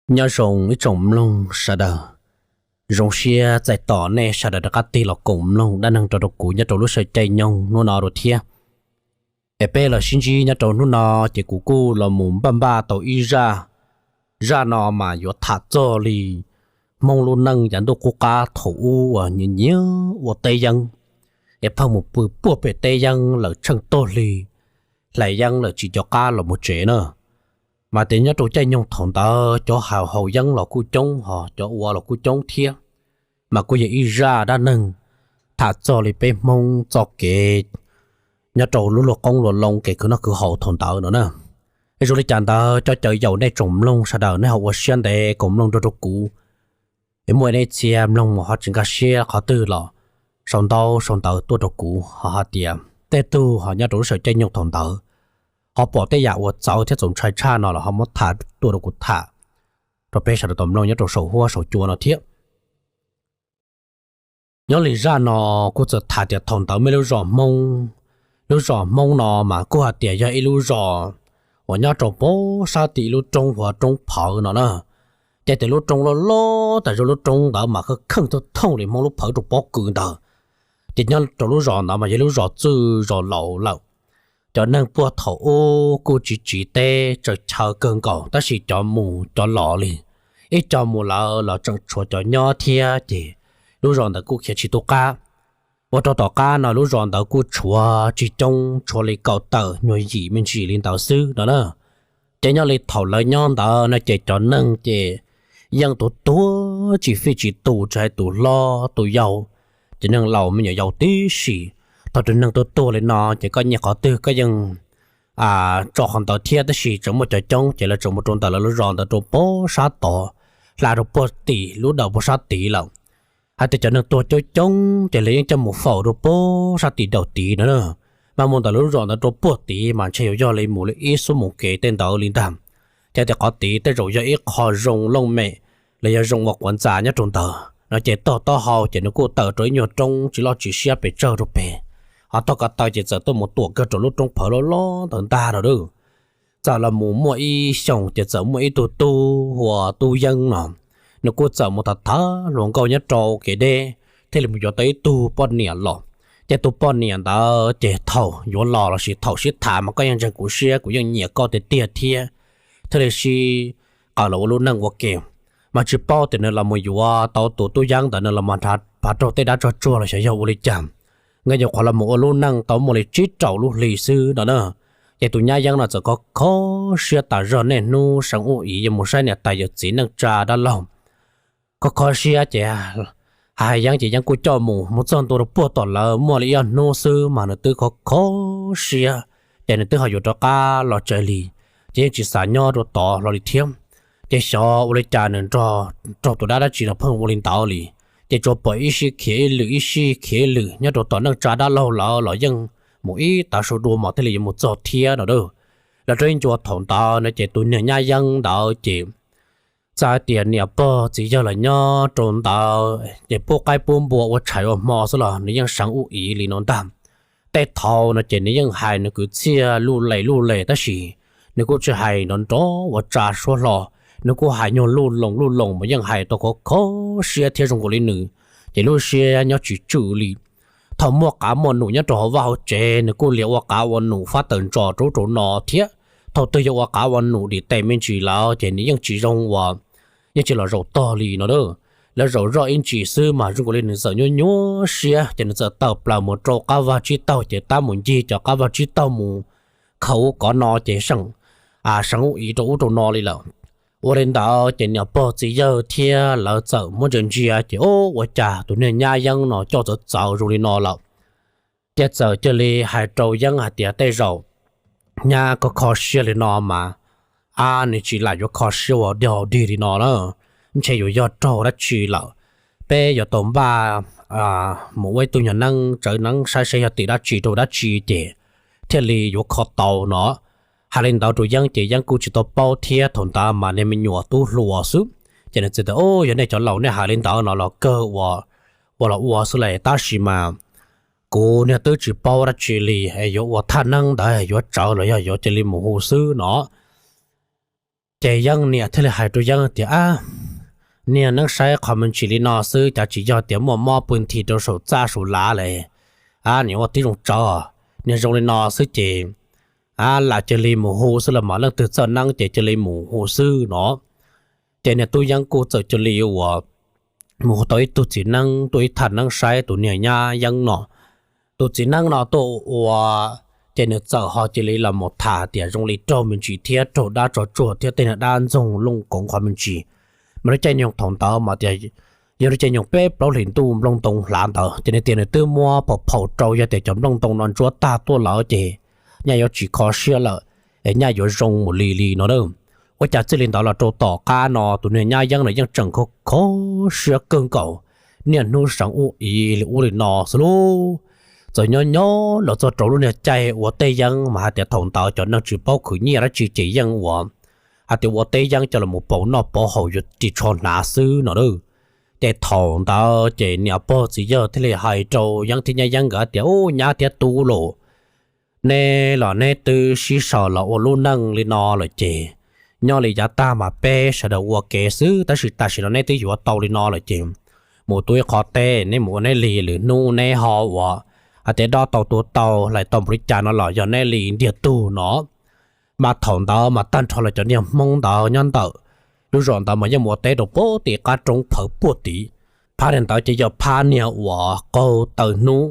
Nyob zoo ib tsoom mloog sawv daws, zoo siab txais tos nej sawv daws rov qab tig los koom mloog dab neeg rau rau kuv nyob rau lub sij hawm caij nyoog hnub no dua thiab. Es peb los sib ntsib nyob rau hnub no, ces kuv kuj los mus npaj npaj tau ib zaj. Zaj no mas yuav tham txog li Hmoob lub neej yav ntuj qub qab thaum ub uas nyiam nyiam ua teb yeeb, es pheej mus pw puag pem teb yeeb lawm tsheej tag hli, hlais yeeb lawm tsis nco qab los mus tsev na. Mas tias nyob rau caij nyoog thaum ntawd cov haus yeeb los kuj coob ho cov ua los kuj coob thiab. Mas kuj yog ib zaj dab neeg tham txog li peb Hmoob txoj kev nyob rau lub luag qoob luag loo kev khwv noj khwv haus thaum ntawd no na. Zoo li cas ntawd cov caw yaum nej tsoom mloog sawv daws nej ho ua siab ntev koom mloog nrog rau kuv. Es muaj nej txhia mloog mus ho tsis nkag siab qhov twg los sau ntaub sau ntawv tuaj rau kuv ho hais tias tej tug ho nyob rau lub sij hawm caij nyoog thaum ntawd ho pom tej yam uas txawv thiab txaus ntshai tshaj no los ho muab tham tuaj rau kuv tham rau peb sawv daws tau mloog nyob rau saum huab saum cua no thiab. Nyob li zaj no kuj txawm tham tias thaum ntawd muaj lub zos Hmoob, lub zos Hmoob no mas kuj hais tias yog ib lub zos uas nyob rau pob sab tim ib lub roob hu ua Roob Phawv no na. Ces tias lub roob loj loj tas zog, lub roob ntawd mas kheej thooj li Hmoob lub phawv rau pob kws ntawd. Ces nyob rau lub zos ntawd mas yog lub zos txwj zos laus lawm. Cov neeg puag thaum ub kuj tsis tsiv teb tsaws chaw kawg nkaus, tab sis cov mus cov los li, ib co mus lawm los tseem tshuav cov nyob thiab, ces lub zos ntawd kuj khiav tsis tu qab. Ua rau tom qab no lub zos ntawd kuj tshuav tsis coob, tshuav li kaum tawm nyuag yim me ntsis li ntawd xwb no na. Ces nyob li thaum lawv nyob ntawd no ces cov neeg ces yeej tuag tuag tsis fij tsis tus, tsis hais tus hlob tus yau, cov neeg laus me nyuam yaus tib si. Thaum tus neeg tuag tuag li no ces koj nyiam qhov twg koj yeej tso qhov ntawd thiab, tab sis tseem muaj cov coob ces lawv tseem mus rau ntawm lawv lub zos ntawd rau pob sab tod, hla rau puag tim lub dawm puag sab tid lawm. Hais tias cov neeg tuag coob coob ces lawv yeej coj mus faus rau puag sab tim dawm tid no na. Mas mus ntawm lub zos ntawd rau puag tid mas ntshe yuav yog li mus li ib xuab moos kev tej ntawd li ntag. Ces tias qhov tid tej zaum yog ib qho zoo looj mem los yog zoo ua quav ntxa nyob rau ntawd no, ces tog taub hau ces nws kuj tawm rau ib nyuag roob tsis loj tsis siab pes tsawg rau pem, ho tog ko taw ces txawm tuaj mus tuam kawg rau lub Roob Phawv loj loj ntawd ntag no. Txawm los mus muaj ib xyoos ces txawm muaj ib tug tub hu ua Tub Yeeb no, nws kuj txawm mus tham tham hluas nkauj nyob rau kev deb, thiaj li mus yuav tau ib tug poj niam los. Ces tus poj niam ntawd ces thaum yuav los lossis thaum sib tham mas koj yeej ntseeg kuv siab, kuv yeej nyiam koj tiag tiag thiab, thiaj li sib qawm los ua lub neej ua ke. Mas tsis paub tias nws los mus yuav tau tus Tub Yeeb ntawd nws los mus nrhav phav raug tej dab tsog tsuag los xyov yog ua li cas, nkawd nyuam qhuav los mus ua lub neej tau muaj li tsib rau lub hli xwb no na. Ces tus nyab Yeeb no txawm kho kho siab tas zog, niaj hnub seev ub ib yuav mus saib niam tais yawm txiv neej tsa dab laug. Kho kho siab ces hais Yeeb ces Yeeb kuj coj mus, mus txog ntua rau puag tom lawv muaj li ib ob hnub xwb mas nws twb kho kho siab, ces nws twb ho yuav rov qab los tsev li, ces yeej tsis xav nyob rau tod hlo li thiab. Ces xyov ua li cas nws nrog tus dab dab tsi no pheej ua li ntawd li, ces tsuas pom ib sij khiav ib lwm ib sij khiav ib lwm nyob rau tom neej tsa dab laug lawv los yeej mus ib tav su dua mas thiaj li yuav mus txog thiab no. Los rau ib ncua thaum ntawd no ces tus niag nyab Yeeb ntawd ces txawm hais tias niam pog txiv yawg los nyob rau ntawd ces pub qaib pub npua ua tshais ua hmo xwb los nws yeej seev ub ib li no ntag. Tej thaum no ces nws yeej hais nws kwv txhiaj luj les luj les tab sis nws kuj tsis hais nrov nrov ua tsa suab hlo, nws kuj hais nyuag luj loos luj loos mas yeej hais tau kho kho siab thiab zoo nkaus li nws ces lub siab nyob tsis tswm li. Thaum muaj qav muaj num nyob rau hauv vaj hauv tsev nws kuj liam ua qav ua num fab tawm ntsos rau ub rau no thiab. Thaum twg yog ua qav ua num dim tes me ntsis lawm ces nws yeej tsis zoo uas, yeej tsis los zaum tog li no a. Lawv zaum zoj ib ntsis xwb mas zoo nkaus li nws txawm nyuaj nyuaj siab ces nws txawm tawm plaws mus rau qab vaj tsib taug ces tab mus ncig cov qab vaj tsib taug mus khaws ub kov no ces seev, seev ub ib rau ub rau no li lawm. Ua li ntawd ces niam pog txiv yawg thiab lawv txawm muab ntsia ntsia ces ua cas tus niag nyab Yeeb no coj txawv txawv zoo li no lawm. Ces txawm cia li hais rau Yeeb hais tias tej zaum nyab koj kho siab li no mas, ab, nws tsis lam yuav kho siab ua dog dig li no na, ntshe yuav yog raug dab tsi lawm. Peb yuav tau npaj mus ua ib tug nyuag neeb tsawv neeb saib seb yog tim dab tsi rau dab tsi ces thiaj li yuav kho tau no. Hais li ntawd rau Yeeb ces Yeeb kuj tsis tau paub thiab, thaum ntawd mas niag me nyuam tub hluas xwb. Ces nws txawm tias, Yog nej cov laus nej hais li ntawd no los kawg ua, ua los ua xwb las, tab sis mas kuv niag twb tsis paub dab tsi li, yuav ua thaj neeb ntawd yuav tsawv los yog yuav cia li mus hu xwb no. Ces Yeeb niam thiaj li hais rau Yeeb tias, Ab, niag neeb saib qhov me ntsis li no xwb, cas tsis yog tias muaj mob pw nthi rau saum txaj saum lav li, ab, niag ua tib zoo tsawv, niag zoo li no xwb ces, ab, lam cia li mus hu xwb los mas, leej twg txawj neeb ces cia li mus hu xwb no. Ces niag tub Yeeb kuj txawm cia li uas mus hu tau ib tug txiv neeb tuaj ib thaj neeb saib tus niag nyab Yeeb no. Tus txiv neeb no tuaj ua, ces nws txawm ho cia li los mus tham tias zoo li raug me ntsis thiab raug dab tso tsuag thiab tej niag dab ntxoog looj koov qhov me ntsis. Mas lub caij nyoog thaum ntawd mas tias yog lub caij nyoog peb plaub hlis ntuj nplooj ntoo hlav ntawd, ces nws tias nws twb muab phau phau rau, yog tias cov nplooj ntoo no ntsuab tag tuaj lawm ces nyaj yuav tsis kho siab lawm, es nyaj yuav zoo mus li li no na. Ua cas txij li ntawd los rau tom qab no tus niag nyab Yeeb no yeej tseem kho kho siab kawg nkaus, niaj hnub seev ub ib li ub li no xwb lauj. Txawm nyob nyob los txog rau lub niag caij ua teb yeeb mas hais tias thaum ntawd cov neeg tsis paub khwv nyiaj dab tsi ces yeej ua hais tias ua teb yeeb coj los pauv noj pauv haus yuav ris tsho hnav xwb no na. Ces thaum ntawd ces niam pog txiv yawg thiaj li hais rau Yeeb thiab nyab Yeeb nkawd tias, Ub, nyab thiab tub los, neb los neb twb sib sau los ua lub neej li no lawm ces nyob li yav tag mas peb sawv daws ua ke xwb, tab sis tam sim no neb twb yuav tau li no lawm ces mus tu ib qho teb, neb mus ua neb li, lwm hnub neb ho ua hais tias dob tau tua tau hlais tau npaum li cas no los yog neb li ntiag tug no. Mas thaum ntawd mas tag nrho los cov niag Hmoob ntawd nyob ntawm lub zos ntawd mas yeej mus ua teb rau puag tim qab roob phawv puag tid. Phab niag ntawd ces yog phab niag uas qaug taw hnub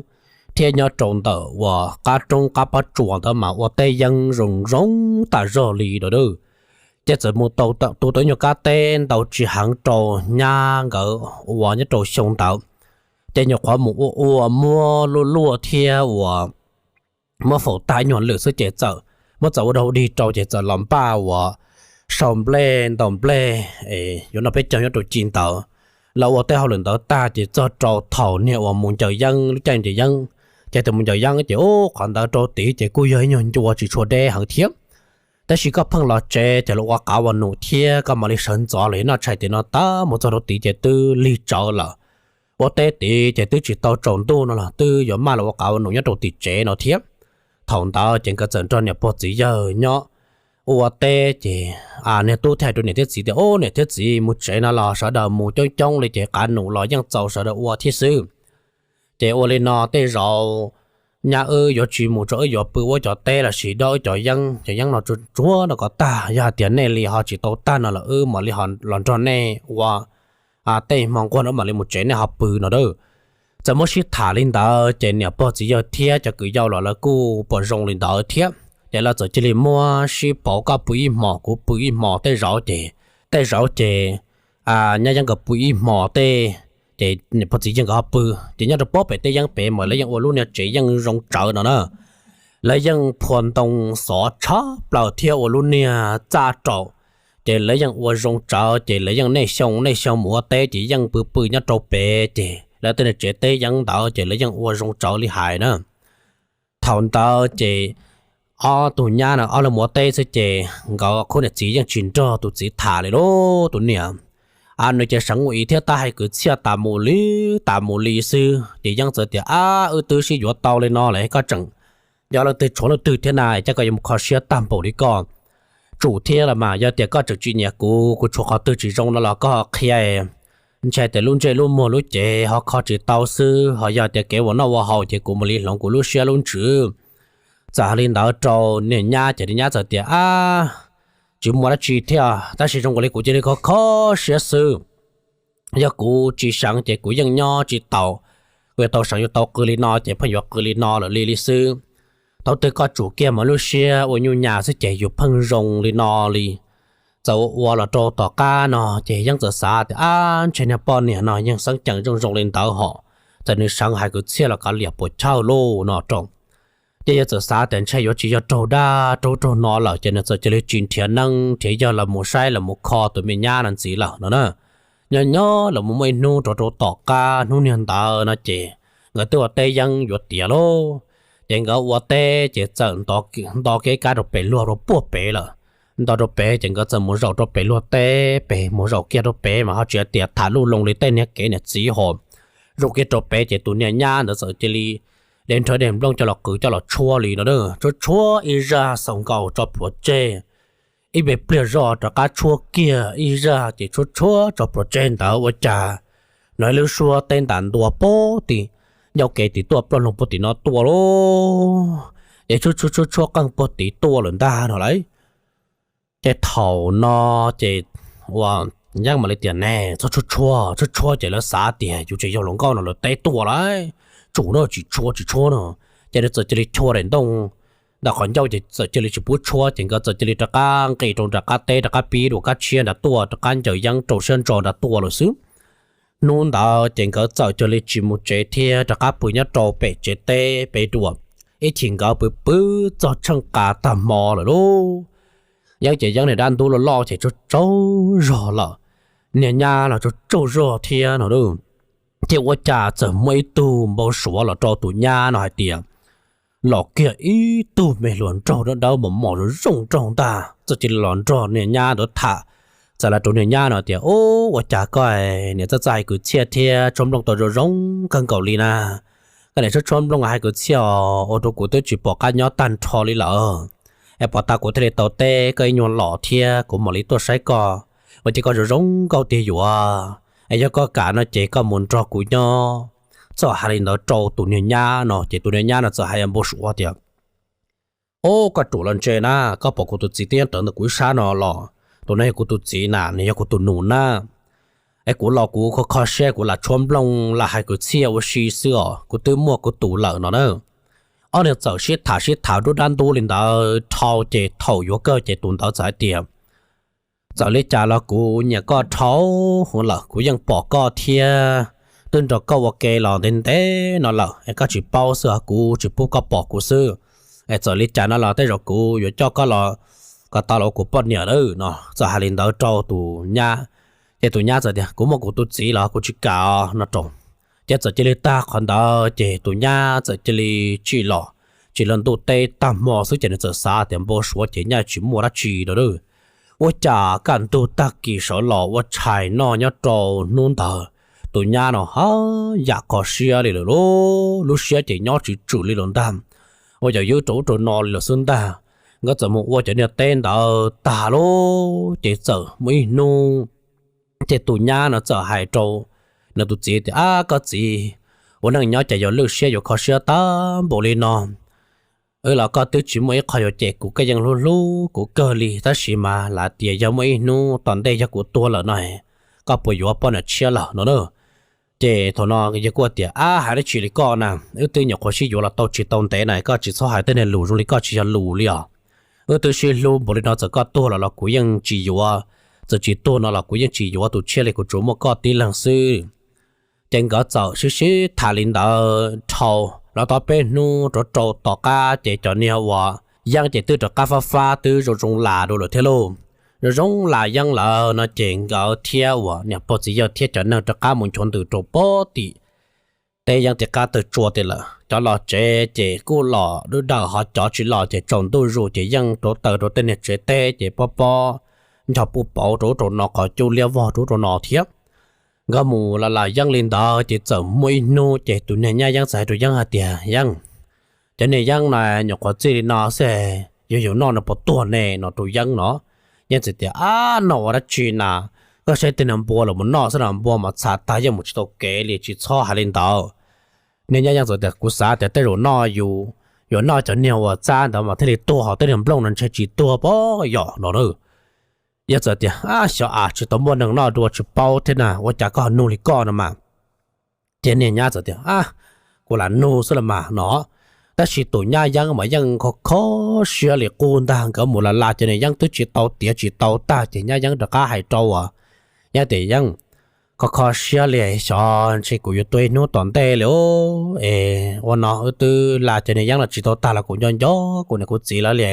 thiab nyob rau ntawm uas qab roob qab pob tsuas ntawd mas ua teb yeeb zoo zoo tas zog li lawm. Ces txawm mus tau tu tau ib nyuag kab teb ntau tsis heev rau nyab nkawd uas nyob rau xyoo ntawd, ces nyuam qhuav mus ua ua muab luaj luaj thiab uas muab faus tag ib nyuag lwm xwb ces txawm muab txawm ua dog dig rau ces txawm los npaj uas sau nplej ntaus nplej es yuav noj peb caug nyob rau ci ntawd. Los ua tej hauj lwm ntawd tag ces txog rau thaum niag uas mus ncaws yeeb, lub caij ncaws yeeb, ces tus mus ncaws yeeb ces ub qhov ntawd rau tid ces kuj yog ib nyuag ncua tsis tshua deb heev thiab. Tab sis koj pheej los tsev ces los ua qav ua num thiab koj mam li sawv ntxov los noj tshais tim no tag mus txog rau tid ces twb lig tsawv lawm. Ua teb tid ces twb tsis tau tsaus ntuj no los twb yuav maj los ua qav ua num nyob rau tim tsev no thiab. Thaum ntawd ces nkawd txawm nrog niam pog txiv yawg nyob ua teb ces niag tub thiaj hais rau niam thiab txiv tias, Ub, niam thiab txiv, mus tsev no los sawv daws mus coob coob li ces qav num los yeej txaus sawv daws ua thiab xwb. Ces ua li no tej zaum nyab wb yuav tsis mus tso, wb yuav pw ua cov teb los sis dob wb cov yeeb, cov yeeb no tsuag tsuag no kom tag. Yog hais tias nej li ho tsis tau tag no los wb mam li ho los nrog nej ua tej hmo nquag no mam li mus tsev nej ho pw no a. Txawm muab sib tham li ntawd ces niam pog txiv yawg thiab cov kwv yau los lawv kuj pom zoo li ntawd thiab. Ces lawv txawm cia li muab sib pauv, koj pw ib hmos kuv pw ib hmos tej zaum ces, tej zaum ces nyab yeeb nkawd pw ib hmos tej, ces niam pog txiv yawg nkawd ho pw. Ces nyob rau puag pem tej yeeb pem mas lawv yeej ua lub niag tsev yeej zoo tsawv no na. Lawv yeej phua ntoo xov tshaj plaws thiab ua lub niag txaj rau. Ces lawv yeej ua zoo tsawv ces lawv yeej nej xyoo nej xyoo mus ua teb ces yeej pw pw nyob rau pem ces lawv tej niag tsev teb yeeb ntawd ces lawv yeej ua zoo tsawv li hais na. Thaum ntawd ces ob tug nyab no ob leeg mus ua teb xwb ces nkawd khub niam txiv yeej tsis nrog tus txiv tham li lauj. Tus niam nws ces seev ua i thiab tab hais kwv txhiaj tas mus li, tas mus li xwb. Ces yeeb txawm tias, Ab, wb twb sib yuav tau li no lawm koj tseem nco leej twg tshuav leej twg thiab na, cas koj yuav mus kho siab tag npaum li koj? Tsum thiab los mas, yog tias koj tseem tsis nyiam kuv, kuv tshuav qhov twg tsis zoo no los koj ho qhia. Ntshai tias lub ntsej lub muag lub cev ho kho tsis tau xwb, ho yog tias kev ua noj ua haus ces kuv mam li hloov kuv lub siab lub ntsws. Txawm hais li ntawd rau niag nyab ces niag nyab txawm tias, Ab, tsis muaj dab tsi thiab, tab sis zoo nkaus li kuv cia li kho kho siab xwb. Yog kuv tsis seev ces kuv yeej nyob tsis taus. Kuv yuav tau seev yuav tau qw li no ces pheej yuav qw li no lawm li li xwb. Thaum twg koj tsum kiag mas lub siab ua nyuj nyas xwb ces yus pheej zoo li no li. Txawm ua ua los rau tom qab no ces yeeb txawm xav tias, Ab, ntshe niag poj niam no yeej xeeb ceem zoo zoo li ntawd hos, txawm nws seev hais kwv txhiaj los kav liam puas chawj lauj no rau. Ces yeeb txawm xav tias ntshe yuav tsis yog raug dab raug no lawm ces nws txawm cia li tsis nrhiav neeb nrhiav yaig los mus saib los mus kho tus me nyab no ntxiv lawm no na. Nyob nyob los mus muaj ib hnub rov rau tom qab hnub niag ntawd no ces nkawd twb ua teb yeeb yuav tiav lauj. Ces nkawd ua teb ces txawm nto kev kab rau pem luag rau puag pem lawm. Nto rau pem ces nkawd txawm mus zaum rau pem luag teb pem, mus zaum kiag rau pem mas ho tsis hais tias tham luj loo li tej niag kev niam txiv hos. Zaum kiag rau pem ces tus niag nyab ntawd txawm cia li de nrhawv de nplooj coj los qw coj los tshuab li no, tshuab tshuab ib zaj xaus nkaus tso plhuav tseg. ib pliag zoj rov qab tshuab kiag ib zaj ces tshuab tshuab tso plhuav tseg ntawd ua cas hnov ib lub suab teb ntas ntua puag tim ncauj kev tim tuaj ploj loo puag tim no tuaj lauj. Ces tshuab tshuab tshuab tshuab qeej puag tim tuaj lawm ntag no lauj. Ces thaum no ces ua Yeeb mam li tias, Ne, txhob tshuab tshuab, tshuab tshuab ces lawv xav tias yus tseem yog hluas nkauj no lawv teb tuaj lauj, tsum no tsis tshuab tsis tshuab no. Ces nws txawm cia li chua daim ntooj ntawm qhov ncauj ces txawm cia li tsis pub tshuab ces nkawd txawm cia li rov qab nqis rau nram qab teb rov qab pib dua kab tshiab nram tuaj rov qab ncaws Yeeb rau siab ntso nram tuaj lawm xwb. Hnub ntawd ces nkawd txawm cia li tsis mus tsev thiab rov qab pw nyob rau pem tsev teb pem dua. Ib chim nkawd pw pw txog tsheej qas tag hmo lawm lauj. Yeeb ces Yeeb niag dab ntub loj loj ces tsaug tsaug zog lawm, niag nyab los tsaug tsaug zog thiab no. Ces ua cas txawm muaj ib tug npau suav los rau tus nyab no hais tias, los kiag ib tug me hluas nraug dawb dawb mos mos zoo zoo nraug ntag txawm cia li los nrog niag nyab ntawd tham. Txawm los rau niag nyab no tias, Ub, ua cas koj niam txawj txawj hais kwv txhiaj thiab tshuab nplooj tau zoo zoo kawg nkaus li na? Koj niam tshuab tshuab nplooj hais kwv txhiaj os, ua rau kuv twb tsis pom qab nyob tag nrho li lawm. Es puag ta kuv thiaj li tau teb koj ib nyuag los thiab kuv mam li tuaj saib koj, ua cas koj zoo zoo nkauj tiag yuav. Es yog koj kam no ces koj mus nrog kuv nyob. Txawm hais li ntawd rau tus niag nyab no ces tus niag nyab no txawm hais npau suav tias, Ub, koj ruam los ntse na, koj pom kuv tus txiv twb nyob rawv ntawm kuv ib sab no los, tus no yog kuv tus txiv na, nws yog kuv tus nus na. Es kuv los kuv kho kho siab kuv lam tshuab nplooj lam hais kwv txhiaj ua si xwb os, kuv twb muaj kuv tus lawm no na. Ob niag txawm sib tham sib tham dub dab ntub li ntawd dhau ces thaum yuav kawg ces tus ntawd txawm hais tias, Txawm li cas los kuv nyiam koj dhau lawm, kuv yeej pom koj thiab twb nrog koj ua ke los ntev ntev no lawm es koj tsis paub xwb os, kuv tsis pub koj pom kuv xwb. Es txawm li cas no los tej zaum kuv yuav coj koj los kom tau los ua kuv poj niam lawm no. Txawm hais li ntawd rau tus nyab, ces tus nyab txawm tias, Kuv muaj kuv tus txiv los kuv tsis kam no rau. Ces txawm cia li tag qhov ntawd ces tus nyab txawm cia li tsim los, tsim los ntuj teb tag hmo xwb ces nws txawm xav tias npau suav ces nyaj tsis muaj dab tsi lawm. Ua cas kaj ntug tag kis sawv los ua tshais noj nyob rau hnub ntawd, tus nyab no haj yam kho siab li lawm lauj, lub siab ces nyob tsis tswm li lawm ntag, ua yam ywb rau ub rau no li lawm xwb ntag. Nkawd txawm mus ua cov niag teb ntawd tag lauj ces txawm muaj ib hnub ces tus nyab no txawm hais rau nws tus txiv tias, Ab koj txiv, ua neej nyob cas yuav lwj siab yuav kho siab tag npaum li no. Wb los koj twb tsis muaj ib qho yuav cem kuv, koj yeej hlub hlub kuv kawg li, tab sis mas lam tias yog muaj ib hnub tom ntej yog kuv tuag lawm no, koj puas yuav poj niam tshiab lawm no na. Ces thaum no yawg kuj tias, Ab hais dab tsi li koj na, wb twb nyuam qhuav sib yuav los tau tsis tau ntev na, koj tsis txhob hais tej niag lus zoo li koj tsis yog lus li os. Wb twb sib hlub npaum li no txawm koj tuag lawm los kuv yeej tsis yuav, txawm tsis tuag no los kuv yeej tsis yuav tus tshiab li, kuv tsuas muaj koj tib leeg xwb. Ces nkawd txawm sib sib tham li ntawd dhau los tau peb hnub rov rau tom qab ces cov niag uas Yeeb ces twb rov qab fab fab twb zoo zoo las dua lawm thiab lauj. Zoo zoo las Yeeb lawm no ces nkawd thiab uas niam pog txiv yawg thiab cov neeg rov qab mus nchuav ntws rau puag tim teb Yeeb tim qab tawg tsua tiag lawm. Cov los tsev ces kuj los dub dawm, ho cov tsis los ces tsaus ntuj zus ces Yeeb rauv taws rau tej niag tsev teb ces pob pob ncho puj pauv rau ub rau no, qhov cub liab vog rau ub rau no thiab. Nkawd mus los las Yeeb li ntawd ces txawm muaj ib hnub ces tus niag nyab Yeeb txawm hais rau Yeeb hais tias, Yeeb, cov niag yeeb no nyuam qhuav txij li no xwb, yog yus noj no puas tuag ne no rau Yeeb no. Yeeb txawm tias, Ab, noj ua dab tsi na? Koj saib tej niag npua los mus noj xwb na, npua mas txhav tag yeej mus tsis tau kev li, tsis txhob hais li ntawd. Niag nyab Yeeb txawm tias, Kuv xav tias tej zaum noj yus, yuav noj cov niag uas txab ntawd mas thiaj li tuag, ho tej niag nplooj no ntshe tsis tuag pob yom no na. Yeeb txawm tias, Ab, xyov as, tsis tau muaj neeg noj dua tsis paub thiab na, ua cas koj ho nug li koj no mas. Ces niag nyab txawm tias, Ab, kuv lam nug xwb los mas no. Tab sis tus nyab Yeeb mas yeej kho kho siab li qub ntag, nkawd mus las las cov niag yeeb twb tsis tau tiav tsis tau tag ces nyab Yeeb rov qab hais rau uas Yeeb tias, Yeeb, kho kho siab li, xyov ntshe kuv yuav tuag ib hnub tom ntej li es ua no wb twb las cov niag yeeb los tsis tau tag los kuv nco nco kuv niam kuv txiv lawv li.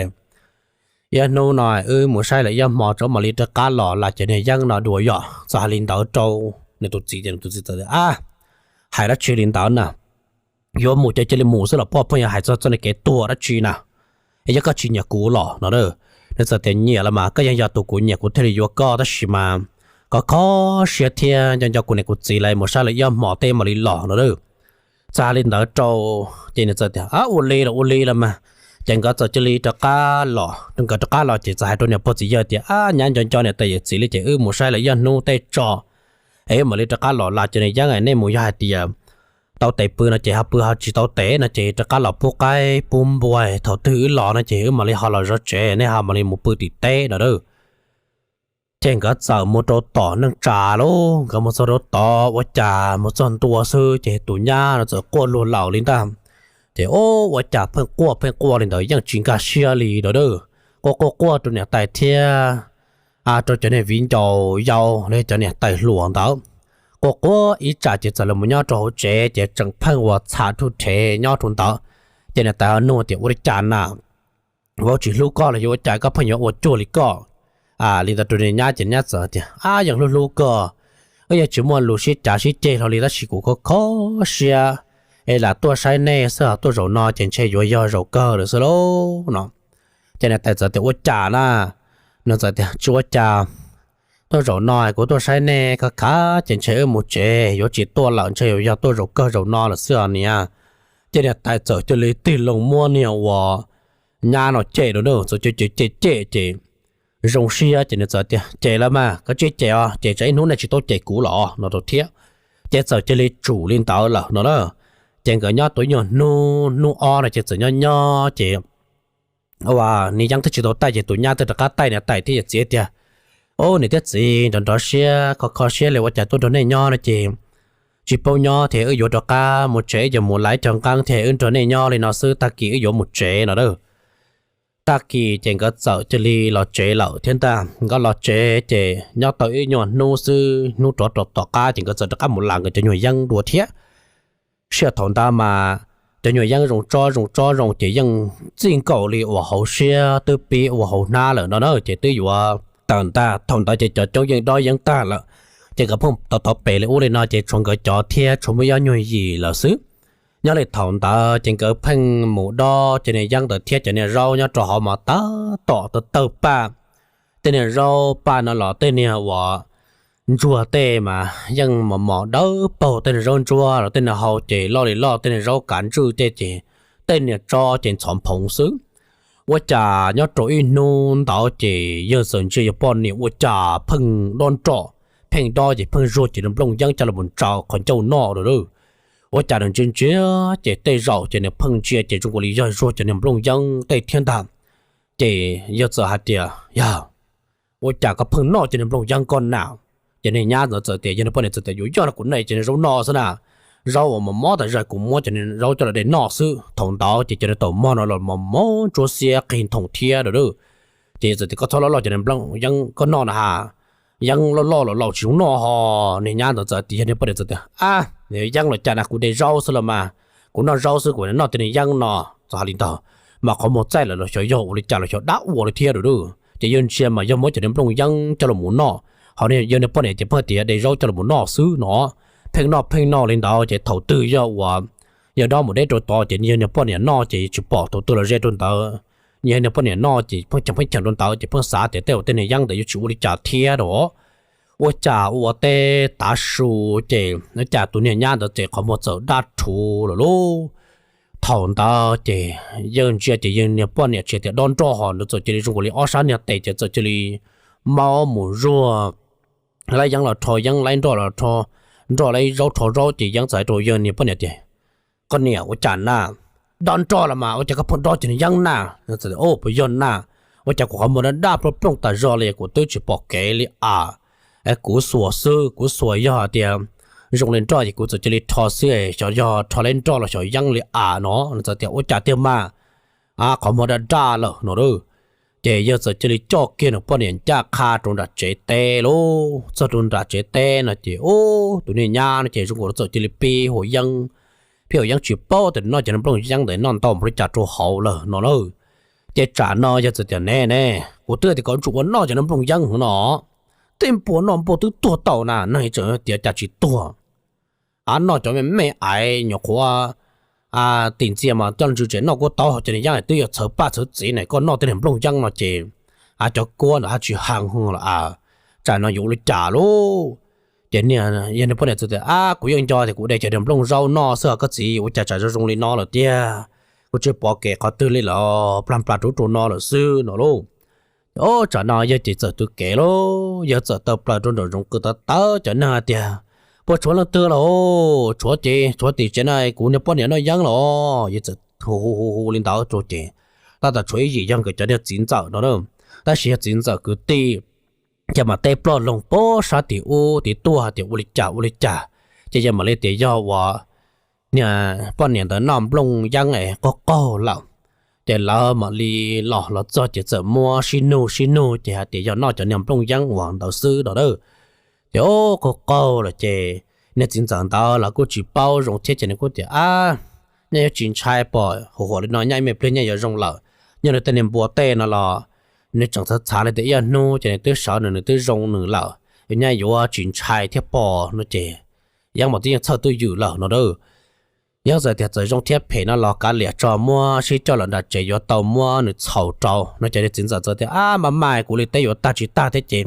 Ib hnub no wb mus saib lawm ib hmo tso mam li rov qab los las cov niag yeeb no dua yom. Txawm hais li ntawd rau nws tus txiv ces nws tus txiv txawm tias, Ab, hais dab tsi li ntawd na? Yuav mus ces cia li mus xwb los poj pheej yog hais txog txoj niag kev tuag dab tsi na? Es yog koj tsis nyiam kuv los no? Nws txawm tias, Nyiam los mas, koj yeej yog tus kuv nyiam kuv thiaj li yuav koj, tab sis mas kho kho siab thiab nco nco kuv niam kuv txiv lawv, mus saib lawm ib hmo tej mam li los no. Txawm hais li ntawd rau ces nws txawm tias, Ab, ua li los ua li los mas, Ces nkawd txawm cia li rov qab los, nkawd rov qab los ces txawm hais rau niam pog txiv yawg tias, Ab, nyab nco nco niam tais yawm txiv li ces wb mus saib lawv yog hnub tej tso es wb mam li rov qab los lawm. Ces niam yeeb, nej mus yog hais tias tau tes pw no ces ho pw, ho tsis tau tes no ces rov qab los pub qaib pub npua, thaum twg wb los no ces wb mam li ho los zov tsev, nej ho mam li mus pw tim teb no a. Ces nkawd txawm mus rau tom neej tsa lauj, nkawd mus txog rau tod ua cas mus txog ntua xwb ces tus nyab no txawm quaj luag laus li ntag. Ces ua cas pheej quaj pheej quaj li ntawd yeej tsis nkag siab li a. Quaj quaj quaj rau niam tais thiab rau cov niag viv ncaus yau los cov niam tais hluas ntawd. Quaj quaj ib tsam ces txawm los mus nyob rau hauv tsev ces tseem pheej ua txham rhuj rhev nyob rau ntawd. Ces niam tais nug tias, Ua li cas na? Vauv tsis hlub koj los yuav ua cas koj pheej yuav ua cuag li koj? Li ntawd rau niag nyab ces nyab txawm tias, Ab, yeej hlub hlub koj, wb yeej tsis muaj lus sib cav sib ceg hlo li tab sis kuv kho kho siab es lam tuaj saib nej xwb, tuaj zaum no ces ntshe yuav yog zaum kawg lawm xwb lauj no. Ces niam tais txawm tias, Ua cas na? Nws txawm tias, Tsis ua cas, tuaj zaum no kuv tuaj saib nej kho kho ces ntshe wb mus tsev, yuav tsis tuaj lawm ntshe yuav yog tuaj zaum kawg zaum no lawm xwb os niam. Ces niam tais txawm cia li tig loo muab niag uas nyab no cem rau na, txawm cem cem cem cem ces zoo siab ces nws txawm tias, Cem lawm mas, koj cia li cem os, ces tsam ib hnub nej tsis tau cem kuv los no rau thiab. Ces txawm cia li tsum li ntawd lawm no na. Ces nkawd nyob tau ib nyuag hnub, hnub ob no ces txawm nyob nyob ces ua niag yeeb twb tsis tau taij ces tus nyab twb rov qab taij niam tais thiab yawm txiv tias, Au, niam thiab txiv, nrov nrov siab kho kho siab li ua cas tuaj nrog nej nyob no ces tsis paub nyob thiab wb yuav rov qab mus tsev, wb yuav mus laiv cov nqeeb thiab wb nrog nej nyob li no xwb, tag kis wb yuav mus tsev no a. Tag kis ces nkawd txawm cia li los tsev lawm thiab ntag. Nkawd los tsev ces nyob tau ib nyuag hnub xwb, hnub rov rau tom qab ces nkawd txawm rov qab mus las nkawd cov nyuag yeeb dua thiab. Sij hawm thaum ntawd mas cov nyuag yeeb zoo tsob zoo tsob zoo ces yeej txij nkaus li uas hauv siab twb pib ua hauv hnab lawm no na, ces twb yuav tawm ntag. Thaum ntawd ces cov coob yeej dob yeeb tag lawm, ces nkawd pheej tau tau pem li ub li no ces tshuav nkawd cov thiab tshuav muaj ib ob nyuag yim lawm xwb. Nyob li thaum ntawd ces nkawd pheej mus dob cov niag yeeb ntawd thiab cov niag zaub nyob rau hauv mas tab tom tawg tawg paj. Tej niag zaub paj no los tej niag uas ntsuag tej mas yeej mos mos dawb paug, tej niag zaub ntsuab los tej niag hau ces loj li loj, tej niag zaub kav ntswj tej ces tej niag tsob ces ntxhov nphoov xwb. Ua cas nyob rau ib hnub ntawd ces yawg txawm ntsia yawg poj niam ua cas pheej dob nroj, pheej dob ces pheej zuag cov niag nplooj yeeb coj los mus ntsaws qhov ncauj noj lawm. Ua cas nws ntsia ntsia ces tej zaum ces nws pheej ntsia ces zoo nkaus li yog zuag cov niag nplooj yeeb tej thiab ntag. Ces yawg txawm hais tias, Yawg, ua cas koj pheej noj cov niag nplooj yeeb koj na? Ces niag nyab ntawd txawm tias, yawg niag poj niam txawm tias, Yuav yog no kuv noj cov niag zaub noj xwb na, zaub uas mos mos tas zog kuv muab cov niag zaub coj los de noj xwb. Thaum ntawd ces cov niag taum mog no los mos mos ntsuab xiab qig nthoom thiab lawm. Ces yawg txawm tias, Koj txhob loj loj cov niag nplooj yeeb koj noj na ha, yeeb loj loj los laus tsis zoo noj ho. Niag nyab ntawd txawm tias, yawg niag poj niam txawm tias, Ab, yeeb los cas na, kuv de zaub xwb los mas, kuv noj zaub xwb, kuv noj tej niag yeeb no. Txawm hais li ntawd mas qhov muag txaij lawm los xyov yog ua li cas los xyov dab ua li thiab lawm. Ces yawg ntsia mas yog muab cov niag nplooj yeeb coj los mus noj, ho yawg niag poj niam ces pheej tias de zaub coj los mus noj xwb no. Pheej noj pheej noj li ntawd ces thaum twg yog uas yawg dob mus deb rau tod ces yawg niag poj niam noj ces tsis pom tus twg los ze rau ntawd. Yawg niag poj niam noj ces pheej cheem pheej cheem rau ntawd ces pheej xav tias tej uas tej niag yeeb ntawd yuav tsis ua li cas thiab os. Ua cas ua teb tav su ces ua cas tus niag nyab ntawd ces qhov muag txawm daj rhuv lawm lauj. Thaum ntawd ces yawg ntsia ces yawg niag poj niam tsis tias dob nroj ho nws txawm cia li zoo nkaus li ob sab niag tes ces txawm cia li maub mus zuag. Laib yeeb los rho yeeb, laib nroj los rho nroj, laib zaub rho zaub ces yeeb txawm hais rau yawg niag poj niam tias, Koj niam, ua cas na? Dob nroj los mas ua cas koj pheej dob cov niag yeeb na? Puas yog na? Ua cas kuv qhov muag daj daj plooj plooj tas zog li, kuv twb tsis pom kev li as. Kuv xuas xwb, kuv xuas yog hais tias zoo li nroj ces kuv txawm cia li rho xwb, xyov yog rho laib nroj los xyov yeeb li as no. Nws txawm tias, Ua cas tiag mas? Qhov muag daj daj lawm no. Ces yawg txawm cia li coj kiag nws poj niam ncaj qha rau nram tsev teb lauj. Txog rau nram tsev teb no ces ub, tus niag nyab no ces zoo nkaus txawm cia li pib haus yeeb, pib haus yeeb tsis paub tias noj cov niag nplooj yeeb ntawd noj ntau npaum li cas rau hauv lawm no na. Ces tsam no yawg txawm tias, Ne ne, kuv twb tias kom tsum ua noj cov niag nplooj yeeb no, tej npua noj npua twb tuag tau na, neeg tseem tias cas tsis tuag. A, noj cov me me aiv nyuam qhuav tim ntxias mas coj los ntsis tsev noj kuab taub, cov niag yeeb twb yuav txhawv paj txhawv txiv ne, koj noj tej niag nplooj yeeb no ces a, cov kuab ntawd haj tsis heev los a. Tsam no yuav ua li cas lauj? Ces niag, yog niag poj niam txawm tias, A, kuv yeej nco tias kuv de cov niag nplooj zaub noj xwb os koj txiv, ua cas tsam zoo zoo li no lawm tiag? kuv tsis pom kev qhov twg li lawm, plag plas rau ub rau no lawm xwb no lauj. Ob tsam no yawg ces txawm tu kev lauj, yawg txawm tawm plaws rau nraum zoov qw tawv tawv cov neeg hais tias, Puas tshuav leej twg los? Tshuav ces tshuav tim tsev no kuv niag poj niam noj yeeb los. Yawg txawm hu hu hu li ntawd rau ces tab tom tshuav ib yim yog nkawd cov niag txiv ntxawm no, tab sis yog txiv ntxawm kwv tij ces mam teb ploj loog pem sab tim ub tim tuaj hais tias ua li cas ua li cas, ces yawg mam li tias yog uas niag poj niam ntawd noj nplooj yeeb es qaug qaug lawm. Ces lawv mam li los los txog ces txawm muab sib nug sib nug ces hais tias yog noj cov niag nplooj yeeb uas ntawd xwb no a. Ces qaug qaug lawm ces niag txiv ntxawm ntawd los kuj tsis paub zoo thiab ces nws kuj tias, Ab, nyaj yuav tsis ntshai pom huam huam li no nyaj ib me pliag nyaj yuav zoo lawm. Nyob nws tej niag npua tej no los nws tseem txhav txhav li tias ib ob hnub ces nws twb sawv nws nws twb zoo nws lawm, nyaj yuav tsis ntshai thiab pom no ces Yeeb mas twb yeej txhawj twj ywm lawm no a. Yeeb txawm tias txawm zoo thiab phem no los kav liam tso muab sib coj los nram tsev yuav tau muab nws txhaus rau no ces niag txiv ntxawm txawm tias, Ab, maj mam kuv li teb yuav tag tsis tag thiab ces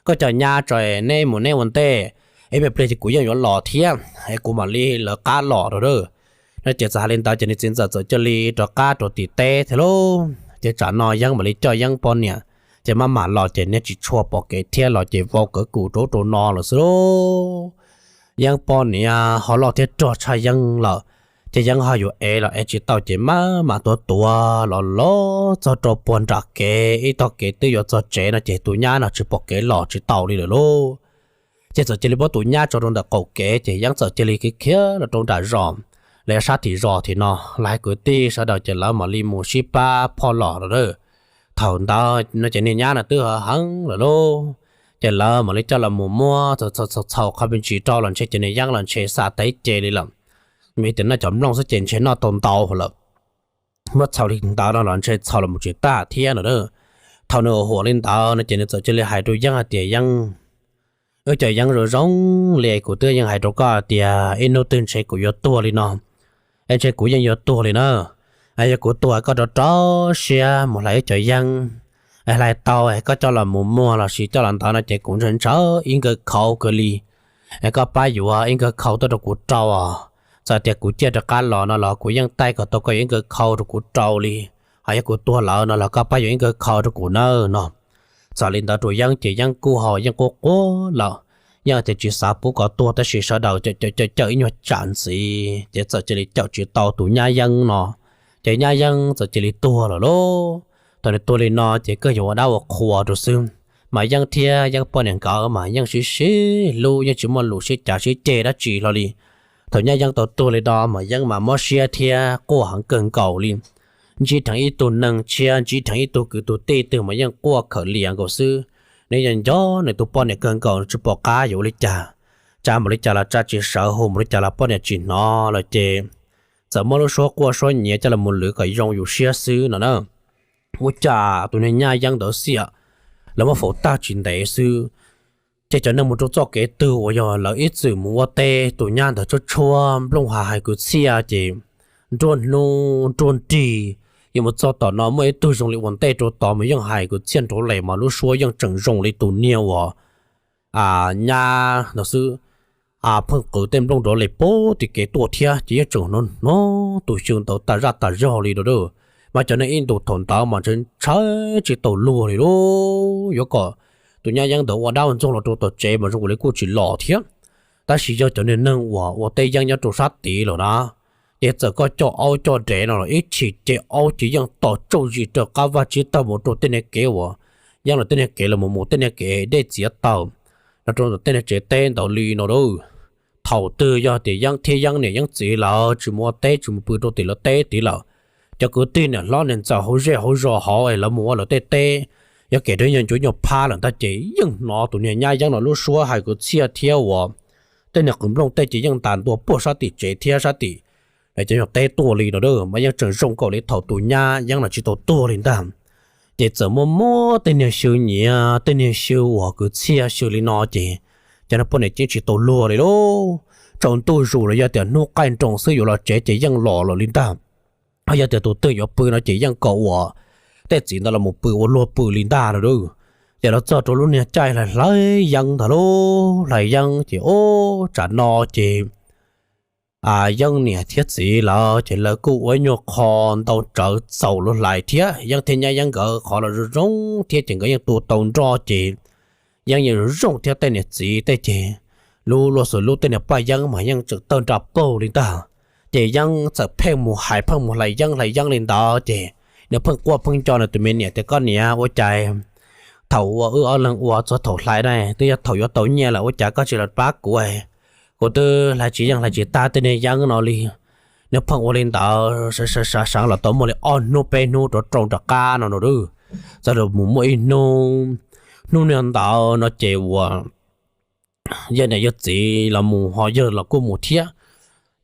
koj coj nyab tso neb mus neb ua ntej, ib me pliag ces kuv yeej yuav los thiab es kuv mam li lawv qab los rau a. No ces txawm hais li ntawd ces niag txiv ntxawm txawm cia li rov qab rau tim teb thiab lauj. Ces tsam no Yeeb mam li coj Yeeb poj niam ces maj mam los ces niag tsis tshua pom kev thiab los ces vau kawv kum rau ub rau no lawm xwb lauj. Yeeb poj niam ho loj thiab rog tshaj Yeeb lawm, ces Yeeb ho yuav ev los ev tsis tau ces maj mam tuav tuav los los txog rau puag nram kev ib tog kev twb yuav txog tsev no ces tus nyab no tsis pom kev los tsis tau li lawm lauj. Ces txawm cia li muab tus nyab tso rau ntawm qaum kev ces Yeeb txawm cia li khiav khiav los rau nram zos, los sab tim zos tim no los hais kwv tij sawv daws ces lawv mam li mus sib pab phoj los no a. Thaum ntawd no ces niag nyab no twb heev lawm lauj, ces lawv mam li coj los mus muab txhaus txhaus qhov me ntsis rau los ntshe ces niag Yeeb los ntshe xa teb ce li lawm. Vim tias noj cov nplooj xwb ces ntshe noj tau ntau lawm, muab txhaus li ntawd no los ntshe txhaus los mus tsis tag thiab no a. Thaum nws huam li ntawd no ces nws txawm cia li hais rau Yeeb hais tias, Yeeb, wb cov Yeeb zoo zoo li kuv twb yeej hais rau koj tias ib hnub twg ntshe kuv yuav tuag li no, es ntshe kuv yeej yuav tuag li na. Yog kuv tuag koj rau rau siab mus hlais wb cov Yeeb, hlais tau koj coj los mus muag los sis coj los ntawd no ces kuv ntshaw ntshaw ib nkawg khau kawg li. Es koj pab yuav ib nkawg khau tuaj rau kuv rau os. Txawm tias kuv ciaj rov qab los no los kuv yeej taij kom tau koj yuav ib nkawg khau rau kuv rau li. Hos yog kuv tuag lawm no los koj pab yuav ib nkawg khau rau kuv nawb no. Txawm li ntawd rau Yeeb ces Yeeb kuj ho yeej quaj quaj lawm, yeej tias tsis xav pub kom tuag tab sis sawv daws cawm cawm ib nyuag tsam ntxiv ces txawm cia li cawm tsis tau tus nyab Yeeb no, ces nyab Yeeb txawm cia li tuag lawm lauj. Thaum nws tuag li no ces kawg yuav ua dab ua qhua rau xwb. Mas Yeeb thiab Yeeb poj niam nkawd mas yeej sib sib hlub yeej tsis muaj lus sib cav sib ceg dab tsi hlo li. Thaum nyab Yeeb tau tuag li no mas Yeeb mas mob siab thiab quaj heev kawg nkaus li. Ntsib dheev ib tug neeg tshiab ntsib dheev ib tug kwv tug tij twg mas yeej quaj khawm lias nkaus xwb. Nws yeej nco nws tus poj niam kawg nkaus tsis pom qab yuav ua li cas, tsa mus li cas los tsa tsis sawv hu mus li cas los poj niam tsis hnov lawm ces txawm muab lub suab quaj suab nyiav coj los mus lwv kom zoo yus siab xwb no na. Ua cas tus niag nyab Yeeb ntawd xiam lawv muab faus tag tsis ntev xwb, ces cov neeg mus rau txoj kev twg uas yog lawv ib txwm mus ua teb tus nyab ntawd tshuab tshuab nplooj hav hais kwv txhiaj ces nruab hnub nruab nrig, yuav mus txog tom no muaj ib tug zoo li ua ntej rau tod mas yeej hais kwv txhiaj nrov les mas lub suab yeej tseem zoo li tus niag uas nyab no xwb. Pheej qwv tej nplooj nrov les pem tim kev tuaj thiab ces yeej tseem hnov hnov tus xyw ntawd tas zaj tas zog li no a. Mas cov neeg ib ntus thaum ntawd mas ntshe ntshai tsis tau luag li lauj. Yuav kom tus nyab Yeeb ntawd ua dab ua ntxoog los rau tom tsev mas zoo li kuj tsis los thiab. Tab sis yog cov niag neeg uas ua teb yeeb nyob rau sab tid lawm na, ces txawm koj coj aub coj dev no los ib chim ces aub ces yeej tos tsauj zis raws qab vaj tsib taug mus rau tej niag kev uas Yeeb los tej niag kev los mus mus tej niag kev dej txiav taws los rau ntawm tej niag tsev teb ntawd li no a. Thaum twg yog tias Yeeb thiab Yeeb niam Yeeb txiv lawv tsis mus ua teb tsis mus pw rau tim lawv teb tid lawm, cov kwv tij niam hlob niam ntxawm hauv zej hauv zos hauv es lawv mus ua lawv tej teb, yuav kev rau nyuag ncuav nyuag phab lawm ntag ces yeej hnov tus niag nyab Yeeb no lub suab hais kwv txhiaj thiab uas tej niag qwv nplooj tej ces yeej ntas ntua puag sab tim tsev thiab sab tim cov nyuag teb tuaj li no a. Mas yeej tseem zoo nkaus li thaum tus nyab Yeeb no tsis tau tuag li ntag. Ces txawm muab muab tej niag xyw nyiav tej niag xyw uas kwv txhiaj xyw li no ces cov neeg poj niam ceeb tsis tau luag li lauj. Tsaus ntuj zus los yog tias hnub qaij nroos xwb yuav los tsev ces yeej los lawm li ntag. Ho yog tias tus twg yuav pw no ces yeej kom uas tej txiv ntawd los mus pw ua luag pw li ntag no a. Ces los txog rau lub niag caij hlais hlais Yeeb ntag lauj, hlais Yeeb ces ub tsam no ces Yeeb niam thiab txiv lawm ces lawv kuj ua ib nyuag qho ntau tsawv txaus lub hlais thiab. Yeeb thiab nyab Yeeb nkawd qhov los zoo zoo thiab ces nkawd yeej tua tau nroj ces Yeeb yeej zoo zoo thiab tej niam txiv tej ces lub luag xus lub tej niag paj Yeeb mas yeej tseem tawg nra paug li ntag. Ces Yeeb txawm pheej mus hais pheej mus hlais Yeeb hlais Yeeb li ntawd ces nws pheej quaj pheej nco nws tus me niam tias, Koj niam, ua cas thaum uas wb ob leeg ua txog thaum hlais na twb yog thaum yuav tau nyiaj lawm, ua cas koj tsis los pab kuv? Kuv twb hlais tsis yeej hlais tsis tag tej niag Yeeb no li. Nws pheej ua li ntawd sawv sawv sawv los tau muaj li ob hnub peb hnub rov rau nram qab no no. Txawm mus muaj ib hnub, hnub niag ntawd no ces uas yawg niam yawg txiv los mus ho yawg los kuj mus thiab.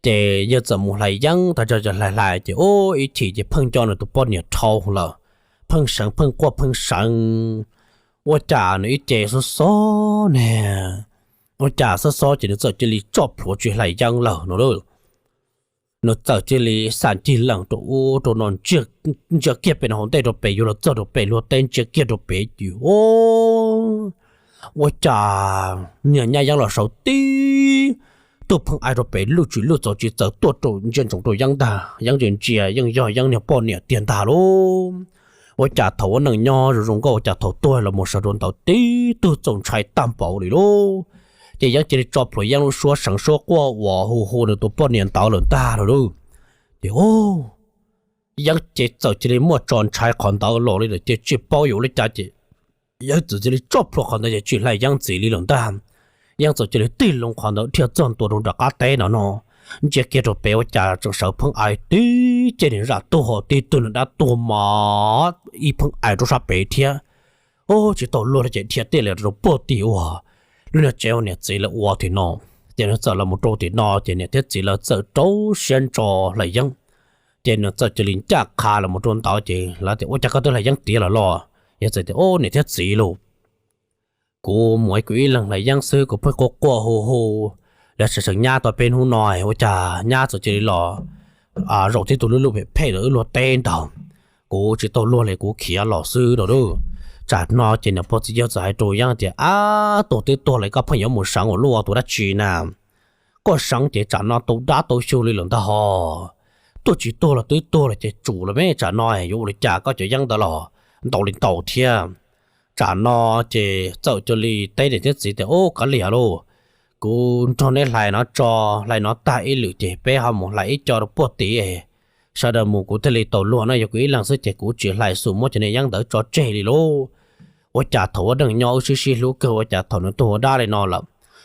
Ces yawg txawm mus hlais Yeeb tag, hlais hlais ces ua ib chim ces pheej nco nws tus poj niam dhau lawm, pheej seev pheej quaj pheej seev. Ua cas nws ib ce xob xob ne, ua cas xob xob ces nws txawm cia li tso plhuav tsis hlais Yeeb lawm no. Nws txawm cia li xam ncig lees rau ub rau no, ntsia kiag pem no hauv ntej rau pem yuav los txog rau pem luag teb, ntsia kiag rau pem ces ua cas niag nyab Yeeb los sawv tib tug pheej aim rau pem lwj tsis lwj txaus tsis txawm tuaj rau ntsia ntsoov rau Yeeb ntag. Yeeb ntsia ntsia yeej yog Yeeb niag poj niam tiag ntag lauj. Ua cas thaum ua neej nyob zoo zoo nkauj ua cas thaum tuag los mus sawv rau ntawd tib tug txaus ntshai tag npaum li lauj. Ces Yeeb cia li tso plhuav Yeeb lub suab seev suab quaj uas hu hu nws tus poj niam ntawd lawm ntag lauj. Ces Yeeb ces txawm cia li muaj tso ntshai qhov ntawd los li lawm ces tsis paub yuav ua li cas ces Yeeb txawm cia li tso plhuav qhov ntawd ces tsis hlais Yeeb ntxiv li lawm ntag. Yeeb txawm cia li tig loo qhov ntawd dhia txog ntua rau nram qab teb no no, ntsia kiag rau pem ua cas tseem sawv pheej aim tib ce niag zam tuag ho tib tug niag dab tuag mas ib pheej aim rau sab pem thiab. Ub, tsis tau luag li ces dhia tij li rau puag tim uas lub niag tsev uas niam txiv lawv ua tim no. Ces nws txawm los mus rau tim no ces niam thiab txiv lawv txawm rau siab ntso hlais Yeeb. Ces nws txawm cia li ncaj qha los mus rau ntawd ces lawv tias, Ua cas koj twb hlais Yeeb tiav lawm los? Yeeb txawm tias, Ub, niam thiab txiv lauj, kuv mus kuv ib leeg hlais Yeeb xwb, kuv pheej quaj quaj hu hu, lawv seev seev nyab tau peb hnub no, ua cas nyab txawm cia li los zaum tib tug lub lub phem phem rau wb luag teb ntag. Kuv tsis tau luag li kuv khiav los xwb no lauj. Tsam no ces niam pog txiv yawg txawm hais rau Yeeb tias, Ab, tuag twb tuag lawm koj pheej yuav mus seev ua luaj ua tus dab tsi na? Koj seev ces tsam no tau dab tau xyoo li lawm ntag hos. Tuag tsis tuag los twb tuag lawm ces tsum lawm me, tsam no yuav ua li cas koj cov Yeeb ntawd los ntau li ntau thiab. Tsam no ces txawm cia li teb niam thiab txiv tias, Ub, kav liam lauj, kuv nrog neb hlais no tso, hlais no tag ib lwm ces peb ho mus hlais ib co rau puag tim, sawv daws mus kuv thiaj li tau luag no, yog kuv ib leeg xwb ces kuv tsis hlais xum muab cov niag Yeeb ntawd tso tseg li lauj. Ua cas thaum ua neej nyob wb sib sib hlub kawg ua cas thaum nws tuag ua dab li no lawm,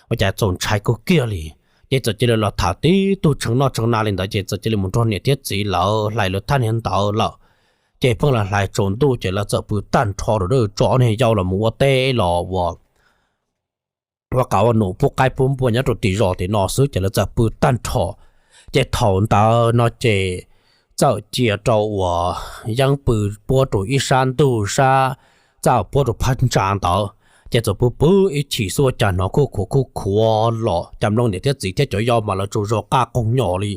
ua cas txaus ntshai kawg kiag li. Ces txawm cia li los tham tib tug tshee noj tshee na li ntawd ces txawm cia li mus nrog niam thiab txiv lawv hlais lawv thaj niag ntawd lawm. Ces pheej los hlais tsaus ntuj ces lawv txawm pw tag nrho rau tso ob niag yau los mus ua teb los uas ua qav ua num pub qaib pub npua nyob rau tim zos tim no xwb ces lawv txawm pw tag nrho. Ces thaum ntawd no ces txawm cia rau uas Yeeb pw puab rau ib sab ntug sab, txawm puab rau phab ntsa ntawd. Ces txawm pw pw ib chim xwb ua cas hnov khuj khuav khuj khuav los cas mloog niam thiab txiv thiab cov yau mas lawv tsaug zog qaj qoog nyom li.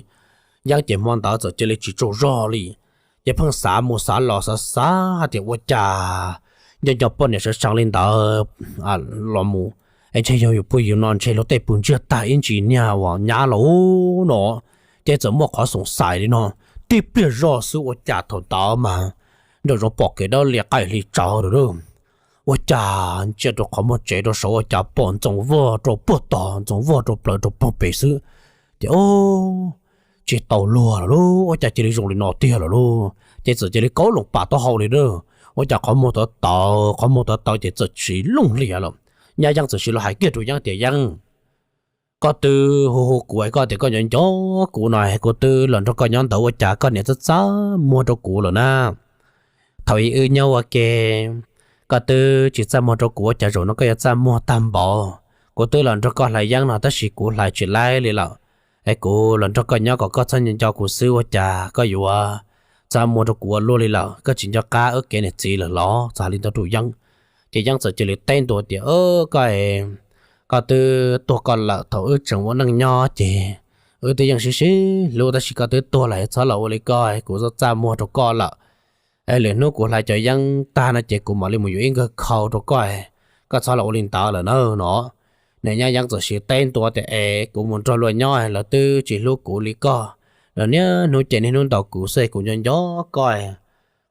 Yeeb ces hmo ntawd txawm cia li tsis tsaug zog li. Ces pheej xav mus xav los xav xav hais tias ua cas nco nco poj niam sawv seev li ntawd los mus, es ntshe yog yus pw yus no ntshe luag tej pw ntsiag tag ib ntsis niag uas nyab los no. Ces txawm muaj qhov xoom xais li no, tib pliag zoj xwb ua cas thaum ntawd mas nraum zoov pom kev dawb lias qaij hli tsawv lawm. Ua cas ntsia rau qhov muag tsev rau saud ua cas pom ntxoov vog rau puag tod ntxoov vog rau plaws rau puag pem xwb. Ces tsis tau luag lawm lauj, ua cas cia li zoo li no tiag lawm lauj. Ces txawm cia li kaub loo pam taub hau li lauj. Ua cas qhov muag tawv tawv qhov muag tawv tawv ces txawm tsis looj hlias lawm. Nyab Yeeb txawm sis los hais kiag rau Yeeb tias, Yeeb, koj twb hu hu kuv es koj tias koj nco nco kuv no, kuv twb los nrog koj nyob ntawd ua cas koj niam txaj txaj muag rau kuv lawm na? Thaum ub wb nyob ua ke, koj twb tsis txaj muag rau kuv ua cas zaum no koj yuav txaj muag tag npaum? Kuv twb los nrog koj hlais Yeeb no tab sis kuv hlais tsis laib li lawm. Es kuv los nrog koj nyob kom koj txhob nco nco kuv xwb ua cas koj yuav txaj muag rau kuv ua luaj li lawm, koj tsis nco qab wb kev niam txiv lawm los? Txawm hais li ntawd rau Yeeb. Ces Yeeb txawm cia li teb ntua tias, Koj, koj twb tuag koj lawm, thaum wb tseem ua neej nyob ces wb twb yeej sib sib hlub tab sis koj twb tuag lawm, txhob los ua li koj, kuv txaj txaj muag rau koj lawm. Es lwm hnub kuv hlais cov Yeeb tag no ces kuv mam li mus yuav ib nkawg khau rau koj, koj txhob los ua li ntawd lawm na no. Niam Nyab Yeeb txawm siv teb ntua tias, Es kuv mus nrog luag nyob lawv twb tsis hlub kuv li koj, lawv niaj hnub ces niaj hnub ntaus kuv xwb, kuv nco nco koj,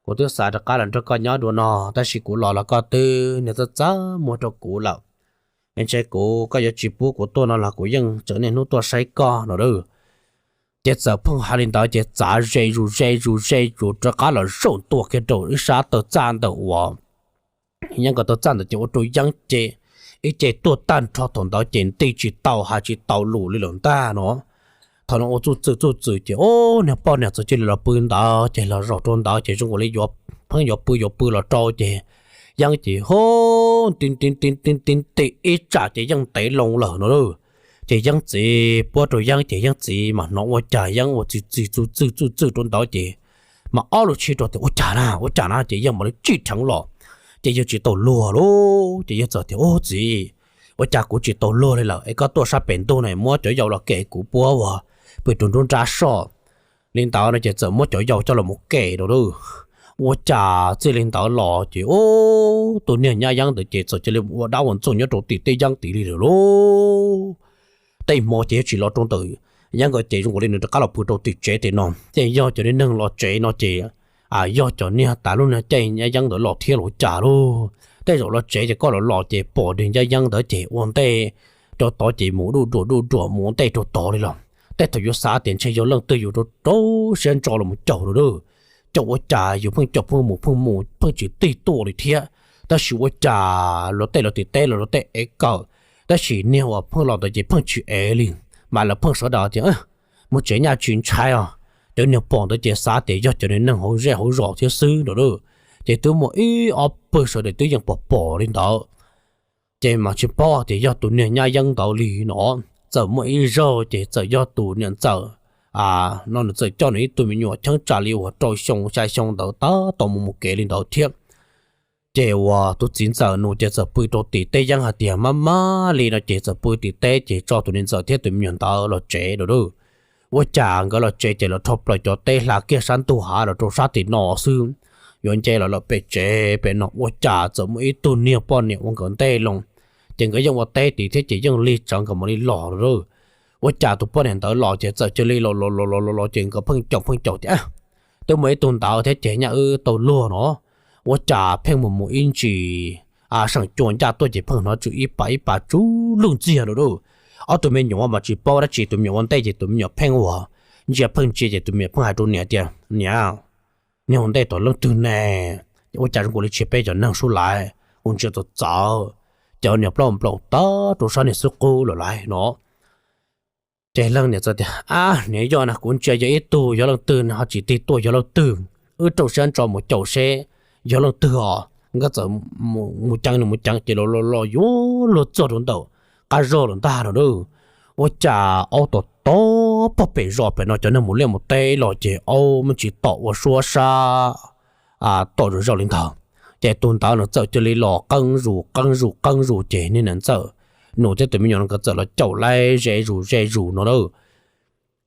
kuv twb xav rov qab los nrog koj nyob dua no, tab sis kuv los los koj twb niag txaj txaj muag rau kuv lawm. Es ntshe kuv, koj yuav tsis pub kuv tuaj no los kuv yeej tseem niaj hnub tuaj saib koj no lauj. Ces txawm pheej hais li ntawd ces txav ze zus ze zus ze zus rov qab los zaum ntua kiag rau ib sab taw txaj ntawm uas Yeeb nkawd taw txaj ntawd ces ua rau Yeeb ces ib ce tuaj tag nrho thaum ntawd ces nti tsis tau hais tsis tau lus li lawm ntag no. Thaum no ua txuj txwm txuj txwm ces ub, niag poj niam txawm cia li los pw ntawd ces los zaum rau ntawd ces zoo nkaus li yuav pheej yuav pw yuav pw los rau ces Yeeb ces hu nti nti nti nti nti nti ib tsam ces Yeeb ntev loo lawm no lauj. Ces Yeeb txiv puab rau Yeeb ces Yeeb txiv mas hnov ua cas Yeeb ua txi txi txuj txwm txuj txwm rau ntawd ces mas ob lub tshib rau tias, Ua cas na, ua cas na? Ces Yeeb mam li tsim dheev los, ces Yeeb tsis tau luag lauj. Ces Yeeb txawm tias, Ub txiv, ua cas kuv tsis tau luag li lawm es koj tuaj sab pem ntug na muab cov yau los kem kuv puab uas pw rau nruab nrab soj li ntawd no ces txawm muab cov yau coj los mus kem rau lauj. Ua cas txij li ntawd los ces ub, tus niag Nyab Yeeb ntawd ces txawm cia li ua dab ua ntxoog nyob rau tim tej Yeeb tid li lawm lauj. Tej hmo ces yeej tsis los rau ntawm Yeeb nkawd ces zoo nkaus li nws rov qab los pw rau tim tsev tim no. Ces yog cov niag neeg los tsev no ces yog cov niag tas lub niag caij Nyab Yeeb ntawd los thiab los cas lauj. Tej zaum los tsev ces koj los los ces pom niag Nyab Yeeb ntawd ces ua ntej rau tod ces mus duj duam duj duam mus ua ntej rau tod li los. Tej thaum yus xav tias ntshe yog leej twg yus rau rau siab ntso los mus caum rau lauj. Caum ua cas yus pheej caum pheej mus pheej mus pheej tsis tig tuaj li thiab. Tab sis ua cas luag tej los tim teb los luag tej ev kawm, tab sis niag uas pheej los ntawd ces pheej tsis ev li. Mas lawv pheej sawv daws tias, Mus tsev nyaj tsis ntshai os. Cov niag pom ntawd ces xav tias yog cov niag neeg hauv zej hauv zos thiab xwb no lauj. Ces twb muaj ib ob pawg sawv daws twb yeej pom pom li ntawd. Ces mas tsis paub tias yog tus niag Nyab Yeeb ntawd li no. Txawm muaj ib zaug ces txawm yog tus niam ntxawm no nws txawm coj nws ib tug me nyuam cheeb tsam li uas rau xyoo xya xyoo ntawd tab tom mus mus kev li ntawd thiab. Ces uas tus txiv ntxawm nus ces txawm pw rau tim teb Yeeb hais tias, Maj maj li no ces txawm pw tim teb ces tso tus niam ntxawm thiab tus me nyuam ntawd los tsev rau lauj. Ua cas nkawd los tsev ces los rho plaws cov teb hla kiag sab ntug hav los rau sab tim no xwb, yuav nce los lawm pem tsev pem no ua cas txawm muaj ib tug niag poj niam ua nkawd ntej loo. Ces nkawd yeej ua teb tid thiab ces yeej lig tsawv nkawd mam li los lauj. Ua cas tus poj niam ntawd los ces txawm cia li los los los los los ces nkawd pheej caum pheej caum tias, Twb muaj ib tug ntawd thiab ces nyaj wb tau luag no, ua cas pheej mus mus ib ntsis seem cua ncaj tuaj ces pheej hnov tsw ib pas ib pas tsuj lwj ntxiag rau lauj. Ob tug me nyuam mas tsis paub dab tsi, tus me nyuam ua ntej ces tus me nyuam pheej ua ntsia pheej ntsia ces tus me nyuam pheej hais rau niam tias, Niam, niag ua ntej tom leej twg ne? Ua cas zoo nkaus li tsis peb cov neeg sub laiv, ua ntsia txawv txawv, cov niag plaub nplaum tawv rau sab niag xub qub lawm laiv no. Ces leej niam txawm tias, Ab niam, yog na kuv ntsia yog ib tug, yog leej twg ne ho tsis tig tuaj yog leej twg? Wb rau siab ntso mus caum seb yog leej twg os. Nkawd txawm mus ceev mus ceev ces los los los yuav luag txog rau ntawm qab zog lawm ntag no lauj. Ua cas aub tom tom pog pem zos pem no cov neeg mus liaj mus teb los ces aub muaj tsis tom ua suab sab tom zaum zaum li ntawd. Ces tus ntawd nws txawm cia li los qeeb zus qeeb zus qeeb zus ces niag niam ntxawm nus thiab tus me nyuam no nkawd txawm los caum laib ze zus ze zus no lauj.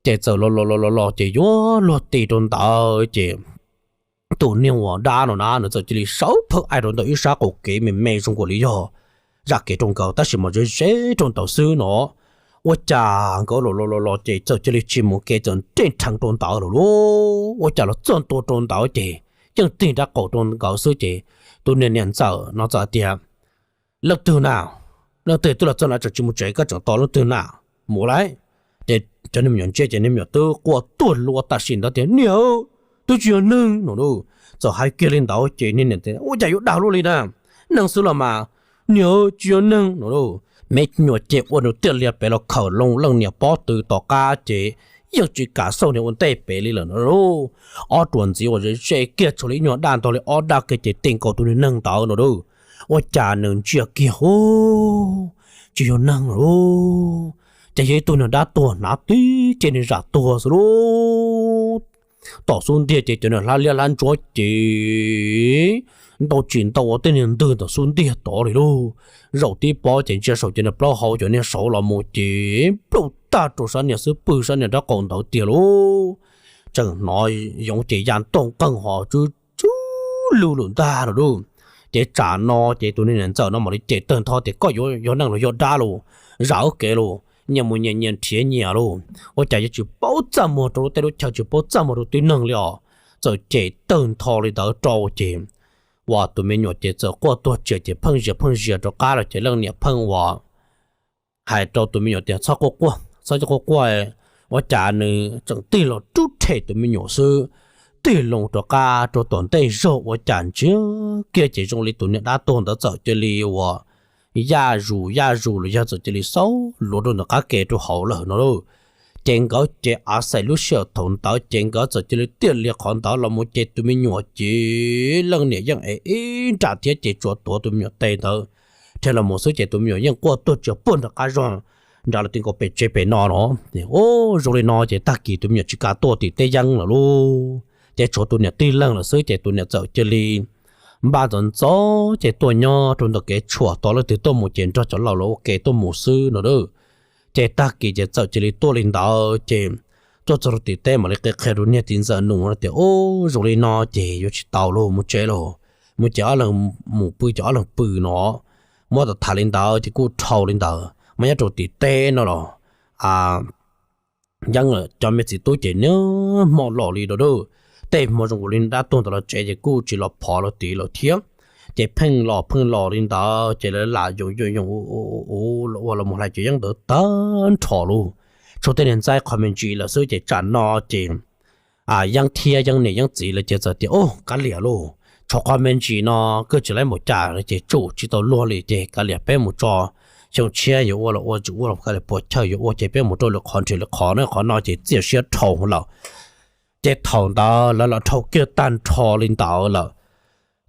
Ces txawm los los los los los ces yuav luag ti rau ntawd ces tus niag uas dab no na nws txawm cia li sawv phawj aim rau ntawm ib sab qaum kev me me zoo nkaus li yog zam kev rau nkawd tab sis mas ze ze rau ntawd xwb no. Ua cas nkawd los los los los ces txawm cia li tsis mus kev txawm nres nrheev rau ntawd lawm lauj. Ua cas los txog ntua rau ntawd ces yeej tig nrab qaum rau nkawd xwb ces tus niag niam ntxawm no txawm tias, Leej twg na? Leej twg twb los txog no tseem tsis mus tsev, koj tseem tos leej twg na? Mus lauj. Ces cov niag me nyuam ntsia ces niag me nyuam twb quaj tuag lua tam sim ntawd tias, Niam, twb tsis yog neeg no lauj. Txawm hais kiag li ntawd ces niag niam tias, Ua cas yuav dag luaj li na? Neeg xwb los mas. Niam, tsis yog neeg no lauj. Me nyuam ces ua nws tiaj lias pem los khawm loo leej niam pob tw tom qab ces yeej tsis kam xauj niag ua ntej pem li lawm no lauj. Ob ruam ntxiv uas ze ze kiag tshuav li ib nyuag daj ntog li ob daj kiag ces ti nkaus tus niag neeg ntawd no lauj. Ua cas nws ntsia kiag hu, tsis yog neeg lauj, ces yog ib tug niag dab tuag hnav tib ce niag zam tuag xwb lauj. Tom xub ntiag ces cov niag hlab liab hlab ntsuab ces ntau tsis ntau ua tej niag ntwg tom xub ntiag tod li lauj. Zaum tib pob ces ntsia saum cov niag plaub hau cov niag saud los mus ces nplooj tag rau sab niag xub pwg sab niag nraub qaum ntawd tiag lauj. Tseem hnov yoov ces ya ntooj nqeeg ho tsw tsw lug lawm ntag no lauj. Ces tsam no ces tus niag niam ntxawm no mam li cem tawg ntho tias koj yuav yog neeg los yog dab lauj, zam wb kev lauj, nyias mus nyias, nyias nrhiav nyias lauj. Ua cas yuav tsis paub txaj muag rau lub teb lub chaw, tsis paub txaj muag rau tib neeg li os. Txawm cem tawg ntho li ntawd rau ces uas tus me nyuam ces txawm quaj tuag tsias ces pheej zias pheej zias rov qab los ces leej niam pheej uas hais rau tus me nyuam tias txhob quaj quaj, txhob quaj quaj. Ua cas nws tseem tig los rub rhe tus me nyuam xwb, tig loo rov qab rau tom ntej zog ua cas ntsiag kiag ces zoo li tus niag dab tuag ntawd txawm cia li uas yaj zus yaj zus los yog txawm cia li xaub luav rau ntawm qab ke rau hauv lawm no lauj. Ces nkawd ces av xais lub sij hawm thaum ntawd ces nkawd txawm cia li tiaj lias qhov ntawd los mus ces tus me nyuam ces leej niam yeej ev ib nram thiab ces tsuas tuav tus me nyuam tes ntawd rhe los mus xwb ces tus me nyuam yeej quaj tuag tsias puag nram qab zog nrad los ti nkaus pem tsev pem no no. Ces zoo li no ces tag kis tus me nyuam tsis kam tuaj tim teb yeeb lawm lauj, ces tshuav tus niam tij leeg lawm xwb ces tus niam txawm cia li npaj ntxov ntxov ces tuaj nyob rau ntawm kev tshuam tos leej twg tuaj mus ces nrog cov laus lawv ua ke tuaj mus xwb no lauj. Ces tag kis ces txawm cia li tuaj li ntawd ces tuaj txog rau tim teb mam li qhia qhia rau niag txiv ntxawm nus tias ub, zoo li no ces yuav tsis tau lauj, mus tsev lauj, mus ces ob leeg mus pw ces ob leeg pw no. Muab tham li ntawd ces kuj dhau li ntawd mas nyob rau tim teb no los yeeb cov me txiv tub ces niaj hmo los li lauj, tej hmo zoo li dab tuag ntawd los tsev ces kuj tsis los phov los tid lawm thiab. Ces pheej los pheej los li ntawd ces lawv lam yoos yoos yoos ua los mus hlais cov yeeb ntawd tag nrho lauj, tshuav tej niag ntxaib qho me ntsis lawm xwb ces tsam no ces yeeb thiab yeeb niam yeeb txiv lawv ces txawm tias ub, kav liam lauj, tshuav qho me ntsis no kuj tsis laib npaum cas ces tsum tsis tau luag li ces kav liam peb mus tso, xyoo tshiab yuav ua los ua, tsis ua los kav liam puas chawj yuav ua ces peb mus rau lwm qhov nrhiav lwm qhov na, qhov no ces txiaj siab dhau lawm. Ces thaum ntawd lawv los dhau kiag tag nrho li ntawd lawm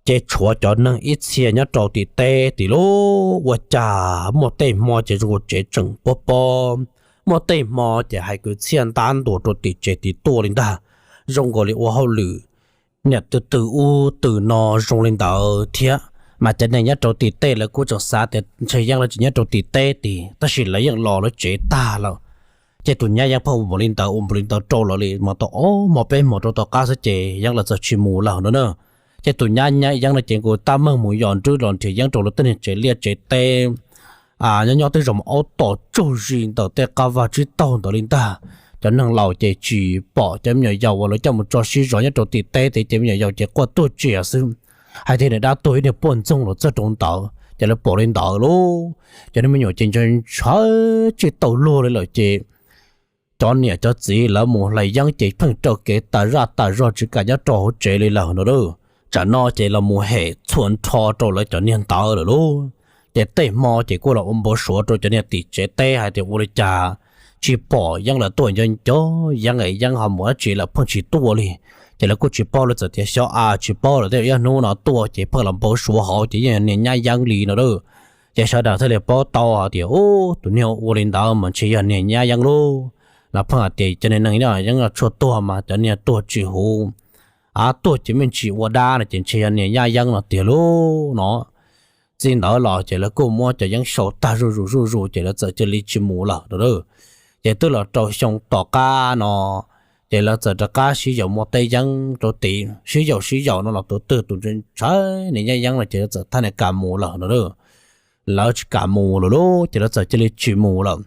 ces tshuav cov neeg ib txhia nyob rau tim teb tid lauj, ua cas muaj tej hmo ces zoo li tsev tseem pob pob, muaj tej hmo ces hais kwv txhiaj ntab ntuas rau tim tsev tid tuaj li ntag, zoo nkaus li ua hauj lwm niam tw tw ub tw no zoo li ntawd thiab. Mas cov neeg nyob rau tim teb lawv kuj tseem xav tias ntshe yeeb lawv tsis nyob rau tim teb tid tab sis lawv yeej los lawv tsev tag lawm. Ces tus nyab yeeb pheej ua npaum li ntawd ua npaum li ntawd rau lawv li mas tau ob hmo peb hmo rau tom qab xwb ces yeeb lawv txawm tsis mus lawm no na. Ces tus nyab yeeb no ces nkaus tab meeg mus yos nrwb los nrhiav yeeb rau lawv tej niag tsev liaj tsev teb nyob nyob twb zoo mus aub tom tsaug zis ntawm tej qab vaj tsib taug ntawd li ntag. Cov neeg laus ces tsis pom, cov me nyuam yaus uas lawv coj mus tso sib zog nyob rau tim teb tid ces me nyuam yaus ces quaj tuag tsias xwb, hais tias niag dab tuag ib niag puaj ntxoog los txog rau ntawd ces lawv pom li ntawd lauj. Cov niag me nyuam ces ntshai ntshai tsis tau luag li lawm ces cov niam cov txiv lawv mus hlais yeeb ces pheej raws kev tas zaj tas zog tsis kam nyob rau hauv tsev li lawm no lauj. Tsam no ces los mus hem txhua nrho rau lawv cov niag ntawd lawm lauj. Ces tej hmo ces kuj los ua npau suav rau cov niag tim tsev teb hais tias ua li cas tsis pom yeeb lawv tuaj nco nco yeeb es yeeb ho mus dab tsi lawm pheej tsis tuaj li. Ces lawv kuj tsis paub, lawv txawm tias xyov a tsis paub lawm, tej zaum ib hnub no tuaj ces pheej los npau suav hauv ces yeej yog niag nyab yeeb li no lauj. Ces sawv daws thiaj li paub tau hais tias ub, tus niag ua li ntawd mas ntshe yog niag nyab yeeb lauj. Los pheej hais tias cov niag neeg yeeb tshuaj tuag mas cov niag tuag tsis huv, av tuag ces me ntsis ua dab no ces ntshe yog niag nyab yeeb no tiag lauj no. Txij ntawd los ces lawv kuj muab cov yeeb sau tag zuj zus zuj zus ces lawv txawm cia li tsis mus lawm no lauj. Ces twb los rau xyoo tom qab no ces lawv txawm rov qab sib yaum muaj teb yeeb rau tid, sib yaum sib yaum no los tus twg tus ntshaw niag nyab yeeb no ces lawv txawm thaj niag kam mus lawm no lauj. Lawv tsis kam mus lawm lauj ces lawv txawm cia li tsis mus lawm.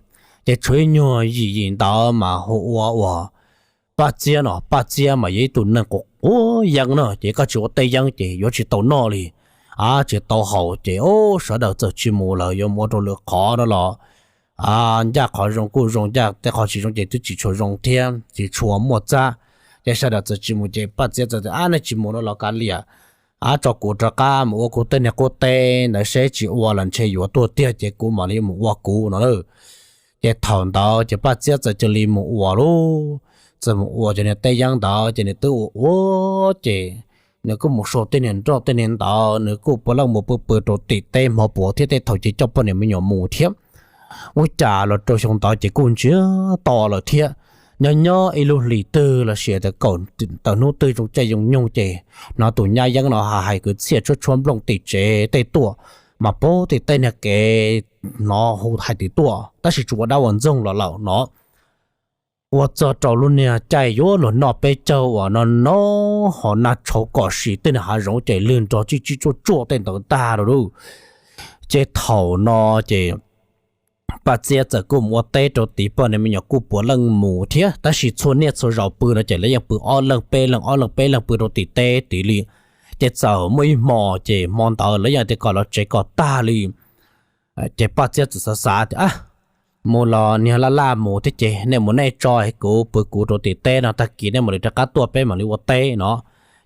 Ces tshuav ib nyuag yim yim ntawd mas hu ua uas Paj Txiab no, Paj Txiab mas yog ib tug neeg quav quav yeeb na, ces koj tsis ua tej yeeb ces yuav tsis tau noj li. Av tsis tau haus ces ub sawv daws txawm tsis mus lawm, yuav mus ua rau lwm qhov no los ncaj qhov zoo kuj zoo, ncaj tej qhov tsis zoo ces twb tsis tshua zoo thiab tsis tshua muaj txab. Ces sawv daws txawm tsis mus ces Paj Txiab txawm tias ab nej tsis mus no los kav liam, ab tso kuv rov qab mus ua kuv tej niag qub teb ntawd seb tsis ua los ntshe yuav tuag tiag ces kuv mam li mus ua kuv no lauj. Ces thaum ntawd ces Paj Txiab txawm cia li mus ua lauj. Txawm mus ua cov niag teb yeeb ntawd ces nws twb ua ua ces nws kuj mus sau tej niag nroj tej niag ntawd, nws kuj puav leej mus pw pw rau tim teb hmo puav thiab tej thaum ces coj poj niam me nyuam mus thiab. Ua cas los rau xyoo ntawd ces kuj ntsiag to lawm thiab. Nyob nyob ib lub hlis twg los sis tias kaum tawm hnub twg zoo caij zoo nyoog ces hnov tus nyab yeeb no hais kwv txhiaj tshuab tshuab nplooj tim tsev tej tuaj, mas pab tej teb niag kev hnov hu hais tias tuaj tab sis tsis ua dab ua ntxoog los lawm no. ua txog rau lub niag caij yuav luag noj peb caug uas no no, ho nag tshauv kom sim tej niag hav zoov ces lwg nrog tsib tsib tsuaj tsuaj tej ntawd ntag lauj. Ces thaum no ces Paj Txiab txawm kuj mus ua teb rau tim poj niam me nyuam kuj puav leej mus thiab, tab sis txhua niaj txhua zaus pw no ces lawv yeej pw ob leeg peb leeg ob leeg peb leeg pw rau tim teb tid li. Ces txawm muaj ib hmo ces hmo ntawd lawv yeej tias kom los tsev kom tag li. Ces Paj Txiab txawm xav xav tias, mus los niag laj laj mus thiab ces nej mus nej tso, kuv pw kuv rau tim teb no, tag kis nej mam li rov qab tuaj peb mam li ua teb no.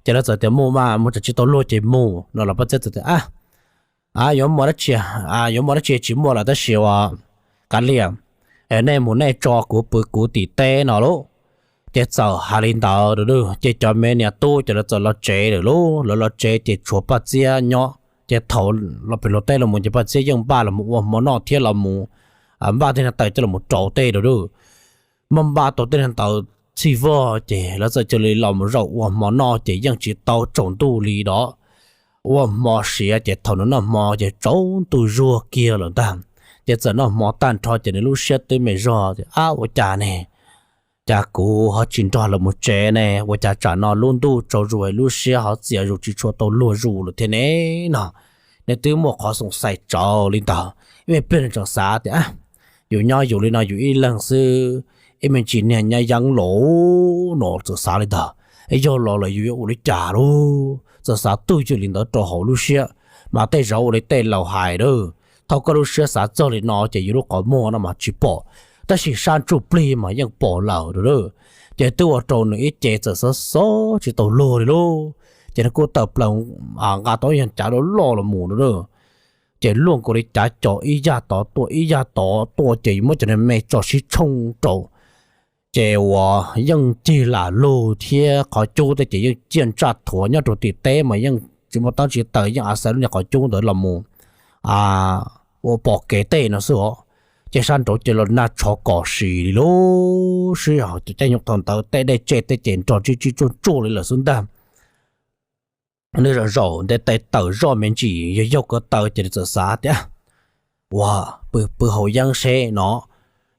Ces lawv txawm tias mus mas mus tsam tsis tau luag ces mus no los Paj Txiab txawm tias, yuav muaj dab tsi, yuav muaj dab tsi tsis muaj lawm tab sis ua kav liam, nej mus nej tso kuv pw kuv tim teb no lauj. Ces txawm hais li ntawd ces cov me niam tub ces lawv txawm los tsev lawm lauj. Lawv los tsev ces tshuav Paj Txiab nyob. Ces thaum los pem luag teb los mus ces Paj Txiab yeej npaj los mus ua hmo noj thiab los mus npaj tej niag taws coj los rau tej lawm lauj. Muab npaj tau tej niag taws txhij vog ces lawv txawm cia li los mus zaum ua hmo noj ces yeej tsis tau tsaus ntuj li os. Ua hmo siav ces thaum nws noj hmo ces tsaus ntuj zuag kiag lawm ntag. Ces txawm noj hmo tag nrho ces nws lub siab twb me zog tias, ab, ua cas ne, cas kuv ho tsis nrog lawv mus tsev ne, ua cas tsam no lub ntuj tsaus zuag lub siab ho txias zus tsis tshua tau luag zus lawm thiab ne no. Nws twb muaj qhov xoom xais tsaus li ntawd, ib me pliag nws tseem xav tias, yus nyob yus li no yus ib leeg xwb, ib me ntsis niag nyab yeeb los no txawm xav li ntawd, yog los lawm yus yuav ua li cas lauj? Txawm xav twj ywm li ntawd rau hauv lub siab, mas tej zaum ua li tej laus hais a, thaum koj lub siab xav txog li no ces yus lub qhov muag no mas tsis pom, tab sis sab ntsuj plig mas yeej pom lawm a. Ces twb ua rau nws ib ce txawm xob xob tsis tau luag li lauj. Ces nws kuj tawm plaws nqa tau ib yav cav loj loj los mus a. Ces luaj nkaus li cav co ib yag tod tuaj ib yag tod tuaj ces muab cov niag me tso sib tshooj rau. Ces uas yeej cig lam lug thiab qhov cub tej ces yeej ciaj ntsaj thuav nyob rau tim teb mas yeej tsis muaj teeb tsis taws, yeej a xav lub niag qhov cub ntawd los mus ua pom kev tej no xwb os. Ces sab nraud ces los nag tshov kom sim li lauj, sib ho cov caij nyoog thaum ntawd tej dej tsej tej ces nrog tsib tsib tsuaj tsuaj li lawm xwb ntag. Nws zaum zaum nte tes tawm zoj me ntsis yog yaug ko taw ces nws txawm xav tias, ua, pw pw haus yeeb seb no.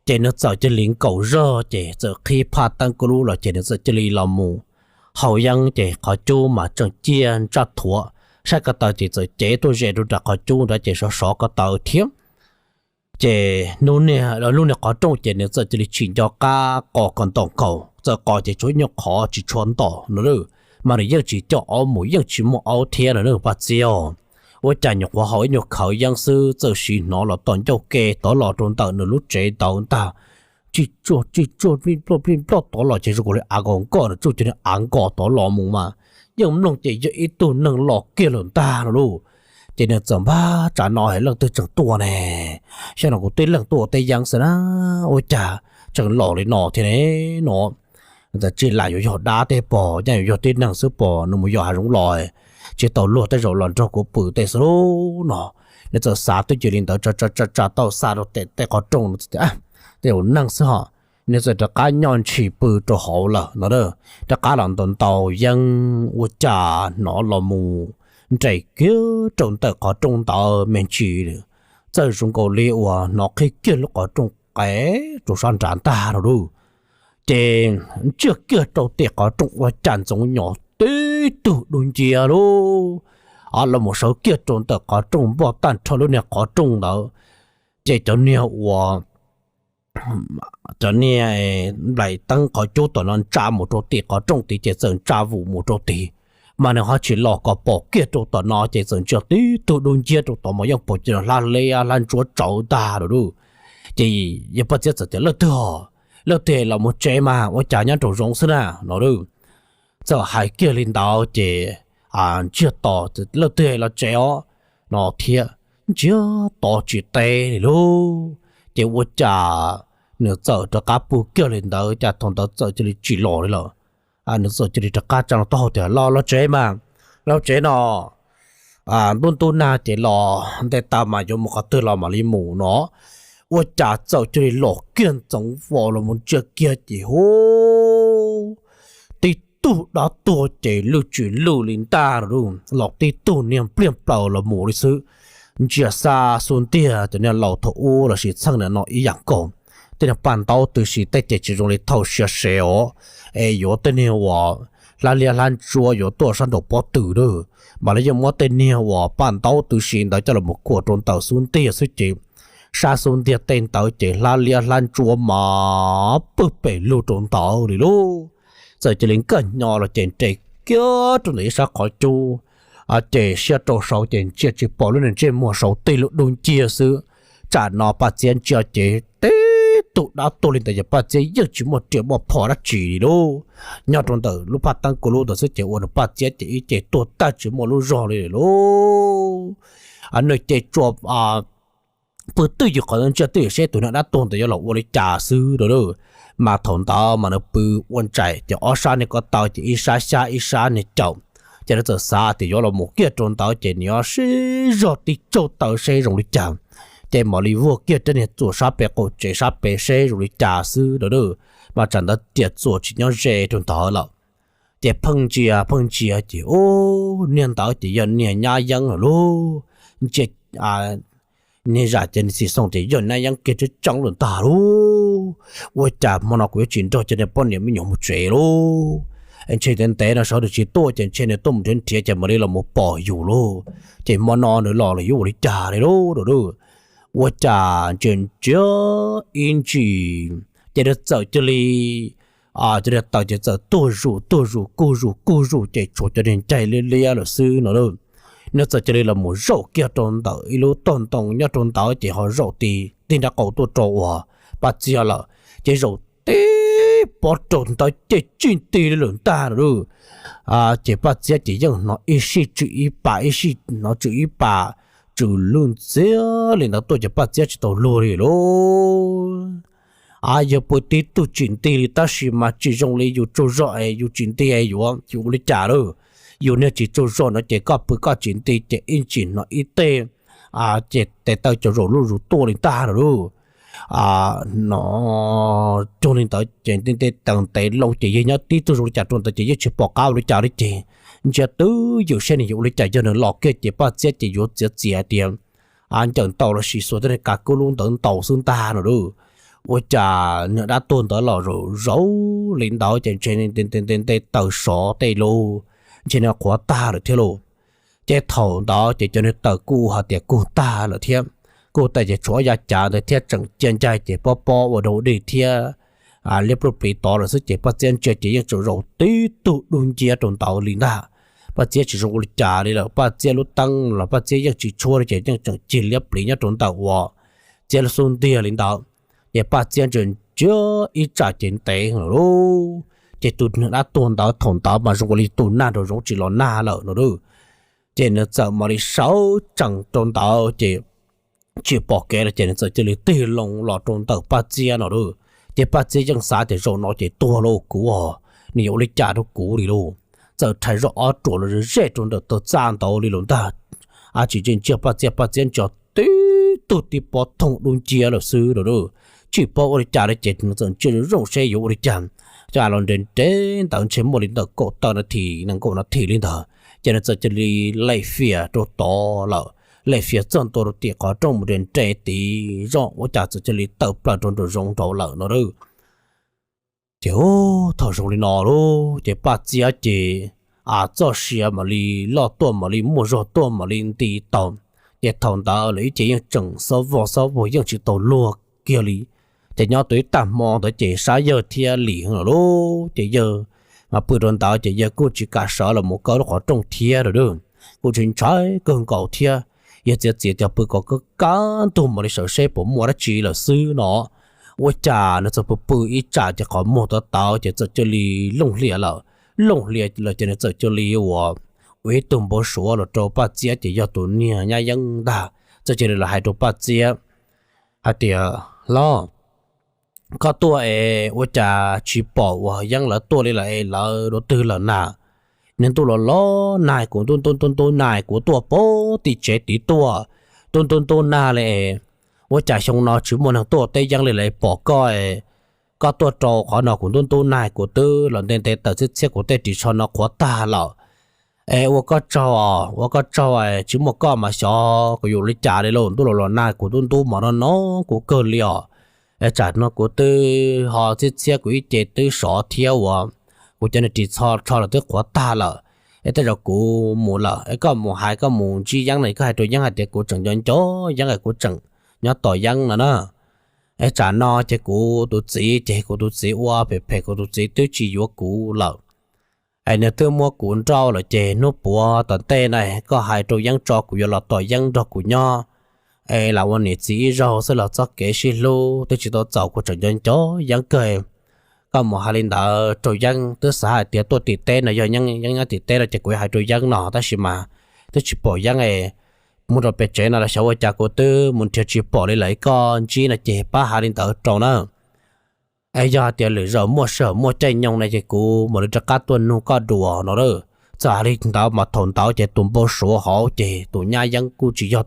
Ces nws txawm cia li nkaum zog ces txawm qhib phaj teeb kub lub los ces nws txawm cia li los mus haus yeeb ces qhov cub mas tseem ciaj ntsaj thuav, saib ko taw ces txawm cev tuaj ze rau nram qhov cub ntawd ces sov sov ko taw thiab. Ces hnub niag lub niag qhov rooj ces nws txawm cia li tsim nco qab qos kom ntom nkaus, txawm qos ces tshuav ib nyuag qhov tsis tshua ntom no, mas nws yeej tsis coj aub mus yeej tsis muaj aub thiab no Paj Txiab. Ua cas nyuam qhuav haus ib nyuag khawv yeeb xwb txawm sim hnov los tom ncauj ke tod los rau ntawm nws lub tsev ntawd ntag, tsij tsuaj tsij tsuaj plij nploj plij nploj tod los ces zoo nkaus li av nkos nkoj nws tsuj cov niag av nkos tod los mus mas yeej mloog ces yog ib tug neeg los kiag lawm ntag no lauj. Ces nws txawm npaj tsam no es leej twg tseem tuaj ne, xyov no kuv tib leeg tuaj ua teb yeeb xwb na, ua cas tseem los li no thiab ne no. Txawm tsis lam yuav yog dab tej pom, yeej yuav yog tib neeg xwb pom nws mus yos hav zoov los, tsis tau luag tej zaum los nrog kuv pw tej xwb lauj no. Nws txawm xav twj ywm li ntawd tsa tsa tsa tau xa rau tej qhov rooj no tias, tej zaum neeg xwb ho. Nws txawm rov qab nyob ntshis pw rau hauv lawm no, rov qab los ntaus ntaus yeeb ua cas hnov los mus nres kiag rau ntawm qhov rooj ntawd me ntsis, txawm zoo nkaus li uas hnov qhib kiag lub qhov rooj qev rau sab nrad ntag no lauj. Ces ntsiag kiag rau tim qhov rooj ua cas ntxoov nyos tib tug dub nciab lauj, los mus sawv kiag rau ntawm qhov rooj npog tag nrho lub niag qhov rooj ntawd. Ces cov niag ua cov niag nplaim teeb qhov cub tom no ntsa mus rau tim qhov rooj tid ces txawm ntsa vum mus rau tid, mas nws ho tsis los kom pom kiag rau tom no ces txawm ntsia tib tug dub nciab rau tom mas yeej pom cov niag hlab liab hlab ntsuab tsawv ntag no lauj. Ces yawg Paj Txiab txawm tias, leej twg, leej twg los mus tsev mas ua cas nyob nraum zoov xwb na no lauj. Txawm hais kiag li ntawd ces ntsiag to, leej twg los tsev os no thiab, ntsiag to tsis teb li lauj. Ces ua cas nws txawm rov qab pw kiag li ntawd cas thaum ntawd txawm cia li tsis los li lawm. Nws txawm cia li rov qab tsa los taub hau tias, los los tsev mas, los tsev no, ntub ntub nag ces los nte taw mas yuav mus qhov twg los mam li mus no. Ua cas txawm cia li los kiag ntxoov vos los mus ntsia kiag ces hu, tib tug dab tuag ces lwj tsis lwj li ntag lauj, los tib tug niag pliag plaws los mus li xwb. Ntsia xa xu ntiag cov niag laus thaum ub los sis txheej niam no ib yam nkaus, tej niag paj ntaub tw si tej ces tsis zoo li thaum sia se os, es yuav tej niag uas hlab liab hlab ntsuab yuav tuaj sab nraum pob tw lawm, mas lawv yeej muab tej niag uas paj ntaub tw si ntawd coj los khuam rau ntawm xub ntiag xwb ces sab xub ntiag tej ntawd ces hlab liab hlab ntsuab mas pwg pes lug rau ntawd li lauj. Txawm cia li nkag nyo los ces nres kiag rau ntawm ib sab qhov cub, ces siab rau saud ces ntsia tsis pom lub niag ntsej muag saud tij lub dub nciab xwb. Tsam no Paj Txiab ntsia ces tib tug dab tuag li ntawd ces Paj Txiab yeej tsis muaj riam muaj phom dab tsi li lauj. Nyob rau ntawm lub phaj teeb kuv lub ntawd xwb ces ua rau Paj Txiab ces ib ce tuag tag tsis muaj lub zog li lauj. Nws ces tsuas pw twj ywm qhov ntawd ntsia twj ywm seb tus niag dab tuag ntawd yuav los ua li cas xwb a. Mas thaum ntawd mas nws pw ua ntsais ces ob sab niag ko taw ces ib sab xyab ib sab niag caum, ces nws txawm xav tias yuav los mus kiag rau ntawd ces nws yuav sib zog tib tsaug taw seb zoo li cas, ces mam li vuag kiag rab niag txuas sab pem qaum tsev sab pem seb zoo li cas xwb a. Mas tsam ntawd riam txuas tsis nyob ze rau ntawd lawm. Ces pheej ntsia pheej ntsia ces ub, niag ntawd ces yog niag nyab yeeb lawm lauj. Ntsia niag zam ces niag txiv xoo ces yog nyab yeeb kiag tseeb tseeb lawm ntag lauj. Ua cas hmo no kuv yuav tsis nrog cov niag poj niam me nyuam mus tsev lauj? Ntshe ntev ntev no sawv daws tsis tuaj ces ntshe nws tuaj mus nrhiav nrhiav ces mam li los mus pom yus lauj. Ces hmo no nws los los yuav ua li cas li lauj? Ua cas ntsia ntsia ib ntsis ces nws txawm cia li, cov niag taw ces txawm tuag zus tuag zus kuj zus kuj zus ces tshuav cov niag ncaig liab liab lawm xwb no lauj. Nws txawm cia li los mus zaum kiag rau ntawm ib lub tog ntoo nyob rau ntawd ces ho zaum ti tig nraub qaum tuaj rau uas Paj Txiab lawm, ces zaum tib pob rau ntawd ces tsis nti li lawm ntag no lauj. Ces Paj Txiab ces yeej hnov ib sij tsw ib pas ib sij hnov tsw ib pas, tsw lwj ntxiag li ntawd tuaj ces Paj Txiab tsis tau luag li lauj. A, yog pw tib tug tsis nti li tab sis mas tsis zoo li yus tsaug zog es yus tsis nti es yuav yus ua li cas lauj? Yus niag tsis tsaug zog no ces koj pw koj tsis nti ces ib ntsis hnov ib teg ces tes taw cov zaum luj zus tuaj li ntag no lauj. No, cuag li ntawd ces nti nti taw ntev loo ces yog nyob tib tug zoo li cas rau ntawd ces yeej tsis pom qab ua li cas li ces ntsia twj ywm seb nws yuav ua li cas, yog nws los kiag ces Paj Txiab ces yuav txiav txim hais tias ncaws ntau los sis xuas tej niag kav kub lub ntawd ntaus xwb ntag no lauj. Ua cas niag dab tuag ntawd los zaum zaum li ntawd ces ntshe nti nti taw sov tej lauj, ntshe nws qhuav tag lawm thiab lauj. Ces thaum ntawd ces cov niag taw kuj hais tias kuj tag lawm thiab, kuj tag ces tshuav yav cav ntawd thiab tseem cia ncaig ces pob pob ua dau dej thiab liab pluj pliv tod lawm xwb ces Paj Txiab ntsia ces yeej tseem zaum tib tug dub nciab rau ntawd li ntag. Paj Txiab tsis zoo ua li cas li lawm, Paj Txiab lub teeb los Paj Txiab yeej tsis tshuab li ces yeej tseem cig liab pliv nyob rau ntawm uas Txiab lub xub ntiag li ntawd. Ces Paj Txiab ntsia ntsia ib tsam ces ntev lawm lauj, ces tus niag dab tuag ntawd thaum ntawd mas zoo ua li tus nag nraum zoov tsis los nag lawm no lauj. Ces nws txawm mam li sawv tsees rau ntawd ces tsis pom kev lawm ces nws txawm cia li tig loo los rau ntawm Paj Txiab no lauj. Ces Paj Txiab yeej xav tias zaum no ces tuag lauj kuv os, nws yuav ua li cas rau kuv li lauj. Txawm rhais zoj ob ruam los zej rau ntawm taw txaj ntawd li lawm ntag. A, tsis ntsia ntsia Paj Txiab, Paj Txiab ntsia tib tug tib pob thooj dub nciab lawm xwb no lauj. Tsis paub ua li cas li ces nws txawm ntsia zoo zoo seb yuav ua li cas. Ces los nres nres ntawd ntshe muaj li ntawm kaum tawm nas this nees nkaum nas this li ntawd ces nws txawm cia li lem fias rau tod lawm, lem fias txog ntua rau tim qhov rooj mus nres nres tid zoj ua cas txawm cia li tawm plaws rau nraum zoov nraud lawm no lauj. Ces thaum zoo li no lauj ces Paj Txiab ces txoj sia mam li loj tuaj mam li muaj zog tuaj mam li nti tau. Ces thaum ntawd lawm ib ce yeej tseem xob vog xob vog yeej tsis tau luag kiag li. Ces nyob tau ib tag hmo ntawd ces sab yawg thiaj lim lawm lauj, ces yawg mas pw rau ntawd ces yawg kuj tsis kam sawv los mus kaw lub qhov rooj thiab lawm, kuj tsis ntshai kawg nkaus thiab. Yawg txiav txim tias pw kom kab kab ntug mam li sawv seb puas muaj dab tsi lawm xwb no. Ua cas nws txawm pw pw ib tsam ces qhov muag tawv tawv ces txawm cia li looj hlias lawm. Looj hlias lawm ces nws txawm cia li ua, ua ib tug npau suav los rau Paj Txiab ces yog tus niag nyab yeeb ntag, txawm cia li los hais rau Paj Txiab hais tias, Hlob, koj tuaj es ua cas tsis pom uas yeeb lawv tuaj li lawm es lawv dua twg lawm na? Niag ntuj los los nag kuv ntub ntub ntub ntub nag kuv tuaj pem tim tsev tid tuaj, ntub ntub ntub nag li es ua cas xyoo no tsis muaj neeg tuaj teb yeeb li lawm es pom koj, koj tuaj rau qhov no kuv ntub ntub nag kuv twb los nte nte taws txhiab txhiab kuv tej ris tsho no qhuav tag lawm. Es ua koj tsaug, ua koj tsaug, tsis muaj koj mas xyov kuv yuav ua li cas li lauj, ntuj los los nag kuv ntub ntub mov no no kuv kawg li os. Es tsam no kuv twb ho txhiab txhiab kuv ib ce twb sov thiab uas kuv cov niag ris tsho los twb qhuav tag lawm, es tej zaum kuv mus lawm es koj mus hais koj mus ntsib Yeeb no koj hais rau Yeeb hais tias kuv tseem nco nco Yeeb es kuv tseem nyob tos Yeeb no na. Es tsam no ces kuv tus txiv ces kuv tus txiv ua phem phem kuv tus txiv twb tsis yuav kuv lawm. Es nws twb muab kuv nrauj lawm ces hnub puav tom ntej na koj hais rau Yeeb tso kuv yuav los tos Yeeb nrog kuv nyob. Es lam ua niam txiv ib zaug xwb los txoj kev sib hlub twb tsis tau txaus kuv tseem nco nco Yeeb kawg. Koj mus hais li ntawd rau Yeeb, twb xav hais tias tuaj tim teb no yog Yeeb nyob tim teb no ces kuv yuav hais rau Yeeb no tab sis mas twb tsis pom Yeeb es mus rau pem tsev no los xyov ua cas kuv twb mus nrhiav tsis pom li lawm, koj ntsib no ces pab hais li ntawd rau na. Es yog hais tias lwm zaus muaj sij hawm muaj caij nyoog na ces kuv mam li rov qab tuaj nug koj dua no. Txawm hais li ntawd mas thaum ntawd ces tus npau suav hauv ces tus nyab Yeeb kuj tsis yog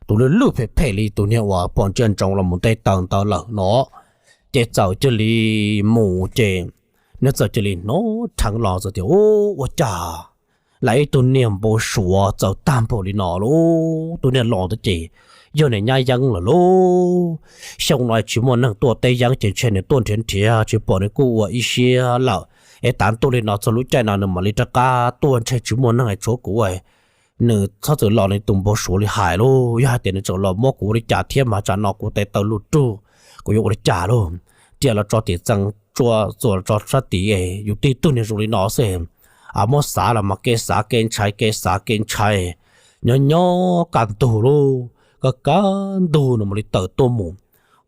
tus lwj lwj phem phem li tus niag uas pom ntsia ntsoov los mus nte taws ntawd lawm no. Ces txawm cia li mus ces nws txawm cia li hnov rheev los txawm tias, Ua cas lam ib tug niag npau suav txawm tag npaum li no lauj, tus niag los ntawd ces yog niag nyab Yeeb lawm lauj. Xyoo no tsis muaj neeg tuaj teb Yeeb ces ntshe nws tuaj nrhiav nrhiav tsis pom nws kuj ua ib siab lawm. Es tav ntuj li no txog lub caij no nws mam li rov qab tuaj ntshe tsis muaj neeg tshuav kuv. Nws txhob txwm los li tus npau suav li hais lauj, yog hais tias nws tseem los muab kuv ua li cas thiab mas tsam no kuv tes taw luj rug, kuv yuav ua li cas lauj. Riam los tso tim txee, tsua txuas los tso sab tid, yus tib tug niag zoo li no xwb, muab xav los mas kev xav kev ntshai kev xav kev ntshai. Nyob nyob kaj ntug lauj, kaj kaj ntug no mam li tawm tuaj mus.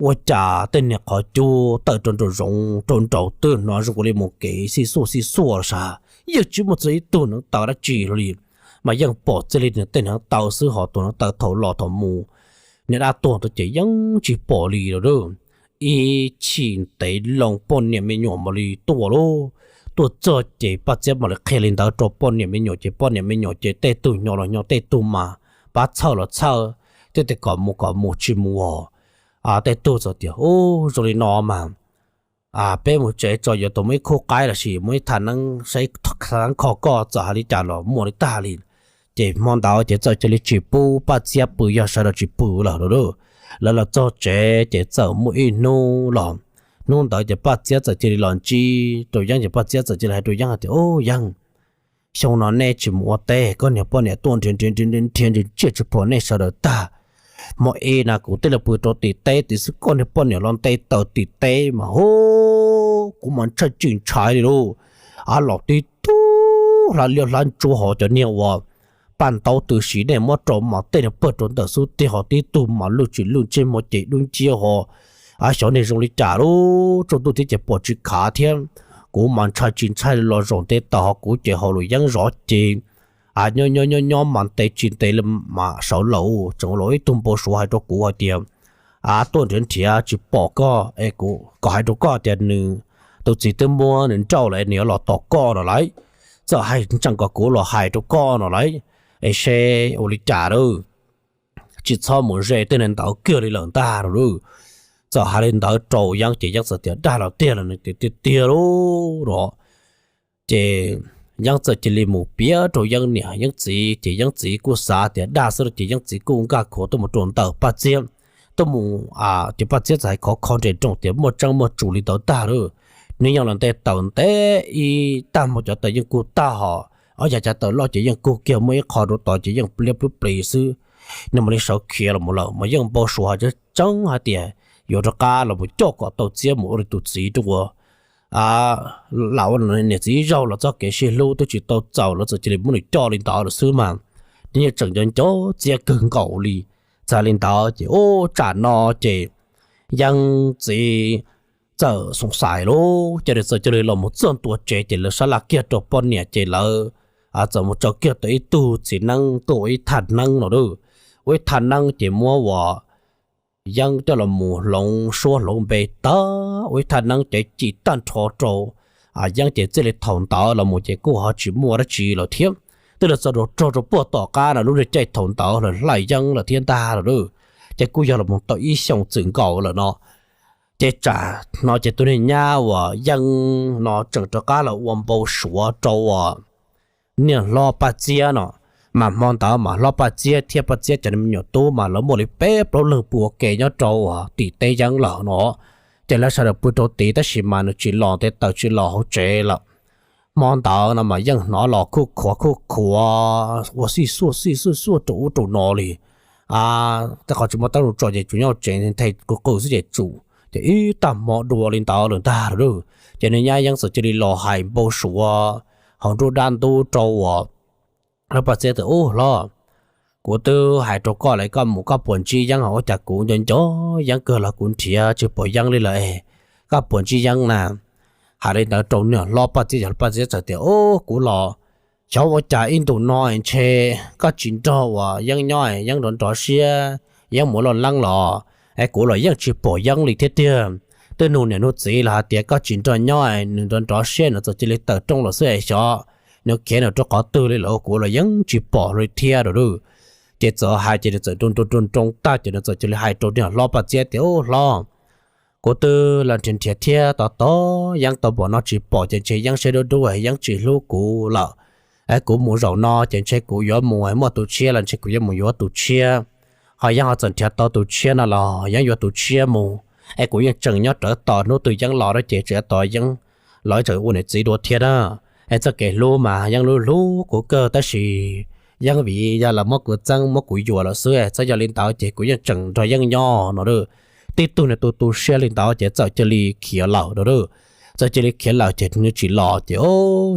Ua cas tej niag qhov cub tawm rau nraum zoov rau nraud twb hnov zoo li mus kev xij xuaj xij xuaj los sav, yeej tsis muaj txog ib tug neev taw dab tsi li. Mas yeej pom txij li nws tej neev taw xwb, ho tus neev taw thaum los thaum mus, niag dab tuag ntawd ces yeej tsis pom li lawm. Ib chim ntev loo poj niam me nyuam mam li tuaj lauj. Tuaj txog ces Paj Txiab mam li qhia li ntawd rau poj niam me nyuam ces poj niam me nyuam ces tej tug nyo los nyo tej tug mas pab txhawj los txhawj, tej tias kom mus kom mus tsis mus os. Tej tug txawm tias, Ub, zoo li no mas peb mus tsev tso, yuav tau muaj ib khub qaib los sis muaj ib thaj neeb saib, thaj neeb kho koj, txawm hais li cas los muaj li tag li. Ces hmo ntawd ces txawm cia li tsis pub Paj Txiab pw, yog sawv daws tsis pw lawm lauj. Lawv los txog tsev ces txawm muaj ib hnub los, hnub ntawd ces Paj Txiab txawm cia li los ntsib rau Yeeb ces Paj Txiab txawm cia li hais rau Yeeb hais tias, Ub Yeeb, xyoo no nej tsis mus ua teb, koj niag poj niam tuaj nrhiav nrhiav nrhiav nrhiav tsiaj tsis pom nej sawv daws tag. Hmo ib na kuv twb los pw rau tim teb tid xwb, koj niag poj niam los nte taws tim teb mas hu, kuv mas ntshai tsis ntshai li lauj. Av los tib tug hlab liab hlab ntsuab, ho cov niag uas paj ntaub tw siv nej muab rau mas tej niag pawg rau ntawm xub ntiag, ho tib tug mas lwj tsis lwj ntsej muag ces dub nciab ho. Av xyov niag zoo li cas lauj, tsaus ntuj thiab ces pom tsis khav thiab. Kuv mas ntshai tsis ntshai los zaum nte taws, ho kuv ces hauv lus yeeb zov ces nyob nyob nyob nyob mas nte tsis ntev li mas sawv los tseem los ib tug npau suav hais rau kuv hais tias, Av, tuaj nrhiav nrhiav tsis pom koj es kuv kom hais rau koj tias nws tus txiv twb muab nws nrauj lawm, nws yuav los tos koj no lauj. Txawm hais ntsees kom kuv los hais rau koj no lauj, es seb ua li cas lauj. Tsis txhob mus ze tej neeg ntawd kiag li lawm ntag no lauj. Txawm hais li ntawd rau Yeeb ces Yeeb txawm tias, Dag los tiag los nws tias tiag tiag lauj no. Ces Yeeb txawm cia li mus piav rau Yeeb niam Yeeb txiv, ces Yeeb txiv kuj xav tias dag xwb los ces Yeeb txiv kuj nkag khuav tuaj mus rau ntawm Paj Txiab, tuaj mus, ces Paj Txiab txawm hais khov kho nres nroos tias, Muaj tseeb muaj tsum li ntawd tag lauj. Nws yeej los nte taws ntev ib tag hmo, cov taws yeej kug tag ho, ob yav cav taws loj ces yeej kug kiag, muaj ib qho rau tod ces yeej pliab plub plis xwb. Nws mam li sawv khiav los mus lawm, mas yeej npau suav hais tseeb hais tias yuav rov qab los mus coj kom tau Txiab mus ua li tus txiv rau ua lam ua niam txiv ib zaug los txoj kev sib hlub twb tsis tau txaus, lawv txawm cia li muab nws coj li ntawd lawm xwb mas. Ces yeej tseem nco nco Txiab kawg nkaus li. Txawm li ntawd ces ub, tsam no ces Yeeb txiv txawm xoom xais lauj, ces nws txawm cia li los mus txog ntua tsev ces lawv sab laj kiag rau poj niam ces lawv txawm mus tsaws kiag tau ib tug txiv neeb tuaj ua ib thaj neeb no lauj. Ua ib thaj neeb ces muab uas Yeeb coj los mus hloov suab hloov npe tag, ua ib thaj neeb cev cim tag nrho rau Yeeb ces txij li thaum ntawd los mus ces kuj ho tsis muaj dab tsi lawm thiab. Twb los txog rau rog rau puag tom qab no lub niag caij thaum ntawd lawv hlais Yeeb lawm thiab ntag lawm lauj. Ces kuj yog los mus tau ib xyoos txwm nkaus lawm no. Ces tsam no ces tus niag nyab uas Yeeb no tseem rov qab los ua npau suav rau uas niag hlob Paj Txiab no. Mas hmo ntawd mas hlob Paj Txiab thiab Paj Txiab cov me nyuam tub mas lawv muaj li peb plaub leeg pw ua ke nyob rau uas tim teb Yeeb lawm no. Ces lawv sawv daws pw rau tid tab sis mas nws tsis los nte taws tsis los hauv tsev lawm. Hmo ntawd no mas yeej hnov los khuj khuav khuj khuav ua xij xuaj xij xuaj xuaj rau ub rau no li. Tej qhov tsis muaj teeb tso ces tsuas nyob tsev nthe qw qw xwb ces tsum ces ib tag hmo dua li ntawd lawm ntag lawm. Ces nws nyab yeeb txawm cia li los hais npau suav hauv nruab dab ntub rau uas Hlob Paj Txiab tias, Ub hlob, kuv twb hais rau koj lawm koj mus koj puas ntsib yeeb? Ua cas kuv nco nco yeeb kawg los kuv nrhiav tsis pom yeeb li lawm es koj puas ntsib yeeb na? Hais li ntawd rau niag Hlob Paj Txiab, Hlob Paj Txiab txawm tias, Ub, kuv los xyov ua cas ib ntus no ntshe koj tsis nrog uas yeeb nyob, yeeb nrov nrov siab, yeeb mus loj leeb los es kuv los yeej tsis pom yeeb li thiab tiag. Twb nug niam nug txiv los hais tias koj tsis nrog nyob, nws nrov nrov siab nws txawm cia li tawm rooj los xwb es xyov nws khiav nws rau qhov twg li lawm, kuv los yeej tsis pom li thiab lawm. Ces txawm hais ces nws txawm nroo nroo nroo tag ces nws txawm cia li hais rau niag Hlob Paj Txiab tias, Ub hlob, kuv twb los nrhiav nrhiav thiab tos tos yeeb tau npaum no tsis pom ces ntshe yeeb siab dub dub es yeeb tsis hlub kuv lawm. Es kuv mus zaum no ces ntshe kuv yuav mus muaj tus tshiab los ntshe kuv yuav mus yuav tus tshiab. Ho yeeb ho txawm nrhiav tau tus tshiab no los yeeb yuav tus tshiab mus, es kuv yeej tseem nyob rawv tos hnub twg yeeb los ces tseem tos yeeb los tseem ua niam txiv dua thiab na. Es txoj kev hlub mas yeeb hlub hlub kuv kawg tab sis yeeb vim yog lawv muab kuv txeeb muab kuv yuam lawm xwb, txhob yog li ntawd ces kuv yeej tseem nrog yeeb nyob no. Tib tug niag tu tu siab li ntawd ces txawm cia li khiav lawm no. Txawm cia li khiav lawm ces nws tsis los ces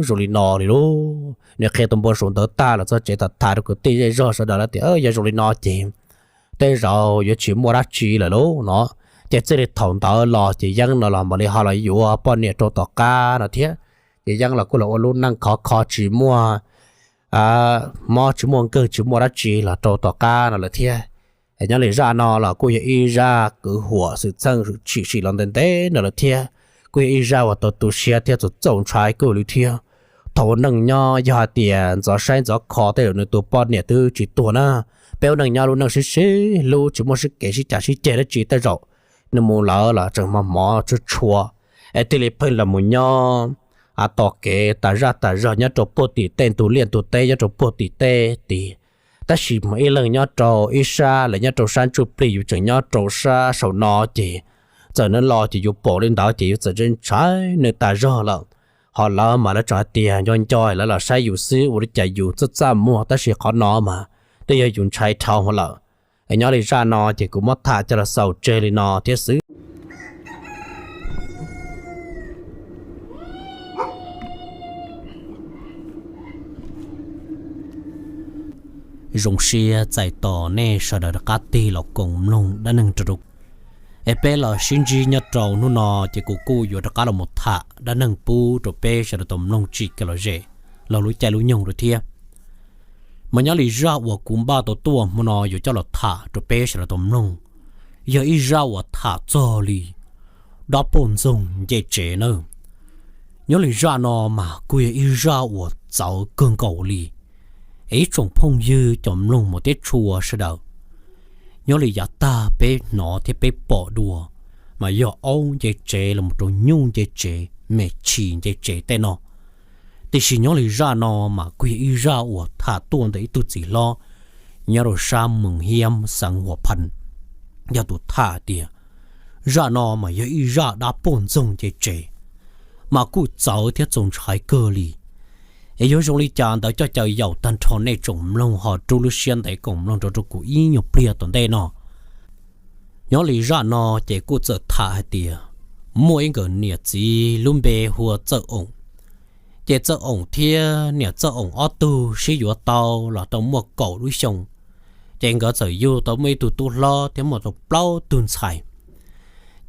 zoo li no li lauj. Nws qhia tus npau suav ntawd tag los txog tsev tham tham rau kwv tij zej zog sawv daws lawv tias, Yog zoo li no ces tej zaum yuav tsis muaj dab tsi lawm lauj no. Ces txij li thaum ntawd los ces yeeb no los mam li ho los yuav poj niam rau tom qab no thiab. Ces yeeb los kuj los ua lub neej khov kho tsis muaj mob tsis muaj nkeeg tsis muaj dab tsi los rau tom qab no lawm thiab. Nyob li zaj no los kuj yog ib zaj kwv huam xwm txheej tshwm sim los ntev ntev no lawm thiab. Kuj yog ib zaj uas tau tu siab thiab txaus txaus ntshai kawg li thiab. Thaum ua neej nyob yog hais tias ntxov saib ntxov kho tej zaum nws tus poj niam twb tsis tuag na. Peb ua neej nyob lub neej sib sib hlub tsis muaj sib kev sib cav sib ceg dab tsi tej zaum nws mus lawm los tseem mos mos tshua tshua es thiaj li pheej los mus nyob tos kev tas zaj tas zog nyob rau puag tim tej ntug liaj ntug teb nyob rau puag tim tej tid. Tab sis mas ib leeg nyob rau ib sab, lawv nyob rau sab ntsuj plig, yus tseem nyob rau sab saum no ces txawm nws los ces yus pom li ntawd ces yus txawm ntshai nws tas zog lawm. Ho lawv mas lawv tseem hais tias nco nco lawv los saib yus xwb ua li cas yus txaj txaj muag tab sis qhov no mas twb yog yus ntshai dhau lawm. Nyob li zaj no ces kuv muab tham coj los xaus tseg li no thiab xwb. Zoo siab txais tos nej sawv daws rov qab tig los koom mloog dab neeg rau rau es peb los sib ntsib nyob rau hnub no ces kuv kuj yuav rov qab los mus tham dab neeg pub rau peb sawv daws tau mloog tsim kev lom zem los lub caij lub nyoog rau thiab. Mas nyob li zaj uas kuv npaj tau tuaj hmo no yuav coj los tham rau peb sawv daws tau mloog yog ib zaj uas tham txog li dab poj ntxoog nce tsev na. Nyob li zaj no mas kuj yog ib zaj uas txawv kawg nkaus li. Es ib tsoom phooj ywg cov mloog mus teb tshua sawv daws, nyob li yav tag peb hnov thiab peb pom dua mas yog aub nce tsev los rau nyuj nce tsev, me chis nce tsev tej no. Tiam sis nyob li zaj no mas kuj yog ib zaj uas tham tuaj ntawm ib tug txiv hlob nyob rau sab Moos Hiab xeev Huas Phan yog tus tham tias zaj no mas yog ib zaj dab poj ntxoog nce tsev, mas kuj txawv thiab txaus ntshai kawg li. Es yuav zoo li cas ntawd coj caw yaum tag nrho nej tsoom mloog ho rub lub siab ntev koom mloog rau rau kuv ib nyuag pliag tom ntej no. Nyob li zaj no ces kuj txawm tham hais tias muaj ib nkawd niam txiv lub npe hu ua Txawj Oom. Ces Txawj Oom thiab niam Txawj Oom ob tug sib yuav tau los tau muaj kaum lub xyoo, ces nkawd txawm yug tau muaj ib tug tub hlob thiab muaj tau plaub tug ntxhais.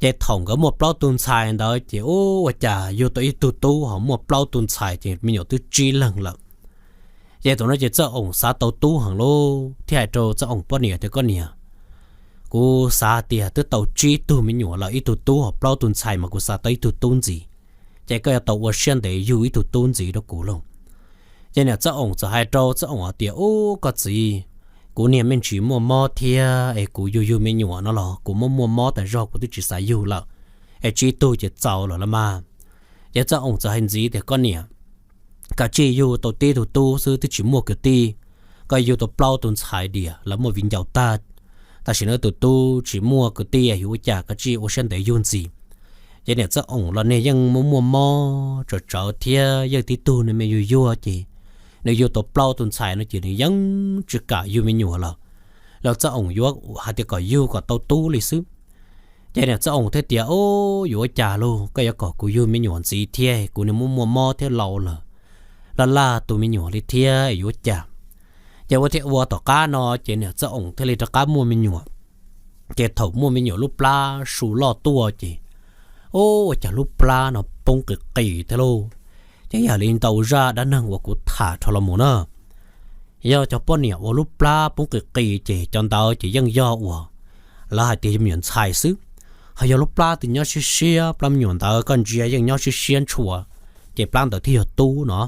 Ces thaum nkawd muaj plaub tug ntxhais ntawd ces ua cas yug tau ib tug tub ho muaj plaub tug ntxhais ces me nyuam twb tsib leeg lawm. Ces thaum no ces Txawj Oom xav tau tub heev lauj thiab hais rau Txawj Oom poj niam tias, Koj niam, kuv xav tias twb tau tsib tug me nyuam lawm, ib tug tub ho plaub tug ntxhais mas kuv xav tau ib tug tub ntxiv. Ces koj yuav tau ua siab ntev yug ib tug tub ntxiv rau kuv lauj. Ces niam Txawj Oom txawm hais rau Txawj Oom hais tias, Ub koj txiv, kuv niag me ntsis muaj mob thiab es kuv yug yug me nyuam no los kuv muaj muaj mob tas zog kuv twb tsis xav yug lawm, es tsib tug ces txaus lawm los mas. Ces Txawj Oom txawm hais ntxiv tias, Koj niam, koj tsij yug tau tib tug tub xwb twb tsis muaj kwv tij, koj yug tau plaub tug ntxhais diam lawv muaj viv ncaus tag. Tam sim no tus tub tsis muaj kwv tij yuav ua cas, koj tsij ua siab ntev yug ntxiv. Ces niam Txawj Oos los niag yeej muaj muaj mob tsawv tsawv thiab yeej tib tug nws me yuag yuag ces nws yug tau plaub tus ntxhais no ces nws yeej tsis kam yug me nyuam lawm. Los Txawj Oos yuav hais tias kom yug kom tau tub li xwb. Ces niam Txawj Oos thiaj tias, Ub, yuav ua cas lauj, koj yuav kom kuv yug me nyuam ntxiv thiab, kuv niag muaj muaj mob thiab laus lawm, laj laj tus me nyuam li thiab yuav ua cas. Ces ua thiaj ua tom qab no ces niam Txawj Oos thiaj li rov qab muaj me nyuam. Ces thaum muaj me nyuam lub plab su loj tuaj ces, ub, ua cas lub plab no poob qis qis thiab lauj. Ces yog li ntau zaj dab neeg uas kuv tham dhau los mus na, yog cov poj niam uas lub plab poob qis qis ces cov ntawd ces yeej yog uas lawv hais tias yog me nyuam ntxhais xwb. Ho yog lub plab twg nyob siab siab, plab me nyuam ntawd koj ntsia yeej nyob siab siab ntshua, ces plab ntawd thiaj yog tub no.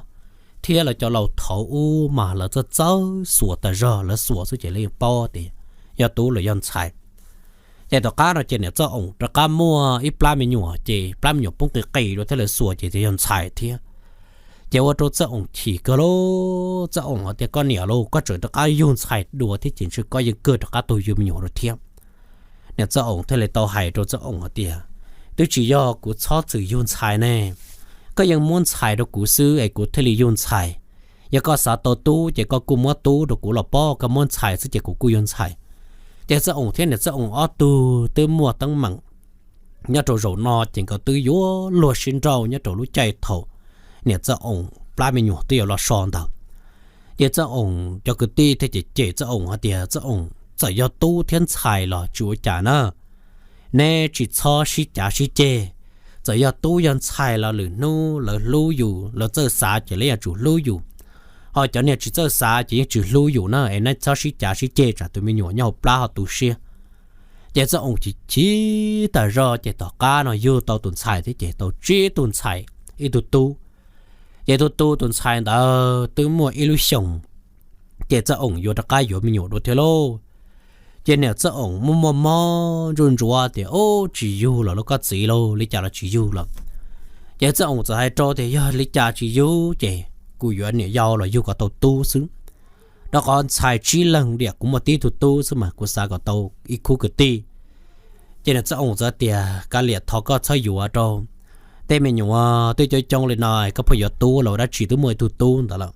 Thiab lawv cov laus thaum ub mas lawv txawj txawj xuas tas zog, lawv xuas xwb ces lawv yeej paub tias yog tub los yog ntxhais. Ces tom qab no ces niam Txawj Oos rov qab muaj ib plab me nyuam, ces plab me nyuam poob qis qis dua thiab lawv xuas ces tias yog ntxhais thiab. Ces ua rau Txawj Oos chim kawg lauj. Txawj Oos hais tias, Koj niam lauj, koj tseem rov qab yug ntxhais dua thiab ces ntshe koj yeej kawg rov qab tau yug me nyuam dua thiab. Niam Txawj Oos thiaj li tau hais rau Txawj Oos hais tias, Twb tsis yog kuv txhob txwm yug ntxhais ne, koj yeej muab ntxhais rau kuv xwb es kuv thiaj li yug ntxhais. Yog koj xav tau tub ces koj kuj muab tub rau kuv los pob, koj muab ntxhais xwb ces kuv kuj yug ntxhais. Ces Txawj Oos thiab niam Txawj Oos ob tug twb muaj teeb meem nyob rau zaum no ces nkawd twb yuav luag sib nrauj nyob rau lub caij thaum niam Txawj Oos plab me nyuam twb yuav los so ntawd. Ces Txawj Oos cov kwv tij thiaj cem cem Txawj Oos hais tias, Txawj Oos, txawm yog tub thiab ntxhais los tsis ua cas na, neb tsis txhob sib cav sib ceg. Txawm yog tub yog ntxhais los lwm hnub lawv hlub yus, lawv txawj xav ces lawv yuav tsum hlub yus. Ho cov niag tsis txawj xav ces yeej tsis hlub yus na, es neb txhob sib cav sib ceg tsam tus me nyuam nyob hauv plab ho tu siab. Ces Txawj Oos chim chim tas zog ces tom qab no yug tau tus ntxhais thiab ces tau tsib tug ntxhais, ib tug tub. Ces tus tub tus ntxhais ntawd twb muaj ib lub xyoos, ces Txawj Oos yuav rov qab yuav me nyuam dua thiab lauj. Ces niam Txawj Oos muaj muaj mob ntsuj ntsuav tias, Ub, tsis yug los lauj koj txiv lauj, li cas los tsis yug lawm. Ces Txawj Oos txawm hais rau tias, Yog li cas tsis yug ces kuv yuav niam yau los yug kom tau tub xwb. Rau qhov ntxhais tsib leeg diam kuv muaj tib tug tub xwb mas kuv xav kom tau ib khub kwv tij. Ces niam Txawj Oos txawm tias, Kav liam, thov koj txhob yuav rau, tej me nyuam twb coob coob li no koj pheej yuav tub los dab tsi, twb muaj ib tug tub ntawd lawm.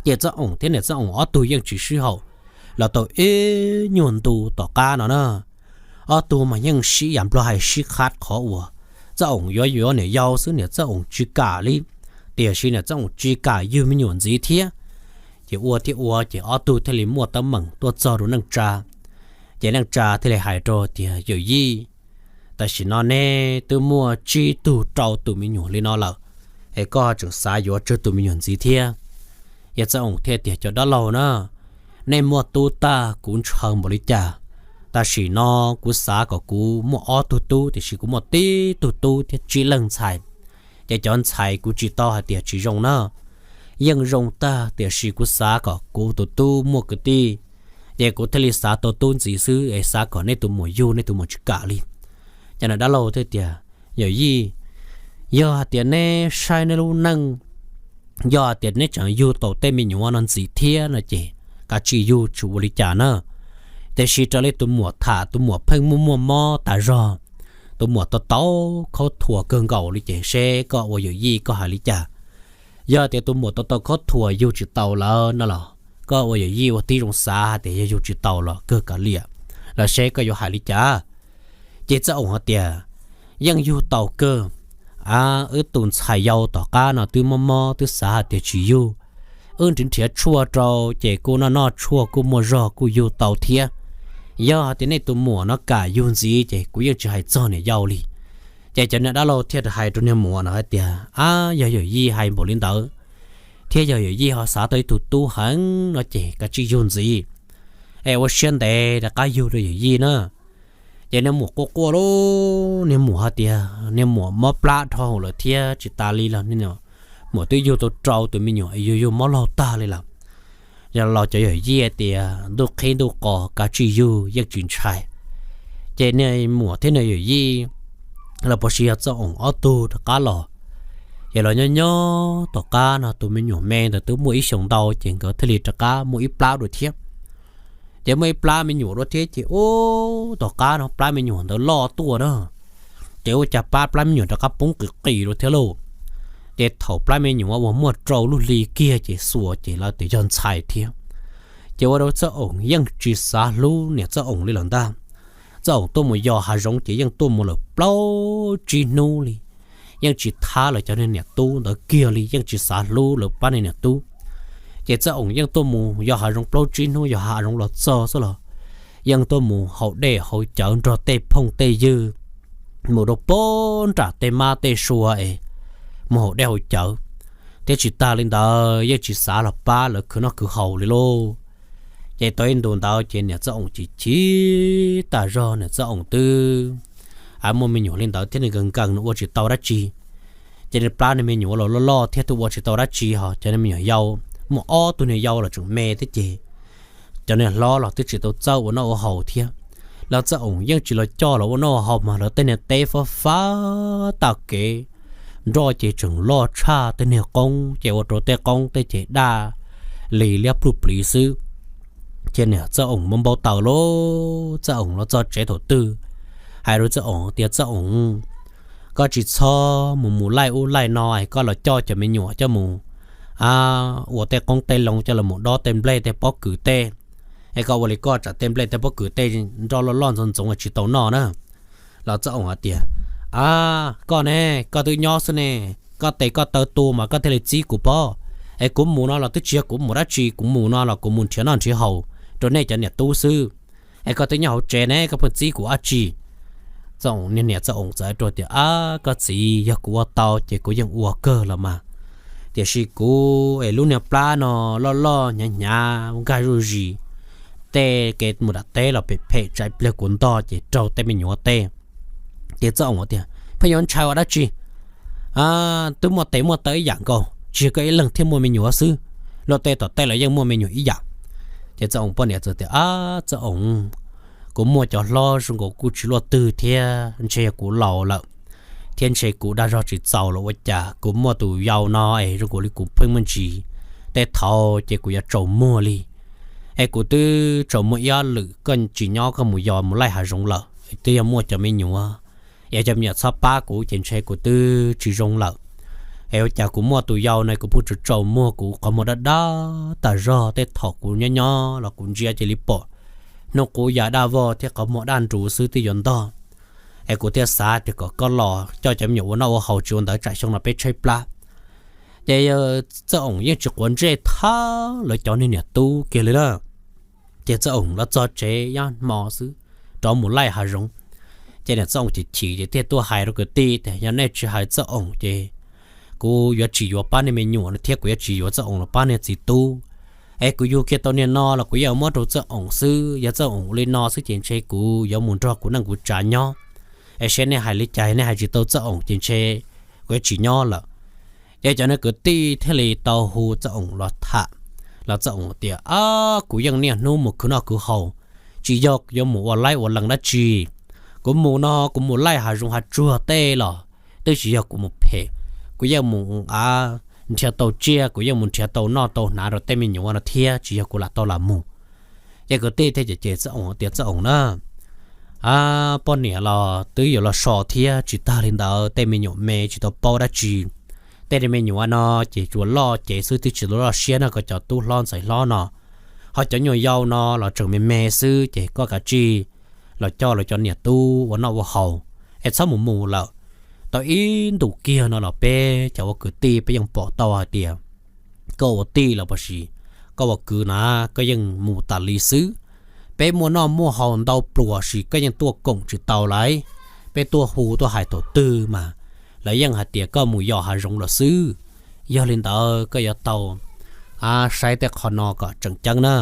Ces Txawj Oos thiab niam Txawj Oos ob tug yeej tsis sib haum los tau ib nyuag ntu tom qab no na. Ob tug mas yeej sib yam nplog hais sib qhab qhov uas Txawj Oos yuav yuav niam yau xwb, niam Txawj Oos tsis kam li, tiam sis niam Txawj Oos tsis kam yug me nyuam ntxiv thiab. Ces ua thiab ua ces ob tug thiaj li muaj teeb meem tuaj txog rau neej tsa. Ces neej tsa thiaj li hais rau tias, Yawm yij, tam sim no neb twb muaj tsib tug rau tus me nyuam li no lawm, es koj tseem xav yuav tsawg tus me nyuam ntxiv thiab? Yawg Txawj Oos thiaj tias, Cov dab laug na, nej muaj tub tag kuv ntshaw npaum li cas. Tam sim no kuv xav kom kuv muaj ob tug tub, tiam sis kuv muaj tib tug tub thiab tsib leeg ntxhais. Ces cov ntxhais kuv tsis tau hais tias tsis zoo na, yeej zoo tag, tiam sis kuv xav kom kuv tus tub muaj kwv tij, ces kuv thiaj li xav tau tub ntxiv xwb, es xav kom nej tus muam yug nej tus muam tsis kam li. Ces niag dab laug thiaj tias, Yawm yij, yog hais tias neb saib neb lub neej, yog hais tias neb tseem yug tau tej me nyuam no ntxiv thiab no ces kav tsij yug tsis ua li cas na. Tiam sis raws li tus muam tham, tus muam pheej muaj muaj mob tas zog, tus muam tau tau khaub thuas kawg nkaus li ces seb koj ua yawm yij koj hais li cas. Yog tias tus muam tau tau khaub thuas yug tsis tau lawm no los koj ua yawm yij ua tib zoo xav hais tias yog yug tsis tau los kawg kav liam, los seb koj yuav hais li cas. Ces Txawj Oos hais tias, Yeej yug tau kawg. A, wb tus ntxhais yau tom qab no twb mob mob twb xav hais tias tsis yug. Wb nrhiav nrhiav tshuaj rau ces kuj noj noj tshuaj kuj muaj zog kuj yug tau thiab. Yog hais tias nej tus muam no kam yug ntxiv ces kuv yeej tsis hais txog niam yau li. Ces cov niag dab laug thiaj hais rau niag muam no hais tias, A, yog yawm yij hais npaum li ntawd thiab yog yawm yij ho xav tau ib tug tub heev no ces kav tsij yug ntxiv, es ua siab ntev rov qab yug rau yawm yij na. Ces niag muam quaj quaj lauj, niag muam hais tias niag muam mob plab dhau hwv lawm thiab tsis tas li los niag muam twb yug tau rau tus me nyuam es yug yug mob laug tag li lawm. Yog los cov yawm yij tias ntuj qhib ntuj qos kav tsij yug yeej tsis ntshai. Ces niag muam thiab niag yawm yij los puas sis yog Txawj Oos ob tug rov qab los. Ces los nyob nyob tom qab no tus me nyuam me ntawd twb muaj ib xyoos ntau ces nkawd thiaj li rov qab muaj ib plab dua thiab. Ces muaj ib plab me nyuam dua thiab ces ub tom qab no plab me nyuam ntawd loj tuaj na. Ces ua cas pab plab me nyuam rov qab poob qis qis rau thiab lauj. Ces thaum plab me nyuam uas muaj rau lub hli kiag ces xuas ces lawv tias yog ntxhais thiab. Ces ua rau Txawj Oom yeej tsis xav hlub niam Txawj Oom li lawm ntag. Txawj Oom tuaj mus yos hav zoov ces yeej tuaj mus lawm plaub tsib hnub li, yeej tsis thab lawv cov niam tub ntawd kiag li, yeej tsis xav hlub lawv pab niag niam tub. Ces Txawj Oom yeej tuaj mus yos hav zoov plaub tsib hnub, yos hav zoov los txog xwb los yeej tuaj mus haus dej haus cawv nrog tej phooj tej ywg, mus rau pem nram tej mab tej sua es mus haus dej haus cawv. Thiab tsis tag li ntawd yeej tsis xav los pab lawv khwv noj khwv haus li lauj. Ces tau ib ntus ntawd ces niam Txawj Oom chim chim tas zog, niam Txawj Oom twb muaj me nyuam li ntawd thiab nws nkees nkees nws ua tsis tau dab tsi. Ces nws plab niag me nyuam los loj loj thiab twb ua tsis tau dab tsi, ho cov niag me nyuam yau, muaj ob tug niag yau los tseem me thiab ces cov niag hlob los twb tsis tau txawj ua noj ua haus thiab. Lawv Txawj Oom yeej tsis los coj los ua noj ua haus mas lawv tej niag teb fab fab tag kev, nroj ces tseem loj tshaj tej niag qoob ces ua rau tej qoob tej ces daj li liab pluj pliv xwb. Ces niam Txawj Oom npau npau taws lauj, Txawj Oom los txog tsev thaum twg hais rau Txawj Oom tias, Txawj Oom, koj tsis txhob mus mus laij ub laij no es koj los coj cov me nyuam coj mus ua tej qoob tej loo, coj los mus dob tej nplej tej pob kws tej. Es koj ua li koj tsam tej nplej tej pob kws tej nroj loj loj ntxoov ntxoov tsis tau noj na. Los Txawj Oom hais tias, A, koj ne, koj twb nyob xwb ne, koj tes koj taw tu mas koj thiaj li txib kuv pob. Es kuv mus no los twb tsis yog kuv mus dab tsi, kuv mus no los kuv mus nrhiav noj nrhiav haus rau nej cov niam tub xwb. Es koj twb nyob hauv tsev ne, koj pheej txib kuv dab tsi? Txawj Oom niag niam Txawj Oom txawm hais rau tias, A, koj txiv, yog kuv ua tau ces kuv yeej ua kawg los mas. Tiam sis kuv es lub niag plab no loj loj hnyav hnyav nkag zuj zus, tej kev mus nram teb los phem phem, tsam pliag kuv ntog ces raug tej me nyuam tej. Ces Txawj Oom tias, Pheej yuav ntshai ua dab tsi? Twb muaj tes muaj taw ib yam nkaus, tsis yog koj ib leeg thiaj muaj me nyuam xwb, luag tej tom tej los yeej muaj me nyuam ib yam. Ces Txawj Oom poj niam txawm tias, A, Txawj Oom, kuv muaj cov hlob zoo nkaus kuj tsis luaj twg thiab, ntshe yog kuv laus lawm thiab ntshe kuv dag zog tsis txaus los ua cas kuv muaj tus yau no es zoo nkaus li kuv pheej muaj ntsis, tej thaum ces kuv yuav tsaus muag li. Es kuv twb tsaus muag ib ob lwm, koj tsis nyob koj mus yos mus laij hav zoov lawm, twb yog muaj cov me nyuam, yog cov me nyuam txhob pab kuv ces ntshe kuv twb tsis zoo lawm. Es ua cas kuv muaj tus yau no kuv pheej tsaus tsaus muag, kuv qhov muag daj daj tas zog, tej thaum kuv nyob nyob los kuv ntsia cia li pom hnub qub ya daj vog thiab qhov muag daj nruv xwb twb yuav ntog. Es kuv thiaj xav tias kom koj los coj cov me nyuam ua noj ua haus tsis ua ntawd tsam xyoo no peb tshaib plab. Ces Txawj Oom yeej tsis quav ntsej thab lawv cov niag niam tub kiag li na. Ces Txawj Oom los txog tsev ib hmo xwb, rov mus laij hav zoov. Ces niam Txawj Oom chim chim ces thiaj tuaj hais rau kwv tij tias, Yog nej tsis hais Txawj Oom ces kuv yuav tsis yuav pab niag me nyuam no thiab kuv yuav tsis yuav Txawj Oom los pab niag txiv tub. Es kuv yug kiag tau niag no los kuv yeej muab rau Txawj Oom xwb, yog Txawj Oom li no xwb ces ntshe kuv yuav mus nrog kuv neej kuv tsav nyob. Es seb nej hais li cas, nej hais tsis tau Txawj Oom ces ntshe kuv yuav tsis nyob lawm. Ces cov niag kwv tij thiaj li tau hu Txawj Oom los tham, los Txawj Oom tias, Ab, kuv yeej niaj hnub mus khwv noj khwv haus, tsis yog yuav mus ua laib ua lees dab tsi. Kuv mus no kuv mus laij hav zoov hav tsuag tej los twb tsis yog kuv mus phem, kuv yeej mus av nrhiav tau tsiaj, kuv yeej mus nrhiav tau noj tau hnav rau tej me nyuam no thiab, tsis yog kuv lam tau lam mus. Ces kwv tij thiaj cem cem Txawj Oom tias, Txawj Oom na, poj niam los twb yuav los so thiab, tsis tag li ntawd tej me nyuam me tsis tau paub dab tsi. Tej me nyuam no ces tsuas loj cev xwb twb tsis tau loj siab no, koj cov tub hlob ntxhais hlob no, ho cov nyuam yau no los tseem me me xwb, ces koj kav tsij los coj los cov niam tub ua noj ua haus es txhob mus mus lawm. Tau ib ntus kiag no los peb cov ua kwv tij peb yeej pom tau hais tias koj ua tij los puas sis koj ua kwv na, koj yeej mus tas li xwb. Peb muaj noj muaj haus ntau pluas sis koj yeej tuaj koom tsis tau lawm. Peb tuaj hu tuaj hais thaum twg mas lawv yeej hais tias koj mus yos hav zoov lawm xwb. Yog li ntawd koj yuav tau saib tej qho no kom tseem ceeb na.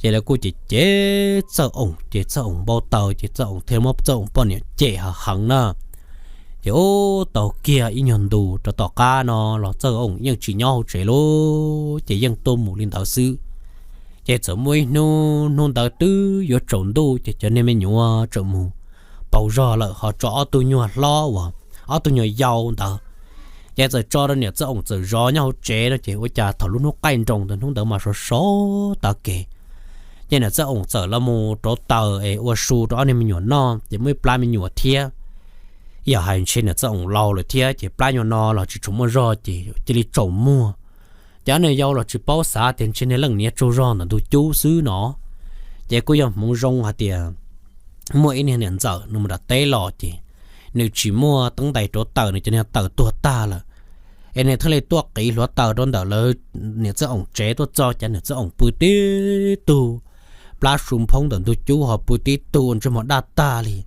Ces lawv kuj cem cem Txawj Oom, ces Txawj Oom npau taws, ces Txawj Oom thiaj muab Txawj Oom poj niam cem heev na. Ces ub, tau kiag ib nyuag ntus rau tom qab no los Txawj Oom yeej tsis nyob hauv tsev lauj, ces yeej tuaj mus li ntawd xwb. Ces txawm muaj ib hnub, hnub ntawd twb yuav tsaus ntuj, ces cov niag me nyuam tseem mus pauv zog lawm, ho tso ob tug nyuag hlob uas ob tug nyuag yau ntawd, ces txawm tso rau niam Txawj Oom txawm zov nyob hauv tsev no, ces ua cas thaum lub hnub qaij nroos ntawd, hnub ntawd mas sov sov tag kev, ces niam Txawj Oom txawm los mus rauv taws es ua su rau ob niag me nyuam noj, ces muaj ib plab me nyuam thiab. Yog hais ntshe niam Txawj Oos laus lawm thiab ces plab nyuag no los tsis tshua muaj zog ces cia li tsaus muag. Ces ob niag yau los tsis paub xav tias ntshe niag leej niam tsaug zog ntawm ntug cub xwb no. Ces kuj yog hmoov zoo hais tias muaj ib niag niam ntxawm nws mus nram teb los ces nws tsis muaj teeb ntais rauv taws, nws cov niag taws tuag tag lawm. Es nws thiaj li tuaj qiv hluav taws rau ntawm lawv niam Txawj Oos tsev tuaj txog ces niam Txawj Oos pw tib tug plab su phoob ntawm ntug cub ho pw tib tug ntsej muag daj tag li.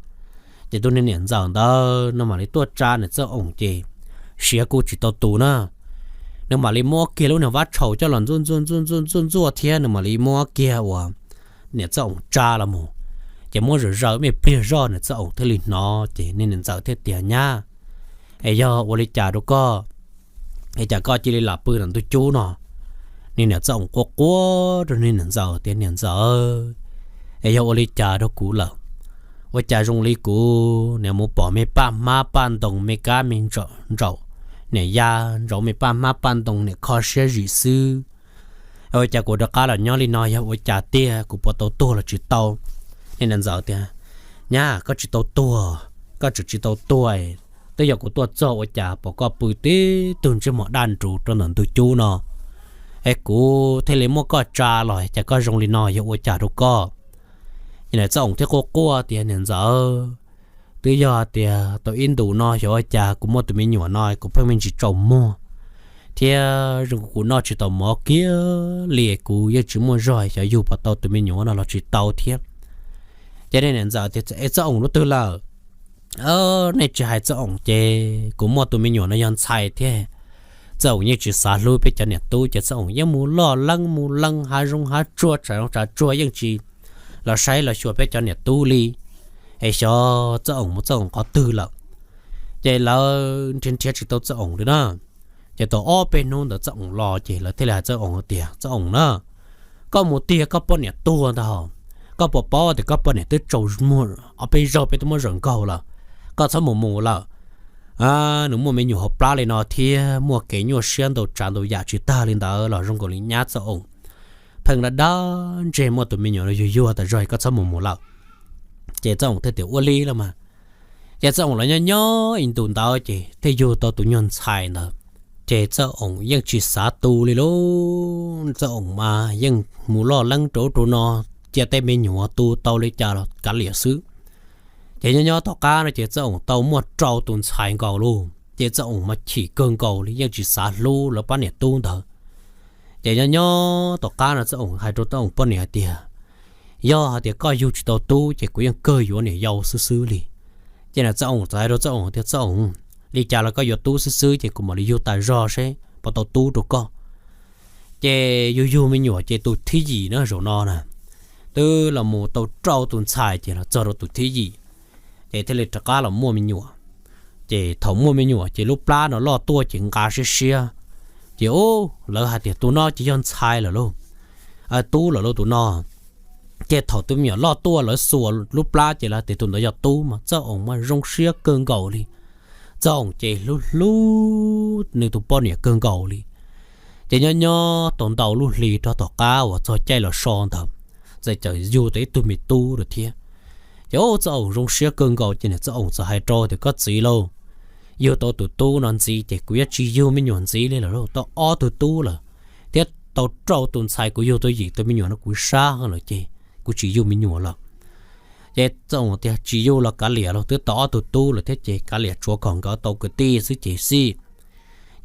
Ces tus niag niam ntxawm ntawd nws mam li tuaj tsa niam Txawj Oos ces siav kuj tsis tau tus na. Nws mam li muab kiag lub niag vab tshaus coj los ntxuaj ntxuaj ntxuaj ntxuaj ntxuaj thiab nws mam li muab kiag uas niam Txawj Oos tsa los mus, ces muab zaws zaws me pliag zoj niam Txawj Oos thiaj li hnov ces niag niam ntxawm thiaj tias, Nyab, es yog ua li cas rau koj es cas koj cia li lam pw ntawm ntug cub no? Niag niam Txawj Oos quaj quaj rau niag niam ntxawm tias, Niam ntxawm, es yog ua li cas rau kuv lawm? Ua cas zoo li kuv nim mus pom me paj hmab paj ntoo me kab me ntsaum, niam ya ntsauv me paj hmab paj ntoo niam kho siab zim xwb. Ua cas kuv rov qab los nyob li no yog ua cas tiag, kuv puas tau tuag los tsis tau? Niag niam ntxawm tias, Nyab, koj tsis tau tuag, koj tseem tsis tau tuag. Twb yog kuv tuaj txog ua cas pom koj pw tib tug ntsej muag daj nruv rau ntawm ntug cub no, es kuv thiaj li muab koj tsa los, cas koj zoo li no yog ua cas rau koj? Ces niam Txawj Oos thiaj quaj quaj tias, Niam ntxawm, twb yog tias tau ib ntus no xyov ua cas kuv muaj tus me nyuam no kuv pheej me ntsis tsaus muag thiab zoo kuv noj tsis tau mov kiag li, kuv yeej tsis muaj zog xyov yug puas tau tus me nyuam no los tsis tau thiab. Ces niag niam ntxawm tias, Es Txawj Oos lub twg lawm? Nej tsis hais Txawj Oos ces kuv muaj tus me nyuam no yog ntxhais thiab. Txawj Oos yeej tsis xav hlub peb cov niam tub ces Txawj Oos yeej mus loj leeb mus leeb hav zoov hav tsuag tsav zoov tsav tsuag yeej tsis los saib los xyuas peb cov niam tub li. Es xyov Txawj Oos mus Txawj Oos qhov twg lawm. Ces lawv nrhiav nrhiav tsis tau Txawj Oos li na. Ces tau ob peb hnub ntawd Txawj Oos los ces lawv thiaj li hais Txawj Oos tias, Txawj Oos na, koj mus tiag koj poj niam tuag ntag, koj puas paub tias koj poj niam twb tsaus muag ob peb zaug peb twb muab zawm nkaug lawm, koj txhob mus mus lawm. Nws muaj me nyuam hauv plab li no thiab muaj kev nyuaj siab ntau tsav ntau yam tsis tag li ntawd los zoo nkaus li nyab Txawj Oos pheej dab dab ntseg muaj tus me nyuam no yuag yuag tas zog, koj txhob mus mus lawm. Ces Txawj Oos thiaj tias ua li los mas. Ces Txawj Oos los nyob nyob ib ntus ntawd ces thiaj yug tau tus nyuag ntxhais ntawd. Ces Txawj Oos yeej tsis xav tu li lauj, Txawj Oos mas yeej mus loj leeb rau ub rau no, cia tej me nyuam tu tau li cas los kav liam xwb. Ces nyob nyob tom qab no ces Txawj Oos tau muaj rau tus ntxhais nkaus lauj, ces Txawj Oos mas chim kawg nkaus li yeej tsis xav hlub lawv pab niam tub ntawd. Ces nyob nyob tom qab no Txawj Oos hais rau Txawj Oos poj niam hais tias, Yog hais tias koj yug tsis tau tub ces kuv yeej kawg yuav niam yau xwb xwb li. Ces na Txawj Oos txawm hais rau Txawj Oos tias, Txawj Oos, li cas los koj yuav tub xwb xwb ces kuv mam li yug tas zog seb puas tau tub rau koj. Ces yug yug me nyuam ces tus thib yim na zaum no na, twb los mus tau rau tus ntxhais ces los txog rau tus thib yim, ces thiaj li rov qab los muaj me nyuam. Ces thaum muaj me nyuam ces lub plab no loj tuaj ces nqa siab siab. Ces ub, lawv hais tias tus no ces yog ntxhais lawm lauj, tub lawm lauj tus no. Ces thaum tus me nyuam loj tuaj lawv xuas lub plab ces lawv tias tus ntawd yog tub mas Txawj Oos mas zoo siab kawg nkaus li. Txawj Oos ces hlub hlub nws tus poj niam kawg nkaus li. Ces nyob nyob tau ntau lub hli rau tom qab uas txog caij los so ntawd, txawm yug tau ib tug me tub lawm thiab. Ces ub, Txawj Oos zoo siab kawg nkaus ces niam Txawj Oos txawm hais rau tias, Koj txiv lauj, yug tau tus tub no ntxiv ces kuv yuav tsis yug me nyuam ntxiv li lawm lauj, tau ob tug tub lawm, thiab tau rau tus ntxhais kuv yug tau yim tus me nyuam no kuv sab heev lawm ces kuv tsis yug me nyuam lawm. Ces Txawj Oos tias, Tsis yug los kav liam lauj, twb tau ob tug tub lawm thiab ces kav liam tshuav kom nkawd tau kwv tij xwb ces xij.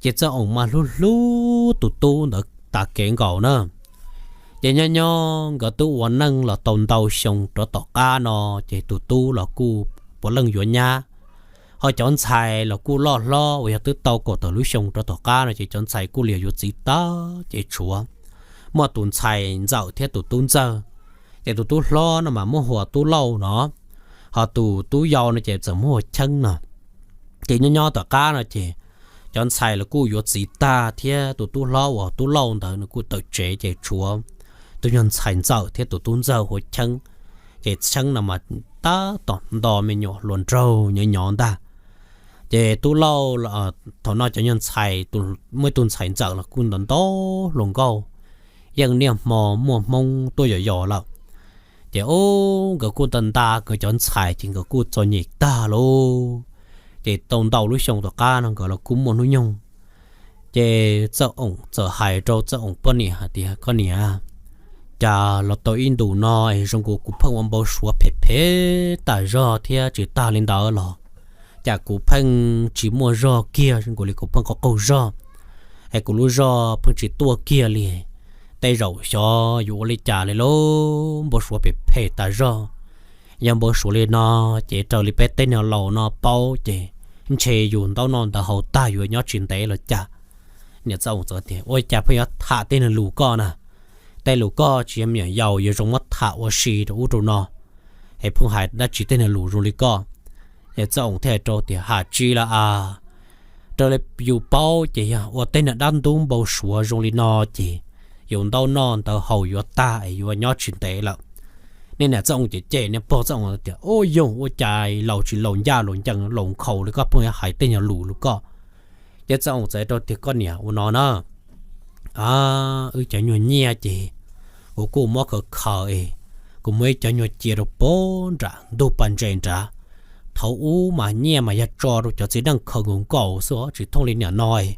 Ces Txawj Oos mas hlub hlub tus tub ntawd tas kev nkaus na. Ces nyob nyob nkawd twb ua neej los tau ntau xyoo rov tom qab no, ces tus tub los kuj puav leej yuav nyab, ho cov ntxhais los kuj loj hlob uas yog twb tau kaum tawm lub xyoo rov tom qab no ces cov ntxhais kuj liam yuav txiv tag ces tshuav muaj tus ntxhais ntxawm thiab tus tub ntxawg. Ces tus tub hlob no mas muab hu ua Tub Lauj no, ho tus tub yau no ces txawm muab hu ua Cheeb no. Ces nyob nyob tom qab no ces cov ntxhais los kuj yuav txiv tag thiab tus tub hlob uas Tub Lauj ntawd nws kuj tawm tsev ces tshuav tus nyuag ntxhais ntxawm thiab tus tub ntxawg hu ua Cheeb. Ces Cheeb no mas tab tom nto me nyuam hluas nraug nyob nyob ntag. Ces Tub Lauj, thaum no cov nyuag ntxhais, muaj ib tug ntxhais ntxawm los kuj nto nto hluas nkauj, yeej niaj hmo muaj Hmoob tuaj yos yos lawm. Ces ub, nkawd kuj nta nta nkawd cov ntxhais ces nkawd kuj txom nyem tag lauj. Ces tau ntau lub xyoo tom qab no nkawd los kuj muaj hnub nyoog. Ces Txawj Oom txawm hais rau Txawj Oom poj niam hais tias, Koj niam, cas los tau ib ntus no es zoo nkaus kuv pheej ua npau suav phem phem tas zog thiab tsis tag li ntawd los cas kuv pheej tsis muaj zog kiag, zoo nkaus li kuv pheej qaug qaug zog, es kuv lub zog pheej tsis tuaj kiag li. Tej zaum xyov yuav ua li cas li lauj, npau suav phem phem tas zog. Yog npau suav li no ces raws li peb tej niag laus no paub ces ntshe yus ntaub noj ntawv haus tag yuav nyob tsis ntev los cas. Niam Txawj Oom txawm tias, Ua cas pheej yuav tham tej niag lus koj na? Tej lus koj tsis yog me nyuam yaus yuav zoo muab tham ua si rau ub rau no, es pheej hais dab tsi tej niag lus zoo li koj? Niam Txawj Oom thiaj hais rau tias, Ham tsis los as, raws li yus paub ces yog ua tej niag dab ntub npau suav zoo li no ces yus ntaub noj ntawv haus yuav tag es yuav nyob tsis ntev lawm. Niag niam Txawj Oom cem cem niag pog Txawj Oom tias, Ub, yog ua cas laus tsis laus ncaj laus ncees laus nkhaus li koj pheej yuav hais tej niag lus li koj. Ces Txawj Oom txawm rau tias, Koj niam, ua no na, wb cov nyuag nyiaj ces kuv kuj muab khaws khaws es kuv muab ib cov nyuag cia rau pem nram ntug pas ntses nrad. Thaum ub mas nyiaj mas yog tso rau cov txiv neej khaws nkaus nkaus xwb os, tsis thooj li niam no es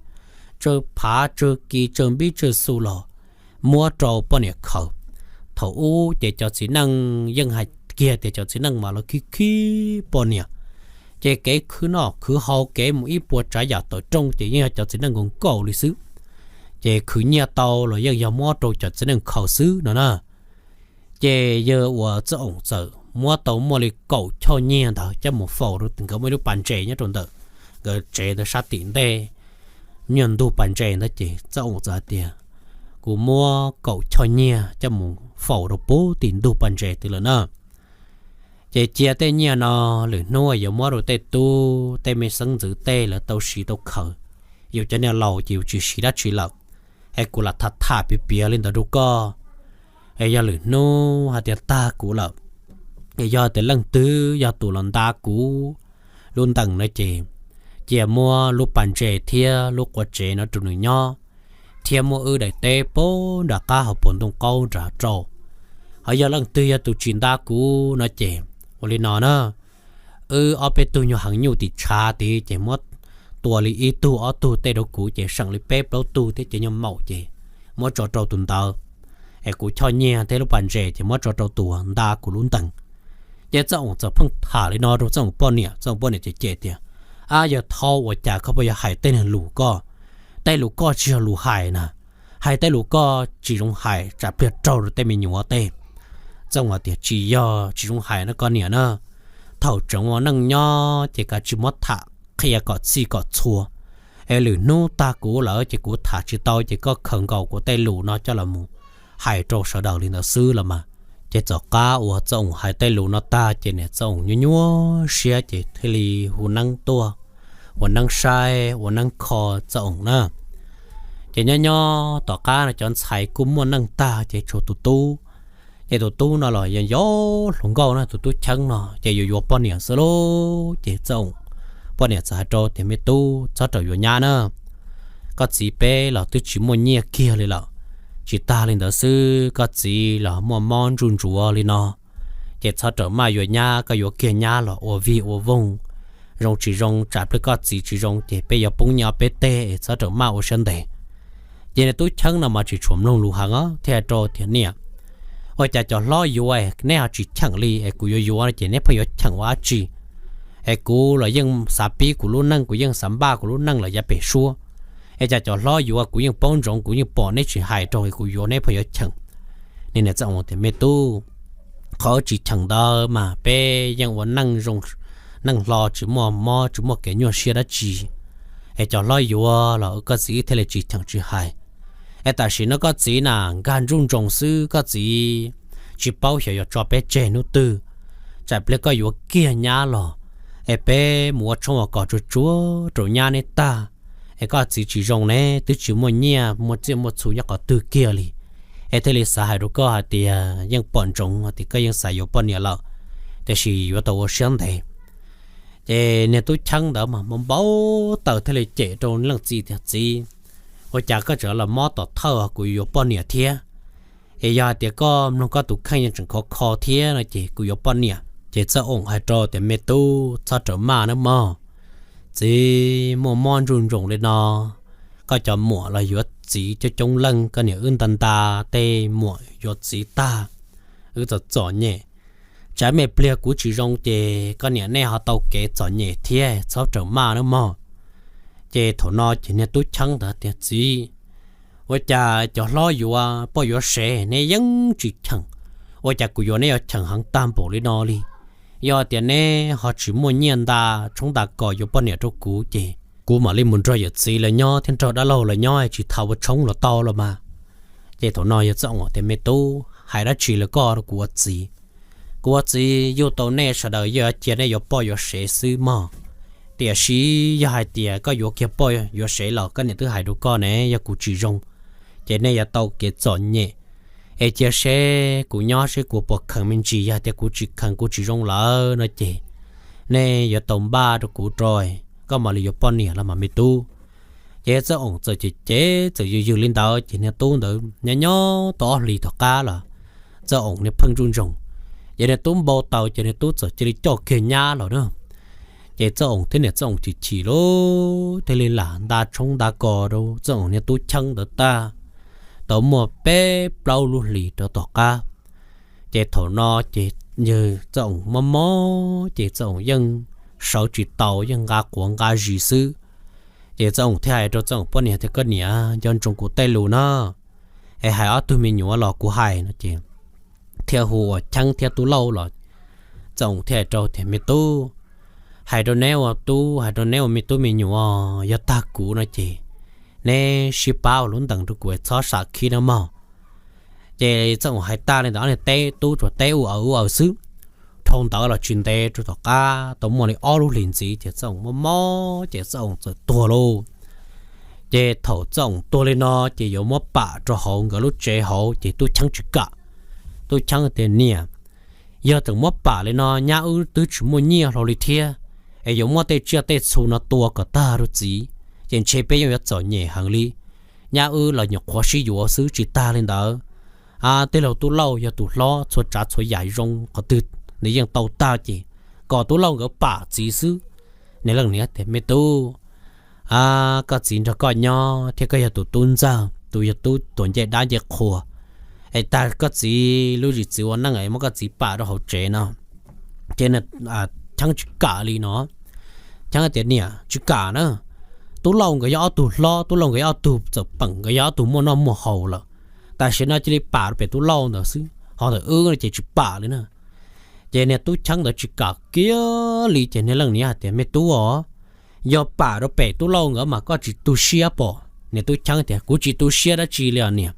tsawg phav tsawg kis tsawg npib tsawg xu los muab rau poj niam khaws. Thaum ub ces cov txiv neej yeej hais kiag tias cov txiv neej mas los khib khib poj niam, ces kev khwv noj khwv haus kev mus ib puas tsav yam tawm rooj ces yeej yog cov txiv neej nkaus nkaus li xwb. Ces khwv nyiaj tau los yeej yog muab rau cov txiv neej khaws xwb no na. Ces yawg uas Txawj Oom txawm muab tau muaj li kaum choj nyiaj ntawd coj mus faus rau nkawd muaj ib lub pas ntses nyob rau ntawm nkawd tsev ntawd sab tim ntej nyuag ntug pas ntses ntawd ces Txawj Oom txawm hais tias, Kuv muab kaum choj nyiaj coj mus faus rau puag tim ntug pas ntses tid lawm na. Ces cia tej nyiaj no lwm hnub yuav muab rau tej tub tej me xeeb ntxwv tej lawv tau siv tau khaws. Yus cov niag laus ces yus tsis siv dab tsi lawm, es kuv lam tham tham piav piav li ntawd rau koj. Es yog lwm hnub hais tias tag kuv lawm, es yog tias leej twg yog tus los nta kuv lub ntees no ces cia muab lub pas ntses thiab lub quav tsev no rau nws nyob, thiab muab wb daim teb puag nram qab hauv paus ntoo qaub nrad rau. Ho yog leej twg yog tus tsis nta kuv no ces ua li no na, wb ob peb tug nyuag heev nyuj tim tshav tid ces muab tua li ib tug ob tug tej rau kuv ces seem li peb plaub tug thiab ces nyuag maum ces muab tso rau tus ntawd. Es kuv choj nyiaj thiab lub pas ntses ces muab tso rau tus nta kuv lub ntees. Ces Txawj Oom txawm pheej tham li no rau Txawj Oom poj niam, Txawj Oom poj niam ces cem tias, Ab, yawg Thaub, ua cas koj pheej yuav hais tej niag lus koj? Tej lus koj tsis yog lus hais na. Hais tej lus koj tsis zoo hais, tsam pliag raug rau tej me nyuam tej. Txawj Oom tias, Tsis yog tsis zoo hais no koj niam na. Thaum tseem ua neej nyob ces kav tsij muab tham qhia kom txhij kom txhua, es lwm hnub tag kuv lawm ces kuv tham tsis tau ces koj khaws nkaus kuv tej lus no coj los mus hais rau sawv daws li ntawd xwb los mas. Ces tom qab uas Txawj Oom hais tej lus no tag ces niam Txawj Oom nyuaj nyuaj siab ces thiaj li hu neeb tuaj, ua neeb saib ua neeb kho Txawj Oom na. Ces nyob nyob tom qab no cov ntxhais kuj muaj neej tag ces tshuav tus tub. Ces tus tub no los yog yau hluas nkauj na, tus tub Cheeb no ces yuav yuav poj niam xwb lauj. Ces Txawj Oom poj niam txawm hais rau tias, Me tub, txhob rawm yuav nyab na. Koj txiv peb los twb tsis muaj nyiaj kiag li lawm. Tsis tag li ntawd xwb, koj txiv los muaj mob ntsuj ntsuav li no, ces txhob rawm maj yuav nyab, koj yuav kiag nyab los ua vig ua voog zoo tsis zoo, tsam pliag koj txiv tsis zoo ces peb yuav poob nyiaj ob peb teg, es txhob rawm maj ua siab ntev. Ces niag tub Cheeb no mas tsis tshua mloog lus heev os, thiaj hais rau tias, Niam, ua cas cov hlob yuav neb ho tsis cheem li, es kuv yuav yuav ces neb pheej yuav cheem ua dab tsi? Es kuv los yeej xav pib kuv lub neej, kuv yeej xav npaj kuv lub neej los yav pem suab. Es cas cov hlob yuav kuv yeej paub ntsoov, kuv yeej pom neb tsis hais rau, es kuv yuav neb pheej yuav cheem. Niag niam Txawj Oom tias, Me tub, qhov wb tsis cheem ntawd mas peb yeej ua neej zoo, neej hlo tsis muaj mob tsis muaj kev nyuaj siab dab tsi. Es cov hlob yuav los koj txiv wb thiaj li tsis cheem tsis hais. Es tam sim no koj txiv na nkag ntsuj ntsoos xwb, koj txiv tsis paub xyov yuav tso peb tseg hnub twg. Tsam pliag koj yuav kiag nyab los, es peb mus ua tshoob ua kos tsuag tsuag rau nyab neb tag, es koj txiv tsis zoo ne, twb tsis muaj nyiaj muaj txiaj muaj txhu nyob qhov twg kiag li. Es thiaj li xav hais rau koj hais tias yeej pom ntsoov hais tias koj yeej xav yuav poj niam lawm, tiam sis yuav tau ua siab ntev. Ces niag tub Cheeb ntawd mas npau npau taws thiaj li cem rau leej txiv tias, Txiv, ua cas koj tseem los mob tom thawj kuv yuav poj niam thiab? Es yog hais tias koj mloog koj tus kheej yeej tseem khov kho thiab no ces kuv yuav poj niam. Ces Txawj Oom hais rau tias, Me tub, txhob rawm maj nawb mog. Txiv, muaj mob ntsuj ntsoos li no, koj cov muam los yuav txiv coob coob leej, koj niam wb nta nta tej muam yuav txiv tag, wb txom txom nyem. Tsam me pliag kuv tsis zoo ces koj niam nej ho tau kev txom nyem thiab, txhob rawm maj nawb mog. Ces thaum no ces niag tub Cheeb ntawd tias, Txiv, ua cas cov hlob yuav poj yuav sev neb yeej tsis cheem, ua cas kuv yuav neb yuav cheem heev tag npaum li no li? Yog tias neb ho tsis muaj nyiaj nta tshoob nta kos yuav poj niam rau kuv ces kuv mam li mus nrog yawm txiv lawv nyob thiab nrog dab laug lawv nyob tsis tau ua tshoob los tau los mas. Ces thaum no yawg Txawj Oos tias, Me tub, hais dab tsi lawm koj rau kuv ua txiv? Kuv ua txiv yug tau nej sawv daws yog cia nej yuav poj yuav sev xwb mog. Tiam sis yog hais tias koj yuav kiag poj yuav sev los koj niam twb hais rau koj ne, yog kuv tsis zoo ces nej yuav tau kev txom nyem. Es cia seb kuv nyob seb kuv puas kheev me ntsis, yog tias kuv tsis kheev kuv tsis zoo lawm no ces nej yuav tau npaj rau kuv rau, koj mam li yuav poj niam los mas me tub. Ces Txawj Oos txawm cem cem txawm yws yws li ntawd ces niag tub ntawd nyob nyob tau ob hlis tom qab los Txawj Oos niag pheej ntsuj ntsoos, ces niag tub npau taws ces niag tub txawm cia li coj kiag nyab los na. Ces Txawj Oos thiab niam Txawj Oos chim chim lub thiaj li lam nta tshoob nta kos rau Txawj Oos niag tub Cheeb ntawd tag. Tau muaj peb plaub lub hlis rau tom qab, ces thaum no ces yawg Txawj Oos mob mob ces Txawj Oos yeej sawv tsis tau, yeej nqa quav nqa zis xwb. Ces Txawj Oos thiaj hais rau Txawj Oos poj niam tias, Koj niam, nco ntsoov kuv tej lus na, es hais ob tug me nyuam los kuv hais no ces thiaj hu ua Cheeb thiab Tub Lauj los. Txawj Oos thiaj hais rau tias, Me tub, hais rau neb ua tub, hais rau neb ua me tub me nyuam, yog tag kuv no ces neb sib pab ua lub ntees rau kuv txhob sam khib no mog. Ces Txawj Oos hais tag li ntawd, ob niag teb tub tsuas teb u aws u aws xwb. Dhau ntawd los tsis ntev rau tom qab tau muaj li ob lub hlis ntxiv ces Txawj Oos mob mob ces Txawj Oos txawm tuag lauj. Ces thaum Txawj Oos tuag li no ces yuav muab pam rau hauv nkawd lub tsev hauv ces Tub Cheeb tsis kam. Tub Cheeb tias, Niam, yog tseem muab pam li no nyab wb twb tsis muaj nyiaj hlo li thiab, es yuav muab tej tsiaj tej txhu no tua kom tag rau txiv, ces ntshe peb yeej yuav txom nyem heev li. Nyab wb los nyuam qhuav sib yuav xwb, tsis tag li ntawd, tij laug Tub Lauj yog tus hlob, txhua tsav txhua yam zoo qhov twg nws yeej tau tag, ces kom Tub Lauj nkawd pam txiv xwb. Niag leej niam tias, Me tub, koj txiv nrog koj nyob thiab koj yog tus tub ntxawg, tus yog tub tuam ncej dab ncej qhua, es tag koj txiv lub zim txiv ua neej es muab koj txiv pam rau hauv tsev no. Ces Cheeb tsis kam li no. Cheeb tias, Niam, tsis kam na. Tub Lauj nkawd yog ob tug hlob, Tub Lauj nkawd yog ob tug txawm peem, nkawd yog ob tug muaj noj muaj haus lawm. Tam sim no cia li pam rau pem Tub Lauj ntawd xwb, ho ntawm wb ces tsis pam li na. Ces niag Tub Cheeb ntawd tsis kam kiag li ces niag leej niam hais tias, Me tub os, yog pam rau pem Tub Lauj nkawd mas koj tsis tu siab pom? Niag Tub Cheeb tias, Kuv tsis tu siab dab tsi li os niam.